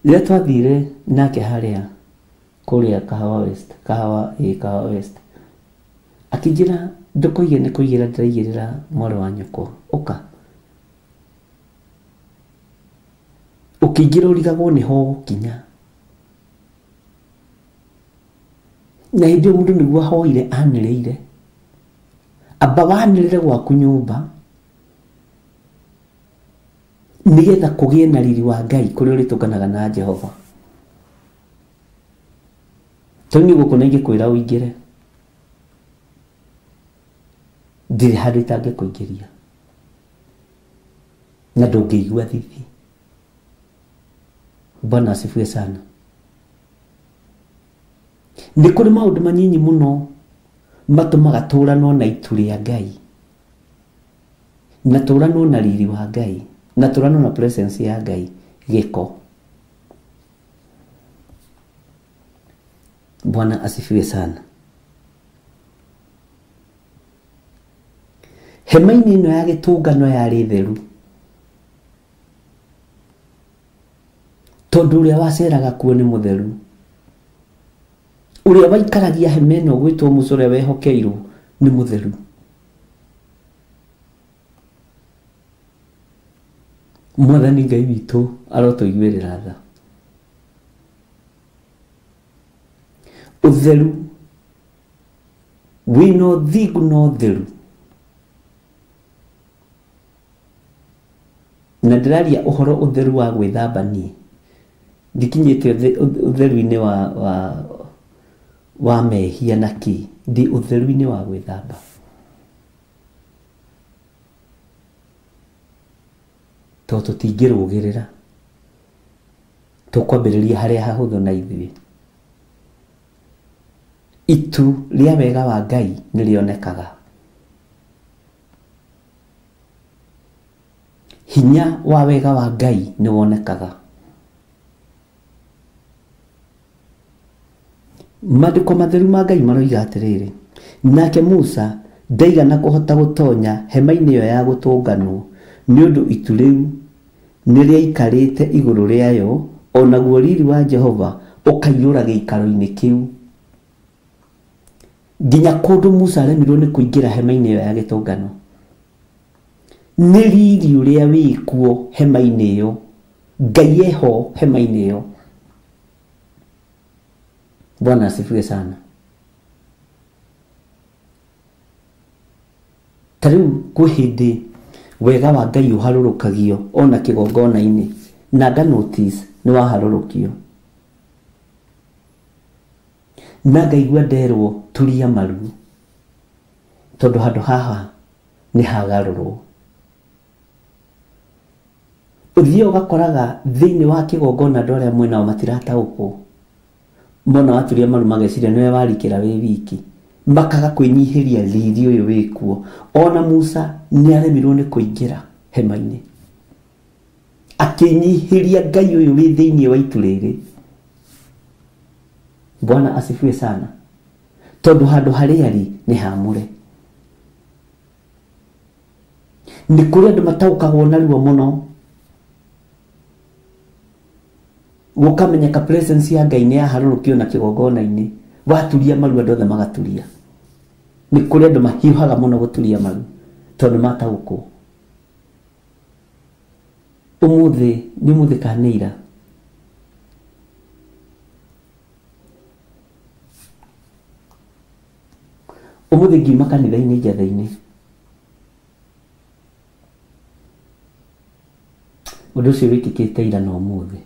Rĩrĩa twathire nake harĩa kũrĩa Kahawa West, Kahawa West, akĩnjĩra ndũkoige nĩ kũigĩra ndĩraigĩrĩra mwarĩ wa nyũkwa, ũka. Ũkĩingĩra ũrigagwo nĩho ũgũkinya. Na hĩndĩ ĩyo mũndũ nĩguo ahoire anĩrĩire. Amba wanĩrĩre gwaku nyũmba nĩgetha kũgĩe na riri wa Ngai kũrĩa ũrĩtũnganaga na Jehova. Tondũ niĩ gũkũ na ingĩkwĩra ũingĩre, ndirĩ handũ itangĩkũingĩria na ndũngĩigua thithi. Bwana asifiwe sana. Nĩ kũrĩ maũndũ manyinyi mũno matũmaga tũranwo na itu rĩa Ngai, na tũranwo na riri wa Ngai, na tũranwo na presence ya Ngai, gĩko. Bwana asifiwe sana. Hema-inĩ ĩno ya gĩtũngano yarĩ theru, tondũ ũrĩa waceraga kuo nĩ mũtheru. Ũrĩa waikaragia hema ĩno gwĩtwo Musa ũrĩa wehokeirwo nĩ mũtheru. Mwathani Ngai witũ arotũiguĩrĩra tha. Ũtheru wĩna ũthingu na ũtheru. Na ndĩraria ũhoro ũtheru wa gwĩthamba niĩ, ndikinyĩte ũtheru-inĩ wa mehia na kĩ, ndĩ ũtheru-inĩ wa gwĩthamba. Tondũ tũtingĩrũgĩrĩra, tũkwambĩrĩria harĩa hahũthũ na ithuĩ. Itu rĩa wega wa Ngai nĩ rĩonekaga. Hinya wa wega wa Ngai nĩ wonekaga. Maandĩko matheru ma Ngai maroiga atĩrĩrĩ, nake Musa ndaigana kũhota gũtonya hema-inĩ ĩyo ya gũtũnganwo, nĩ ũndũ itu rĩu nĩ rĩaikarĩte igũrũ rĩayo, o naguo riri wa Jehova ũkaiyũra gĩikaro-inĩ kĩu. Nginya kũndũ Musa aremirwo nĩ kũingĩra hema-inĩ ĩyo ya gĩtũngano. Nĩ riri ũrĩa wĩkuo hema-inĩ ĩyo, Ngai eho hema-inĩ ĩyo. Bwana asifiwe sana. Ta rĩu kwĩ hĩndĩ wega wa Ngai ũharũrũkagio ona kĩgongona-inĩ, na nga notice nĩ waharũrũkio. Na ngaigua nderwo turia maru, tondũ handũ haha nĩ hagarũrwo. Ũthiĩ ũgakoraga thĩinĩ wa kĩgongona andũ arĩa mwĩnao matirataũkwo. Mona waturia maru mageciria nĩwe warikĩra wĩ wiki, makaga kwĩnyihĩria riri ũyũ wĩkuo. Ona Musa nĩ aremirwo nĩ kũingĩra hema-inĩ, akĩnyihĩria Ngai ũyũ wĩ thĩinĩ wa itu rĩrĩ. Bwana asifiwe sana. Tondũ handũ harĩa arĩ nĩ hamũre. Nĩ kũrĩ andũ mataũkagwo narua mũno, gũkamenyeka presence ya Ngai nĩ yaharũrũkio na kĩgongona-inĩ, waturia maru andũ othe magaturia. Nĩ kũrĩ andũ mahiũhaga mũno gũturia maru tondũ mataũkwo. Ũmũthĩ nĩ ũmũthĩ kana nĩ ira, ũmũthĩ ngiuma kanitha-inĩ njatha-inĩ, ũndũ ũcio wĩkĩkĩte ira na ũmũthĩ.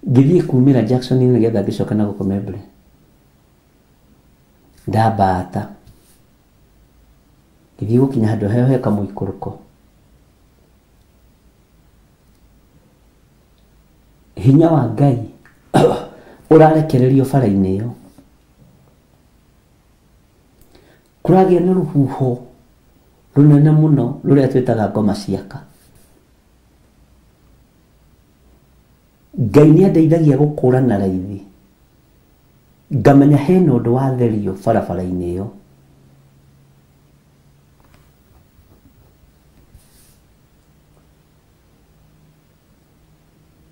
Ngĩthiĩ kumĩra Jackson nĩgetha ngĩcoka na gũkũ Memble, ndambata ngĩthiĩ gũkinya handũ heo he kamũikũrũko, hinya wa Ngai ũrarekererio bara-inĩ ĩyo. Kũragĩa na rũhuho rũnene mũno rũrĩa twĩtaga ngoma ciaka. Ngai nĩ andeithagia gũkũrana raithi, ngamenya hena ũndũ watherio barabara-inĩ ĩyo.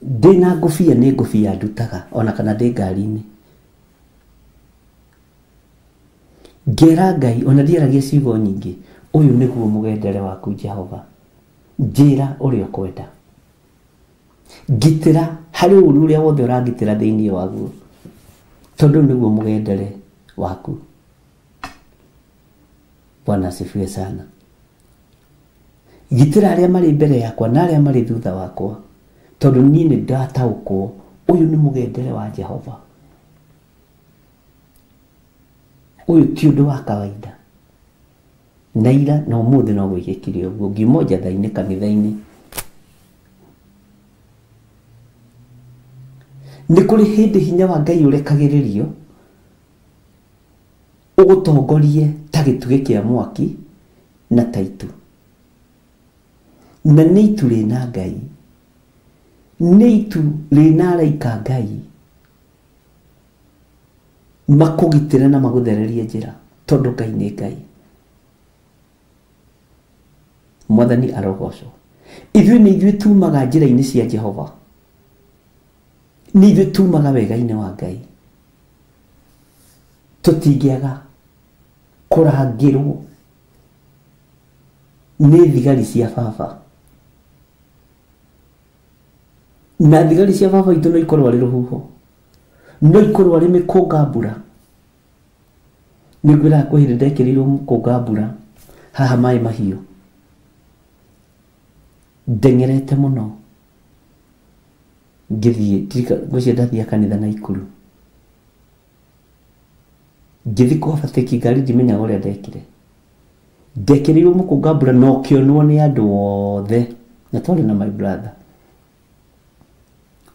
Ndĩna ngũbia nĩ ngũbia ndutaga ona kana ndĩ ngari-inĩ. Ngera Ngai ona ndiaragia ciugo nyingĩ, ũyũ nĩguo mũgendere waku Jehova, njĩra ũrĩa ũkwenda, ngitĩra harĩ ũru ũrĩa wothe ũrangitĩra thĩinĩ waguo, tondũ nĩguo mũgendere waku. Bwana asifiwe sana. Gitĩra arĩa marĩ mbere yakwa na arĩa marĩ thutha wakwa, tondũ niĩ nĩ ndataũkwo ũyũ nĩ mũgendere wa Jehova, ũyũ ti ũndũ wa kawaida. Na ira na ũmũthĩ no gwĩkĩkire ũguo, ngiuma njatha-inĩ kanitha-inĩ. Nĩ kũrĩ hĩndĩ hinya wa Ngai ũrekagĩrĩrio ũgũtongorie ta gĩtugĩ kĩa mwaki na ta itu, na nĩ itu rĩna Ngai, nĩ itu rĩna araika Ngai makũgitĩre na magũthererie njĩra, tondũ Ngai nĩ Ngai. Mwathani arogocwo. Ithuĩ nĩ ithuĩ tumaga njĩra-inĩ cia Jehova, nĩ ithuĩ tumaga wega-inĩ wa Ngai. Tũtingĩaga kũrangĩrwo nĩ thigari cia baba, na thigari cia baba itũ no ikorwo arĩ rũhuho, no ikorwo arĩ mĩkũnga mbura. Nĩ ngwĩraga kwĩ hĩndĩ ndekĩrĩirwo mũkũnga mbura haha maĩ mahiũ, ndeng'erete mũno ngĩthiĩ, ngwĩciria ndathiaga kanitha Naikuru, ngĩthiĩ kũobatĩki ngari ndimenyaga ũrĩa ndekire. Ndekĩrĩirwo mũkũnga mbura na ũkĩonwo nĩ andũ othe, na twarĩ na my brother,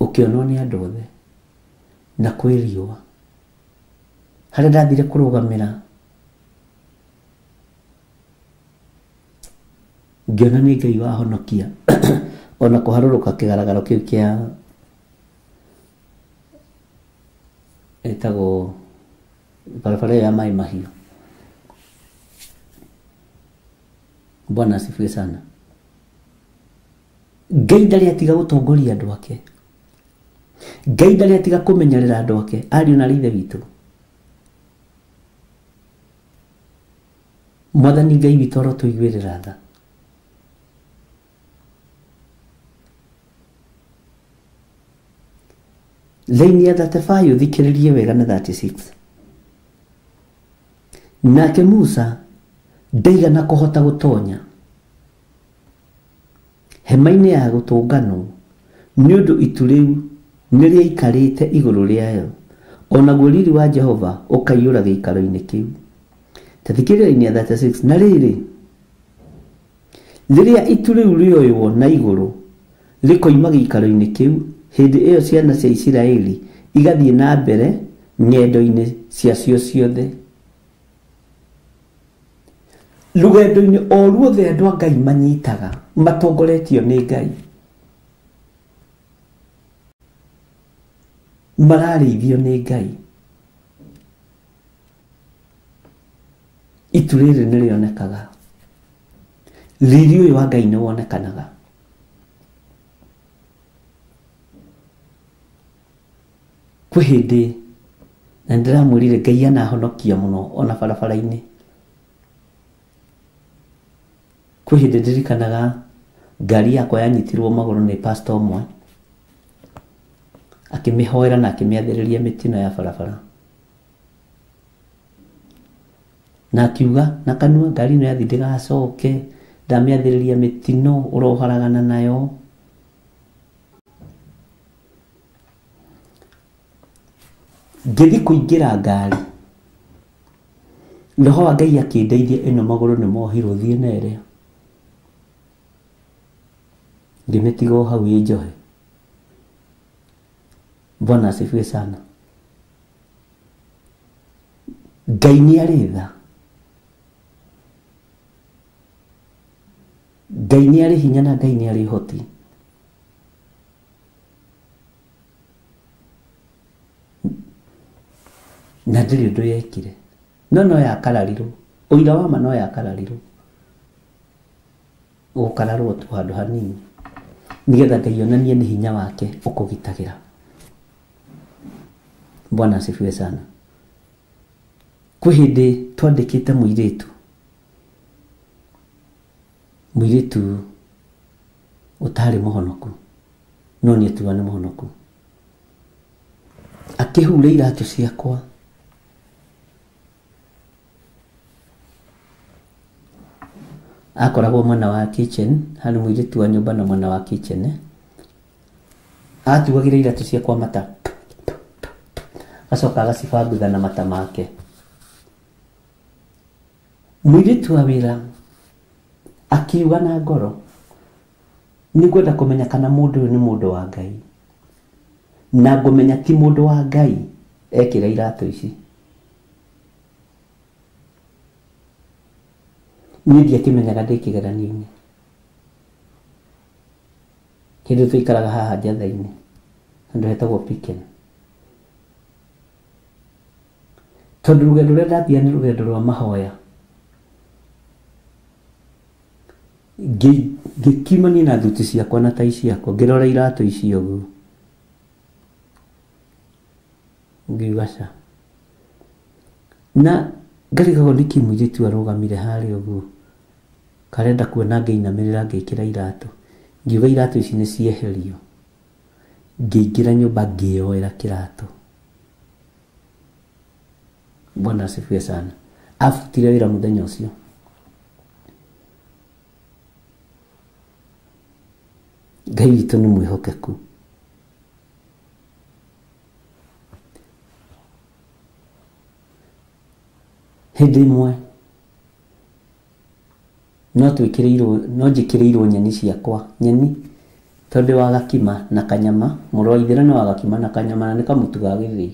ũkĩonwo nĩ andũ othe na kwĩ riũa. Harĩa ndathire kũrũgamĩra ngĩona nĩ Ngai wahonokia ona kũharũrũka kĩgaragaro kĩu kĩa ĩtagwo barabara ĩyo ya maĩ mahiũ. Bwana asifiwe sana. Ngai ndarĩ atiga gũtongoria andũ ake, Ngai ndarĩ atiga kũmenyerera andũ ake, ariũ na ithe witũ. Mwathani Ngai witũ arotũiguĩrĩra tha. Laini ya 35 ũthikĩrĩrie wega na 36. Nake Musa ndaigana kũhota gũtonya hema-inĩ ya gũtũnganwo, nĩ ũndũ itu rĩu nĩ rĩaikarĩte igũrũ rĩayo, onaguo riri wa Jehova ũkaiyũra gĩikaro-inĩ kĩu. Ta thikĩrĩria laini ya 36. Na rĩrĩ, rĩrĩa itu rĩu rĩoywo na igũrũ rĩkoima gĩikaro-inĩ kĩu, hĩndĩ ĩyo ciana cia Isiraeli igathiĩ na mbere ng'endo-inĩ ciacio ciothe. Rũgendo-inĩ o ruothe andũ a Ngai manyitaga matongoretio nĩ Ngai, mararĩithio nĩ Ngai. Itu rĩrĩ nĩ rĩonekaga, riri ũyũ wa Ngai nĩ wonekanaga. Kwĩ hĩndĩ na ndĩramwĩrire Ngai anahonokia mũno ona barabara-inĩ. Kwĩ hĩndĩ ndirikanaga ngari yakwa yanyitirwo magũrũ nĩ pastor ũmwe, akĩmĩhoera na akĩmĩathĩrĩria mĩtino ya barabara, na akiuga na kanua, ngari ĩno yathi ndĩgacoke, ndamĩathĩrĩria mĩtino ũroharagana nayo. Ngĩthiĩ kũingĩra ngari, roho wa Ngai akĩndeithia, ĩno magũrũ nĩ mohirwo, thiĩ na ĩrĩa. Ngĩmĩtiga o hau ĩ njohe. Bwana asifiwe sana. Ngai nĩ arĩ tha, Ngai nĩ arĩ hinya na Ngai nĩ arĩ ũhoti. Na ndĩrĩ ũndũ yekire. No no yakararirwo. Ũira wa ma no yakararirwo. Gũkararwo tu handũ hanini. Nĩgetha Ngai onanie nĩ hinya wake ũkũgitagĩra. Bwana asifiwe sana. Kwĩ hĩndĩ twandĩkĩte mũirĩtu. Mũirĩtu ũtarĩ mũhonoku. No nĩ etuga nĩ mũhonoku. Akĩhura iratũ ciakwa. Akoragwo mwena wa kitchen, harĩ mũirĩtu wa nyũmba na mwena wa kitchen. Atuagĩra iratũ ciakwa mata. Acoka agacibangutha na mata make. Mũirĩtu wa wĩra akiuga na ngoro, nĩngwenda kũmenya kana mũndũ ũyũ nĩ mũndũ wa Ngai. Na ngũmenya ti mũndũ wa Ngai ekĩra iratũ ici. Niĩ ndiakĩmenyaga ndĩ kĩgeranio-inĩ. Kĩndũ tũikaraga haha njatha-inĩ, handũ hetagwo Piken. Tondũ rũgendo rũrĩa ndathiaga nĩ rũgendo rwa mahoya. Ngĩkiumania na thuti ciakwa na tai ciakwa, ngĩrora iratũ icio ũguo. Ngiuga ca. Na ngarigagwo nĩkĩ mũirĩtu arũgamire harĩa ũguo. Karenda kuona ngĩinamĩrĩra ngĩkĩra iratũ. Ngiuga iratũ ici nĩ cieherio. Ngĩingĩra nyũmba ngĩyoera kĩratũ. Bwana asifiwe sana. Abutire wĩra mũthenya ũcio. Ngai witũ nĩ mwĩhokeku. Hĩndĩ ĩmwe no twĩkĩrĩirwo, no njĩkĩrĩirwo nyeni ciakwa, nyeni tondũ wa gakima na kanyama, mũrũ wa ithĩra nĩ wa gakima na kanyama na nĩ kamũtu ga gĩthĩi.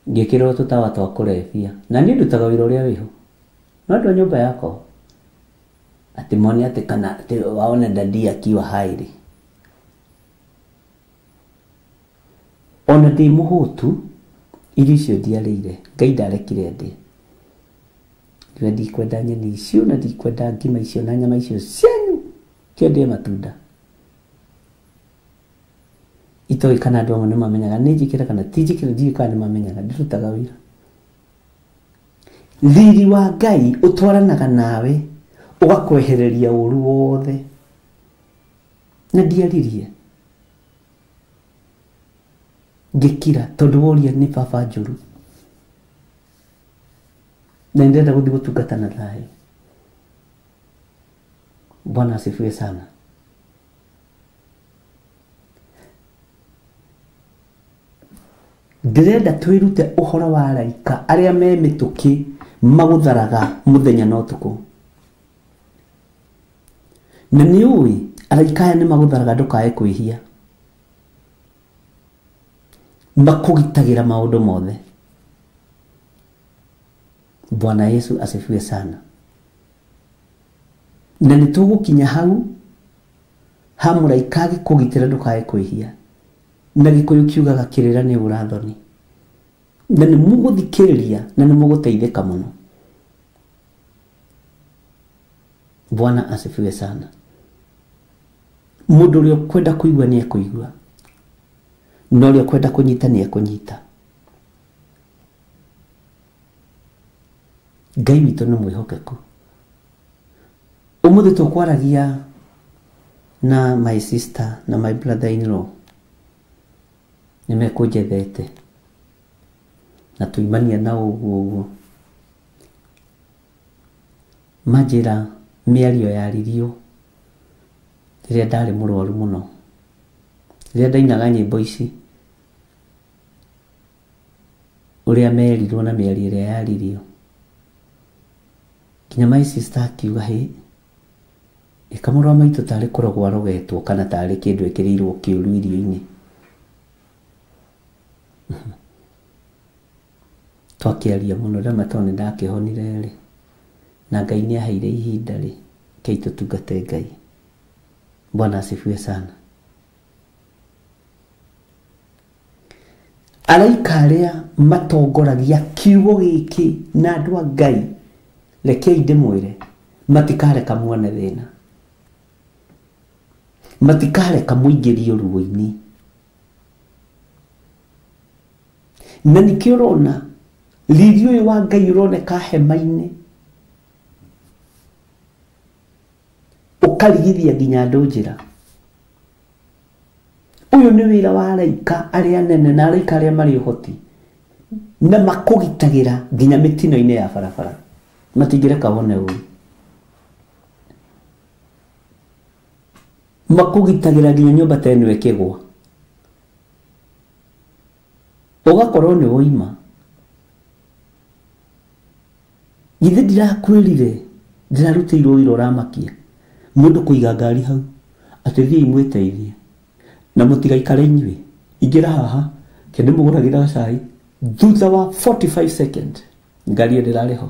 Ngĩkĩrĩrwo tũtawa twa kũrebia. Na niĩ ndutaga wĩra ũrĩa wĩho. No andũ a nyũmba yakwa atĩ mone atĩ kana atĩ waone dadi akiwa hairi. Ona ndĩ mũhũtu, irio icio ndiarĩire, Ngai ndarekire ndĩe. Ngiuga ndikwenda nyeni icio na ndikwenda ngima icio na nyama icio cianyu, kĩo ndĩe matunda. Itoĩ kana andũ amwe nĩ mamenyaga nĩ njĩkĩre kana ti njĩkĩre, ndiũĩ kana nĩ mamenyaga, ndirutaga wĩra. Riri wa Ngai ũtwaranaga nawe ũgakwehereria ũru wothe. Na ndiaririe. Ngĩkira tondũ woria nĩ baba njũru. Na nĩndĩrenda gũthiĩ gũtungata na thayũ. Bwana asifiwe sana. Ndĩrenda twĩrute ũhoro wa araika arĩa me mĩtũkĩ magũtharaga mũthenya na ũtukũ. Na nĩ ũĩ araika aya nĩ magũtharaga ndũkae kwĩhia. Makũgitagĩra maũndũ mothe. Bwana Yesu asifiwe sana. Na nĩ tũgũkinya hau ha mũraika agĩkũgitĩra ndũkae kwĩhia. Na Gĩkũyũ kiugaga kĩrĩra nĩ ũrathoni. Na nĩ mũgũthikĩrĩria na nĩ mũgũteithĩka mũno. Bwana asifiwe sana. Mũndũ ũrĩa ũkwenda kũigua nĩ ekũigua. Na ũrĩa ũkwenda kũnyita nĩ ekũnyita. Ngai witũ nĩ mwĩhokeku. Ũmũthĩ tũkwaragia na my sister na my brother in law. Nĩ mekũnjethete. Na tuimania nao ũguo ũguo. Manjĩra mĩario yaririo rĩrĩa ndarĩ mũrwaru mũno. Rĩrĩa ndainaga nyĩmbo ici, ũrĩa merirwo na mĩario ĩrĩa yaririo. Nginya my sister akiuga hĩ, ĩka mũrũ wa maitũ tarĩ kũrogwo arogetwo kana tarĩ kĩndũ ĩkĩrĩirwo kĩũru irio-inĩ. Twakĩaria mũno rĩrĩa tondũ nĩndakĩhonire rĩ, na Ngai nĩaheire ihinda rĩ, rekei tũtungate Ngai. Bwana asifiwe sana. Araika arĩa matongoragia kiugo gĩkĩ na andũ a Ngai, rekei ndĩmwĩre, matikareka muone thĩna, matikareka mũingĩrio ruo-inĩ. Na nĩkĩo ũrona riri ũyũ wa Ngai ũroneka hema-inĩ, ũkarigithia nginya andũ njĩra. Ũyũ nĩ wĩra wa araika arĩa anene na araika arĩa marĩ ũhoti, na makũgitagĩra nginya mĩtino-inĩ ya barabara, matingĩreka wone ũru. Makũgitagĩra nginya nyũmba ta ĩno ĩkĩgwa, ũgakorwo nĩ woima. Githĩ ndirakwĩrire ndĩrarutĩirwo wĩra ũramakia mũndũ kũiga ngari hau atĩ thiĩi mwĩteithie na mũtigaikare inyuĩ, ingĩra haha kĩndĩ mũgũragĩra cai. Thutha wa 45 seconds ngari ĩyo ndĩrarĩ ho,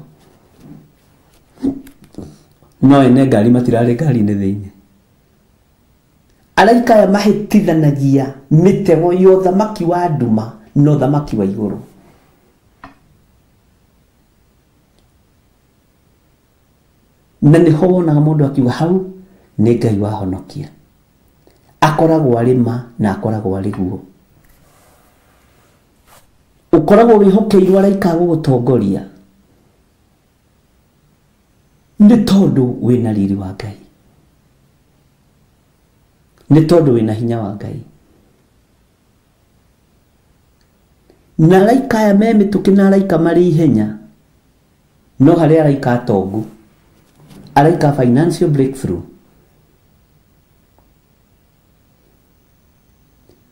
no ene ngari matirarĩ ngari-inĩ thĩinĩ. Araika aya mahĩtithanagia mĩtego ya ũthamaki wa nduma na ũthamaki wa igũrũ. Na nĩho wonaga mũndũ akiuga hau nĩ Ngai wahonokia, akoragwo arĩ ma na akoragwo arĩ guo. Ũkoragwo wĩhokeirwo araika a gũgũtongoria nĩ tondũ wĩna riri wa Ngai, nĩ tondũ wĩna hinya wa Ngai. Na araika aya me mĩtũkĩ na araika marĩ ihenya, no harĩ araika atongu, araika financial breakthrough.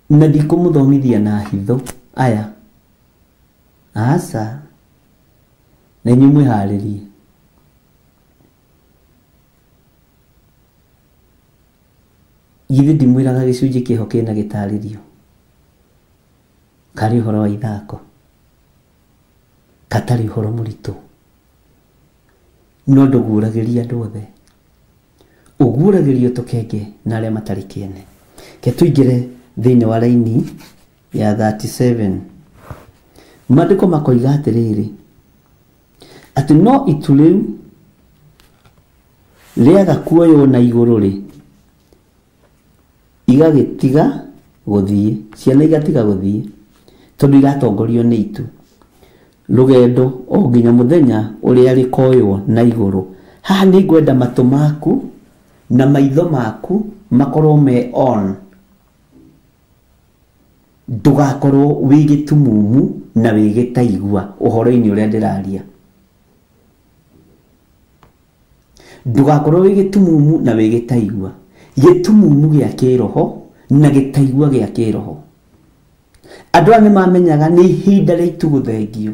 Na ndikũmũthomithia na hitho aya, aca, na inyuĩ mwĩharĩrie. Githĩ ndimwĩraga gĩcunjĩ kĩho kĩna gĩtarĩrio karĩ ũhoro wa ithako, katarĩ ũhoro mũritũ, no ndũguũragĩria andũ othe, ũguũragĩrio tũkenge na arĩa matarĩ kĩene. Ke tũingĩre thĩinĩ wa raini ya 37. Maandĩko makoiga atĩrĩrĩ, atĩ no itu rĩu rĩaga kuoywo na igũrũ rĩ, igagĩtiga gũthiĩ, ciana igatiga gũthiĩ tondũ iratongorio nĩ itu rũgendo o nginya mũthenya ũrĩa rĩkoywo na igũrũ. Haha nĩ ngwenda matũ maku na maitho maku makorwo me on, ndũgakorwo wĩ gĩtumumu na wĩ gĩtaigua ũhoro-inĩ ũrĩa ndĩraria. Ndũgakorwo wĩ gĩtumumu na wĩ gĩtaigua, gĩtumumu gĩa kĩroho na gĩtaigua gĩa kĩroho. Andũ aya nĩ mamenyaga nĩ ihinda rĩa itu gũthengio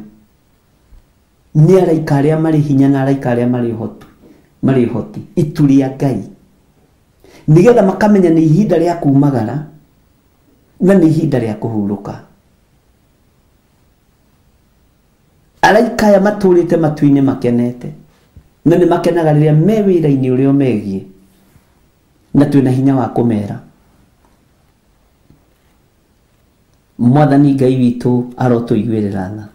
nĩ araika arĩa marĩ hinya na araika arĩa marĩ ũhoti, marĩ ũhoti, itu rĩa Ngai, nĩgetha makamenya nĩ ihinda rĩa kumagara na nĩ ihinda rĩa kũhurũka. Araika aya matũrĩte matu-inĩ makenete, na nĩ makenaga rĩrĩa me wĩra-inĩ ũrĩa ũmegiĩ, na twĩna hinya wa kũmera. Mwathani Ngai witũ arotũiguĩrĩra tha,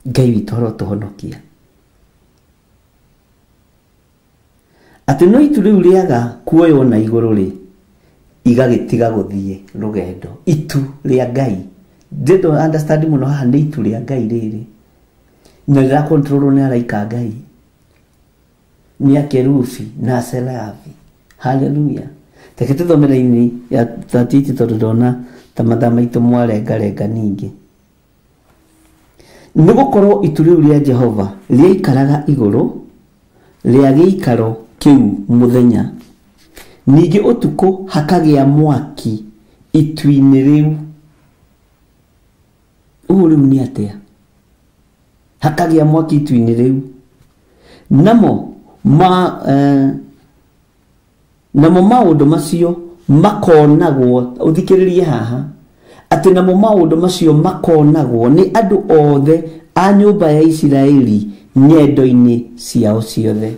Ngai witũ arotũhonokia. Atĩ no itu rĩu rĩaga kuoywo na igũrũ rĩ, igagĩtiga gũthiĩ rũgendo. Itu rĩa Ngai, ndĩndũ understand mũno haha nĩ itu rĩa Ngai rĩrĩ, na rĩrakontrolwo nĩ araika a Ngai, nĩ akerubi na aserafi. Haleluya. Reke tũthome raini ya 38 tondũ ndona ta mathaa maitũ mwarengarenga ningĩ. Nĩ gũkorwo itu rĩu rĩa Jehova rĩaikaraga igũrũ rĩa gĩikaro kĩu mũthenya, ningĩ ũtukũ hakagĩa mwaki itu-inĩ rĩu. Ũũ rĩu nĩ atĩa? Hakagĩa mwaki itu-inĩ rĩu, namo namo maũndũ macio makonagwo, ũthikĩrĩrie haha, atĩ namo maũndũ macio makonagwo nĩ andũ othe a nyũmba ya Isiraeli ng'endo-inĩ ciao ciothe.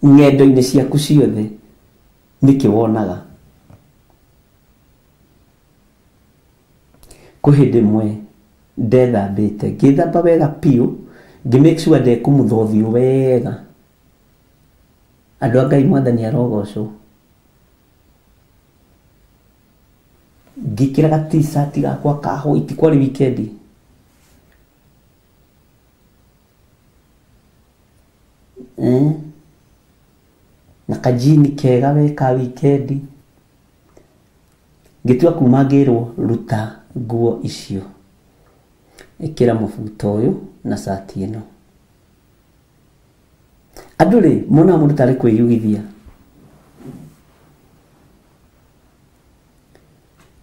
Ng'endo-inĩ ciaku ciothe nĩkĩ wonaga? Kwĩ hĩndĩ ĩmwe ndethambĩte ngĩthamba wega piũ, ngĩ make sure ndekũmutha ũthiũ wega. Andũ a Ngai, mwathani arogocwo. Ngĩkĩra ga t-shirt gakwa ka white, kwarĩ weekend. Na kajini kega we ka weekend. Ngĩtua kuma ngĩrwo ruta nguo icio, ĩkĩra mũbuto ũyũ na cati ĩno. Andũ rĩ monaga mũndũ tarĩ kwĩyugithia.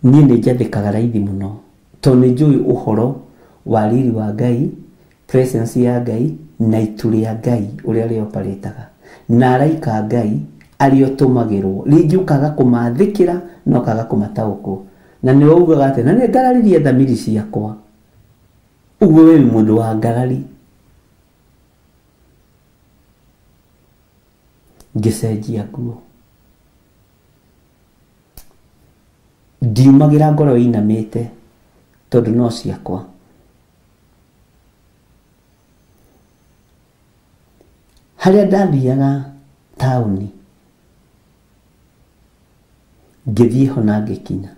Niĩ nĩ njathĩkaga raithi mũno tondũ nĩ njũĩ ũhoro wa riri wa Ngai, presence ya Ngai na itu rĩa Ngai ũrĩa rĩoparĩtaga, na araika a Ngai arĩa ũtũmagĩrwo. Rĩngĩ ũkaga kũmathĩkĩra na ũkaga kũmataũkwo, na nĩwe ugaga atĩ na nĩ ngararirie thamiri ciakwa. Ũguo we wĩ mũndũ wa ngarari. Ngĩcenjia nguo, ndiumagĩra ngoro ĩinamĩte tondũ no ciakwa. Harĩa ndathiaga taũni ngĩthiĩ ho na ngĩkinya.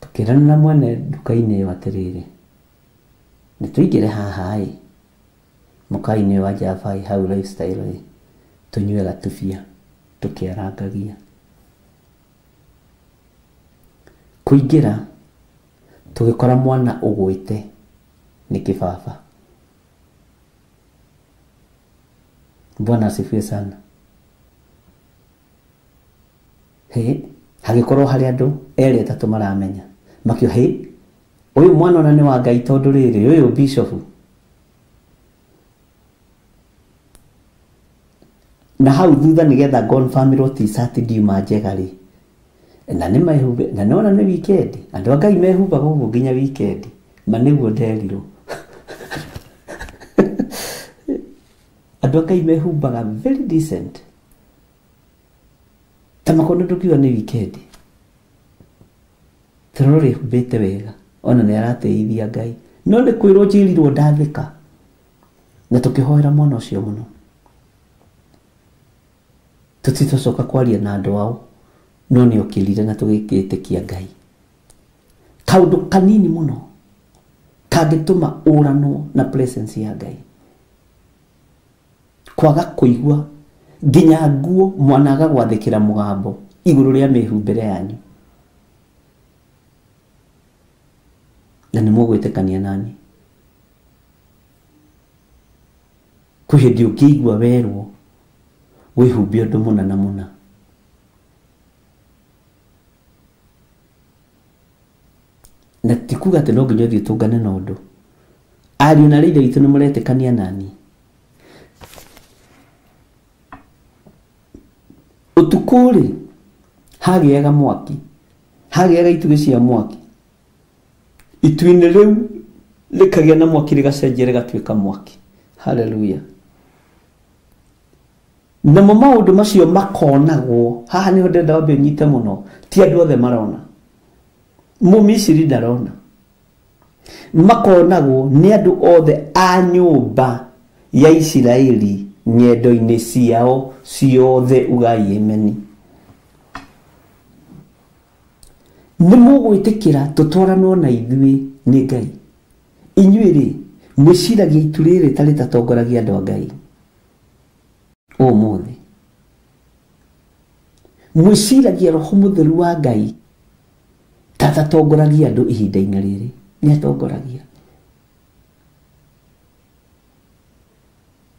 Tũkĩrana na mwene nduka-inĩ ĩyo atĩrĩrĩ, nĩ tũingĩre haha ĩ mũkawa-inĩ wa Java ĩ hau Lifestyle ĩ, tũnyue gatubia tũkĩarangagia. Kũingĩra tũgĩkora mwana ũgwĩte nĩ kĩbaba. Bwana asifiwe sana. Hĩ, hagĩkorwo harĩ andũ erĩ atatũ maramenya, makĩo hĩ, ũyũ mwana ona nĩ wa Ngai tondũ rĩrĩ ũyũ bishop. Na hau thutha nĩgetha confirmĩrwo t-shirt ndiuma njega rĩ, na nĩ mehumbe, na nĩwona nĩ weekend, andũ a Ngai mehumbaga ũguo nginya weekend, ma nĩguo nderirwo. Andũ a Ngai mehumbaga very decent, ta makondo ndũkiuga nĩ weekend, tondũ rĩhumbĩte wega, ona nĩ aratĩithia Ngai. No nĩ kwĩrwo njĩrirwo ndathĩka, na tũkĩhoera mwana ũcio mũno. Tũtitũcoka kwaria na andũ ao, no nĩ okĩrire na tũgĩkĩtĩkia Ngai. Kaũndũ kanini mũno kangĩtũma ũranwo na presence ya Ngai. Kwaga kũigua nginya nguo mwana aga gwathĩkĩra mũgambo igũrũ rĩa mĩhumbĩre yanyu. Na nĩ mũgwĩtĩkania nani. Kwĩ hĩndĩ ũngĩigua werwo wĩhumbe ũndũ mũna na mũna. Na ti kuga atĩ no nginya ũthiĩ ũtũngane na ũndũ. Ariũ na ithe witũ nĩ mũretĩkania nani. Ũtukũ rĩ hagĩaga mwaki, hagĩaga itugĩ cia mwaki. Itu-inĩ rĩu rĩkagĩa na mwaki rĩgacenjia rĩgatuĩka mwaki. Hallelujah. Namo maũndũ macio makonagwo haha nĩho ndĩrenda wambe ũnyite mũno, ti andũ othe marona. Mũmisiri ndarona. Makonagwo nĩ andũ othe a nyũmba ya Isiraeli ng'endo-inĩ ciao ciothe, ugai ameni. Nĩ mũgwĩtĩkĩra tũtwaranwo na ithuĩ nĩ Ngai. Inyuĩ rĩ mwĩciragia itu rĩrĩ ta rĩtatongoragia andũ a Ngai ũmũthĩ. Mwĩciragia roho mũtheru wa Ngai ta atatongoragia andũ ihinda-inĩ rĩrĩ. Nĩ atongoragia.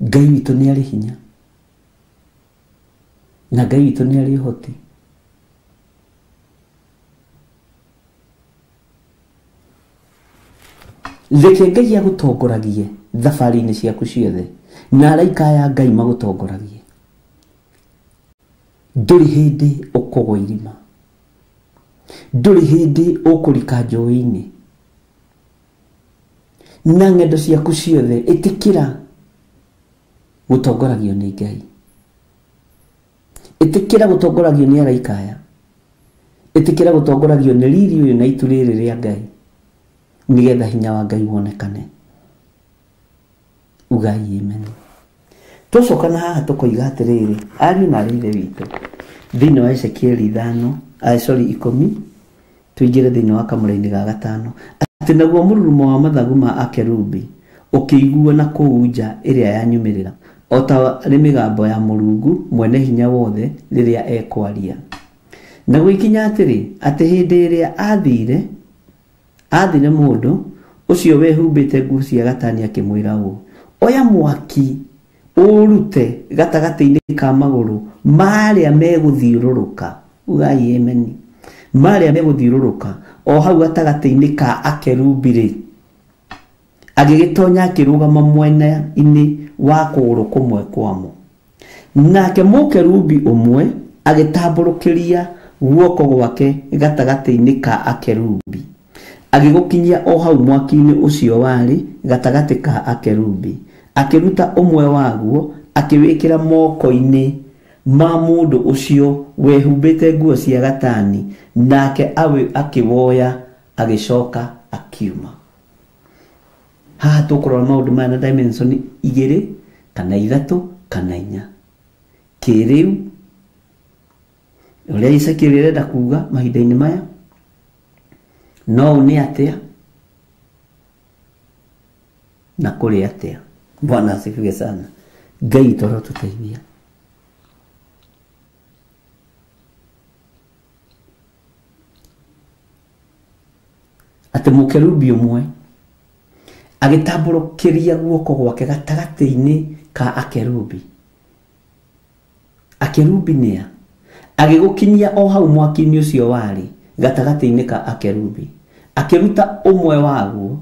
Ngai witũ nĩ arĩ hinya, na Ngai witũ nĩ arĩ ũhoti. Reke Ngai agũtongoragie thabarĩ-inĩ ciaku ciothe, na araika aya Ngai magũtongoragie. Ndũrĩ hĩndĩ ũkũgwa irima, ndũrĩ hĩndĩ ũkũrika njũĩ-inĩ. Na ng'endo ciaku ciothe ĩtĩkĩra gũtongoragio nĩ Ngai, ĩtĩkĩra gũtongoragio nĩ araika aya. Ĩtĩkĩra gũtongoragio nĩ riri ũyũ na itu rĩrĩ rĩa Ngai, nĩgetha hinya wa Ngai wonekane. Ugai amen. Tũcoka na haha tũkoiga atĩrĩrĩ, ariũ na aarĩ a Ithe witũ, thĩinĩ wa Ezekieli 10 tũingĩre thĩinĩ wa kamũra-inĩ ga 5, atĩ naguo mũrurumo wa mathagu ma akerubi ũkĩiguo na kũu nja ĩrĩa ya nyumĩrĩra, o ta arĩ mĩgambo ya Mũrungu mwene hinya wothe rĩrĩa ekwaria. Na gũgĩkinya atĩrĩ, atĩ hĩndĩ ĩrĩa aathire mũndũ ũcio wehumbĩte nguo cia gatani akĩmwĩra ũũ, oya mwaki ũrute gatagatĩ-inĩ ka magũrũ marĩa megũthiũrũrũka. Ugai amen. Marĩa megũthiũrũrũka o hau gatagatĩ-inĩ ka akerubi-rĩ, agĩgĩtonya akĩrũgama mwena-inĩ wa kũgũrũ kũmwe kwamo. Nake mũkerubi ũmwe agĩtambũrũkĩria guoko gwake gatagatĩ-inĩ ka akerubi, agĩgũkinyia o hau mwaki-inĩ ũcio warĩ gatagatĩ ka akerubi, akĩruta ũmwe waguo akĩwĩkĩra moko-inĩ ma mũndũ ũcio wehumbĩte nguo cia gatani, nake akĩwoya agĩcoka akiuma. Haha tũkũrora maũndũ maya na dimension 2 kana 3 kana 4. Kĩrĩu ũrĩa Ezekiel arenda kuga mahinda-inĩ maya, no nĩ atĩa na kũrĩ atĩa. Bwana asifiwe sana. Ngai toro tũteithia. Atĩ mũkerubi ũmwe agĩtambũrũkĩria guoko gwake gatagatĩ-inĩ ka akerubi. Akerubi nĩa? Agĩgũkinyia o hau mwaki-inĩ ũcio warĩ gatagatĩ-inĩ ka akerubi, akĩruta ũmwe waguo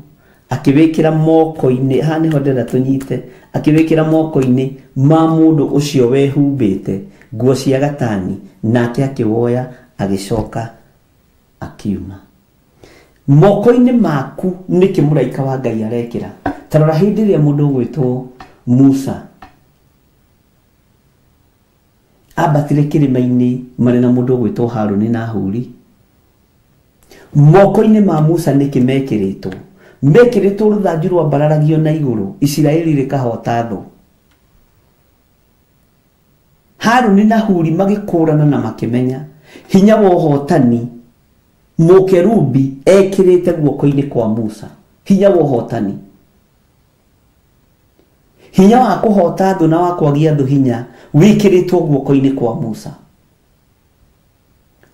akĩwĩkĩra moko-inĩ. Haha nĩho ndĩrenda tũnyite. Akĩwĩkĩra moko-inĩ ma mũndũ ũcio wehumbĩte nguo cia gatani, nake akĩwoya agĩcoka akiuma. Moko-inĩ maku nĩkĩ mũraika wa Ngai arekĩra? Ta rora hĩndĩ ĩrĩa mũndũ ũgwĩtwo Musa ambatire kĩrĩma-inĩ marĩ na mũndũ ũgwĩtwo Harũni na Huri. Moko-inĩ ma Musa nĩkĩ mekĩrĩtwo? Mekĩrĩtwo rũthanju rwambararagio na igũrũ, Isiraeli rĩkahota thũ. Harũni na Huri magĩkũrana na makĩmenya hinya wa ũhotani mũkerubi ekĩrĩte guoko-inĩ kwa Musa. Hinya wa ũhotani, hinya wa kũhota thũ na wa kwagia thũ hinya wĩkĩrĩtwo guoko-inĩ kwa Musa.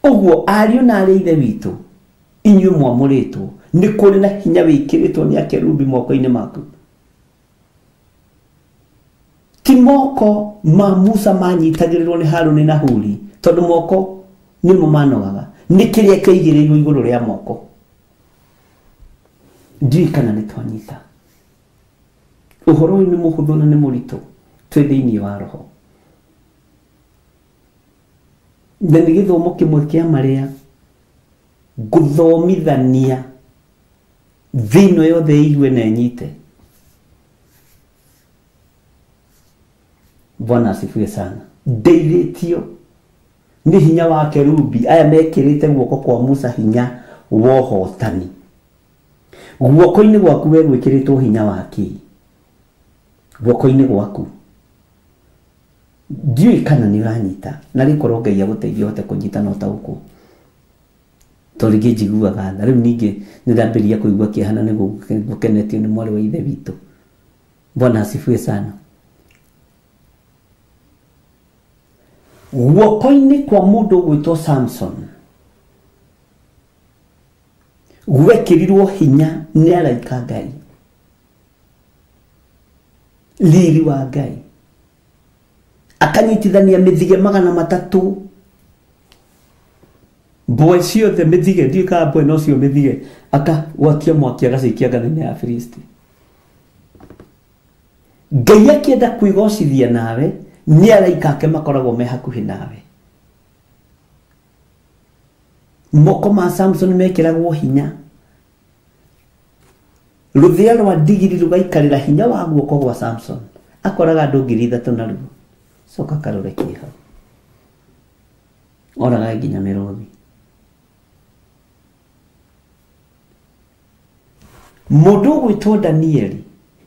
Ũguo ariũ na aarĩ a Ithe witũ, inyuĩ mwamũrĩtwo, nĩ kũrĩ na hinya wĩkĩrĩtwo nĩ akerubi moko-inĩ maku. Ti moko ma Musa manyitagĩrĩrwo nĩ Harũni na Huri, tondũ moko nĩmo manogaga, nĩ kĩrĩa kĩigĩrĩirwo igũrũ rĩa moko. Ndiũĩ kana nĩ twanyita. Ũhoro ũyũ nĩ mũhũthũ na nĩ mũritũ, twĩ thĩinĩ wa roho. Na nĩ gĩthomo kĩmwe kĩa marĩa ngũthomithania thĩ ĩno yothe ĩigue na ĩnyite. Bwana asifiwe sana. Ndeithĩtio nĩ hinya wa kerubi aya mekĩrĩte guoko kwa Musa hinya wa ũhotani. Guoko-inĩ gwaku we gwĩkĩrĩtwo hinya wa kĩ? Guoko-inĩ gwaku ndiũĩ kana nĩ ũranyita, na rĩkorwo Ngai agũteithia ũhote kũnyita na ũtaũkwo. Tondũ rĩngĩ njiguaga tha, rĩu ningĩ nĩ ndambĩrĩria kũigua kĩeha na nĩ gũkenetio nĩ mwarĩ wa Ithe witũ. Bwana asifiwe sana. Guoko-inĩ kwa mũndũ ũgwĩtwo Samson gwekĩrirwo hinya nĩ araika Ngai, riri wa Ngai, akanyitithania mĩthige 300, mbwe ciothe mĩthige, ndiũĩ kana mbwe no cio mĩthige, akagwatia mwaki agacikia ngathĩ-inĩ ya Filisti. Ngai akĩenda kwĩgocithia nawe, nĩ araika ake makoragwo me hakuhĩ nawe. Moko ma Samson mekĩragwo hinya, rũthĩa rwa ndigiri rũgaikarĩra hinya wa guoko gwa Samson, akoraga andũ 3,000 naruo. Coka karore kĩ hau, oraga nginya mĩrũthi. Mũndũ ũgwĩtwo Danieli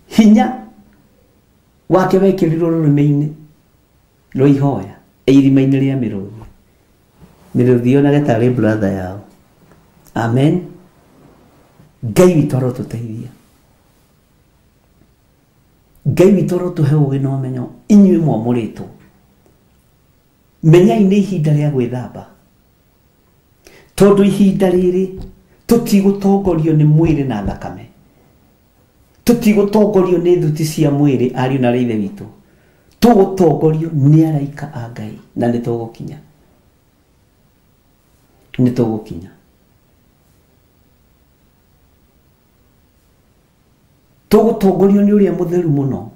hinya wake wekĩrirwo rũrĩmĩ-inĩ rwa ihoya irima-inĩ rĩa mĩrũthi. Mĩrũthi yonage tarĩ brother yao. Amen. Ngai witũ arotũteithia. Ngai witũ arotũhe ũũgĩ na ũmenyo inyuĩ mwamũrĩtwo. Menyai nĩ ihinda rĩa gwĩthamba. Tondũ ihinda rĩrĩ tũtigũtongorio nĩ mwĩrĩ na thakame. Tũtigũtongorio nĩ thuti cia mwĩrĩ ariũ na ithe witũ. Tũgũtongorio nĩ araika a Ngai na nĩ tũgũkinya. Nĩ tũgũkinya. Tũgũtongorio nĩ ũrĩa mũtheru mũno.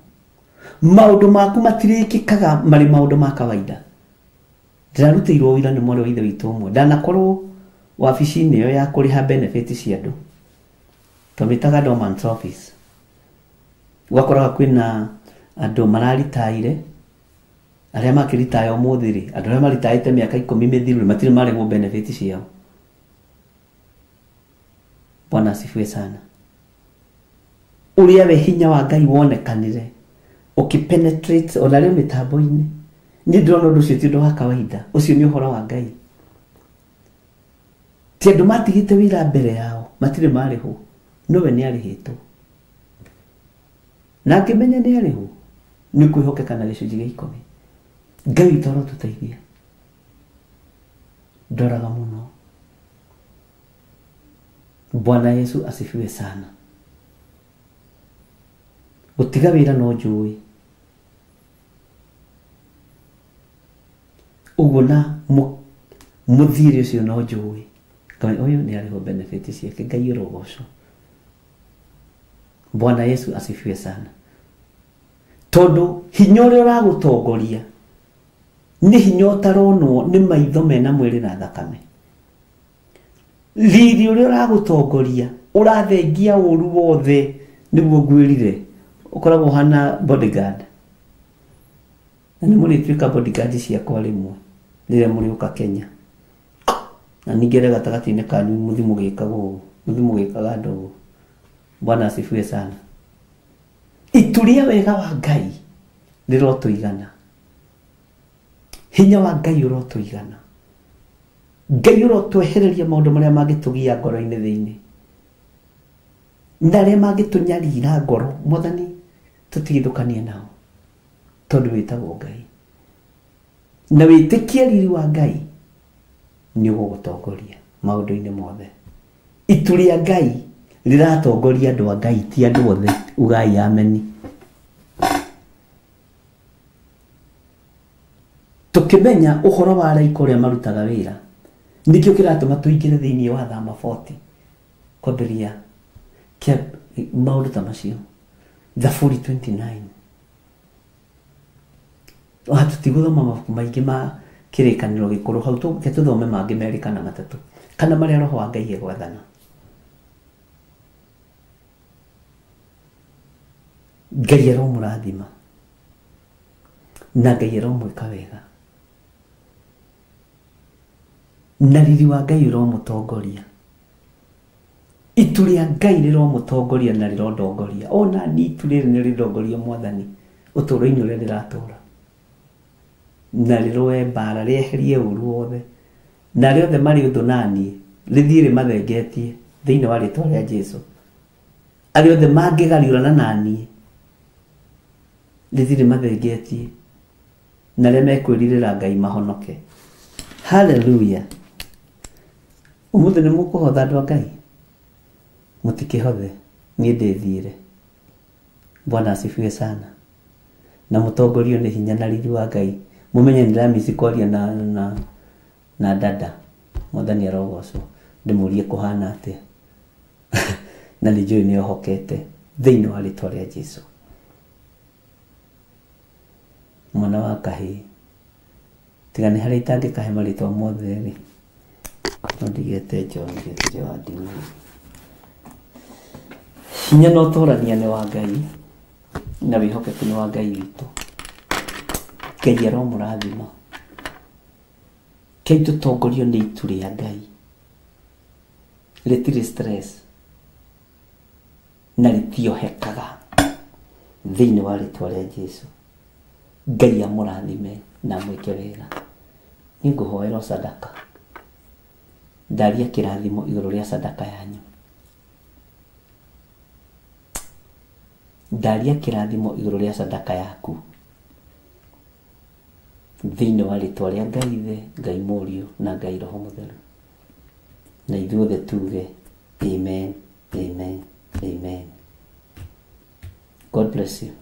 Maũndũ maku matirĩkĩkaga marĩ maũndũ ma kawaida. Ndĩrarutĩirwo wĩra nĩ mwarĩ wa ithe witũ ũmwe. Ndanakorwo wabici-inĩ ĩyo ya kũrĩha benefit cia andũ. Twamĩtaga dormant office. Ũgakoraga kwĩna andũ mararitaire, arĩa makĩritaya ũmũthĩ rĩ, andũ arĩa maritaĩte mĩaka 10 mĩthiru rĩ, matirĩ marĩhwo benefit ciao. Bwana asifiwe sana. Ũrĩa we hinya wa Ngai wonekanire ũkĩpenetrate ona rĩu mĩtambo-inĩ. Niĩ ndĩrona ũndũ ũcio ti ũndũ wa kawaida. Ũcio nĩ ũhoro wa Ngai. Ti andũ matigĩte wĩra mbere yao, matirĩ marĩhwo. No we nĩ arĩhĩtwo. Na angĩmenya nĩ arĩhwo, nĩ kwĩhokeka na gĩcunjĩ gĩa 10. Ngai witũ arotũteithia. Ndoraga mũno. Bwana Yesu asifiwe sana. Gũtiga wĩra no njũĩ. Ũguo na mũthirĩ ũcio no njũĩ. Ngai ũyũ nĩ arĩhwo benefit ciake. Ngai ũrogocwo. Bwana Yesu asifiwe sana. Tondũ hinya ũrĩa ũragũtongoria nĩ hinya ũtaronwo nĩ maitho mena mwĩrĩ na thakame. Riri ũrĩa ũragũtongoria ũrathengia ũru wothe nĩguo ngwĩrire ũkoragwo ũhana bodyguard. Na nĩ mũrĩtuĩka bodyguard ciakwa rĩmwe rĩrĩa mũrĩũka Kenya. Na ningĩ gatagatĩ-inĩ kanyu mũthi mũgĩkaga ũũ, mũthi mũgĩkaga andũ ũũ. Bwana asifiwe sana. Itu rĩa wega wa Ngai rĩrotũigana. Hinya wa Ngai ũrotũigana. Ngai ũrotwehereria maũndũ marĩa mangĩtũgia ngoro-inĩ thĩinĩ. Na arĩa mangĩtũnyarira ngoro, Mwathani tũtigithũkanie nao. Tondũ wĩtagwo Ngai. Na wĩtĩkie riri wa Ngai nĩ ũgũgũtongoria maũndũ-inĩ mothe. Itu rĩa Ngai rĩratongoria andũ a Ngai ti andũ othe. Ugai ameni. Tũkĩmenya ũhoro wa araika ũrĩa marutaga wĩra, nĩkĩo kĩratũma tũingĩre thĩinĩ wa Thama 40 kwambĩrĩria kĩa maũndũ ta macio. Thaburi 29. Tũtigũthoma mabuku maingĩ ma kĩrĩkanĩro gĩkũrũ hau, tũke tũthome mangĩ 2 kana 3 kana marĩa Roho wa Ngai egwathana. Ngai aromũrathima na Ngai aromwĩka wega na riri wa Ngai ũromũtongoria. Itu rĩa Ngai rĩromũtongoria na rĩrondongoria. Ona ni itu rĩrĩ nĩ rĩrongoria Mwathani ũtũũro-inĩ ũrĩa ndĩratũũra. Na rĩrũe mbara rĩeherie ũru wothe. Na arĩa othe marĩ ũthũ naniĩ rĩthiĩ rĩmathengetie thĩinĩ wa rĩtwa rĩa Jesũ. Arĩa othe mangĩgariũrana naniĩ rĩthiĩ rĩmathengetie na arĩa mekwĩrirĩra Ngai mahonoke. Hallelujah. Ũmũthĩ nĩ mũkũhotha andũ a Ngai? Mũtikĩhothe, niĩ ndĩthiĩre. Bwana asifiwe sana. Na mũtongorio nĩ hinya na riri wa Ngai. Mũmenye nĩ ndĩramici kwaria na dada. Mwathani arogocwo. Ndĩmũrie kũhana atĩa. Na nĩ njũĩ nĩ ohokete thĩinĩ wa rĩtwa rĩa Jesũ. Mwana wa kahĩĩ. Tiga nĩ harĩa itangĩkahe marĩtwa mothe rĩ. No ndigete John gĩtirĩ wa ndini. Hinya na ũtũrania nĩ wa Ngai na wĩhokeku nĩ wa Ngai witũ. Ngai aromũrathima. Kei tũtongorio nĩ itu rĩa Ngai. Rĩtirĩ stress. Na rĩtiohekaga thĩinĩ wa rĩtwa rĩa Jesu. Ngai amũrathime na amwĩke wega. Nĩngũhoera sadaka. Ndaria kĩrathimo igũrũ rĩa sadaka yanyu. Ndaria kĩrathimo igũrũ rĩa sadaka yaku thĩinĩ wa rĩtwa rĩa Ngai Ithe, Ngai Mũriũ na Ngai Roho Mũtheru. Na ithuothe tuge amen, amen, amen. God bless you.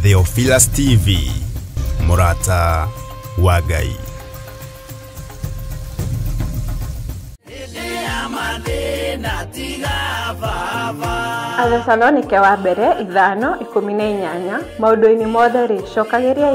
Theophilus TV, Murata wa Ngai. Athesalonike wa mbere 5:18 maũndũ-inĩ mothe rĩ, cokagĩriai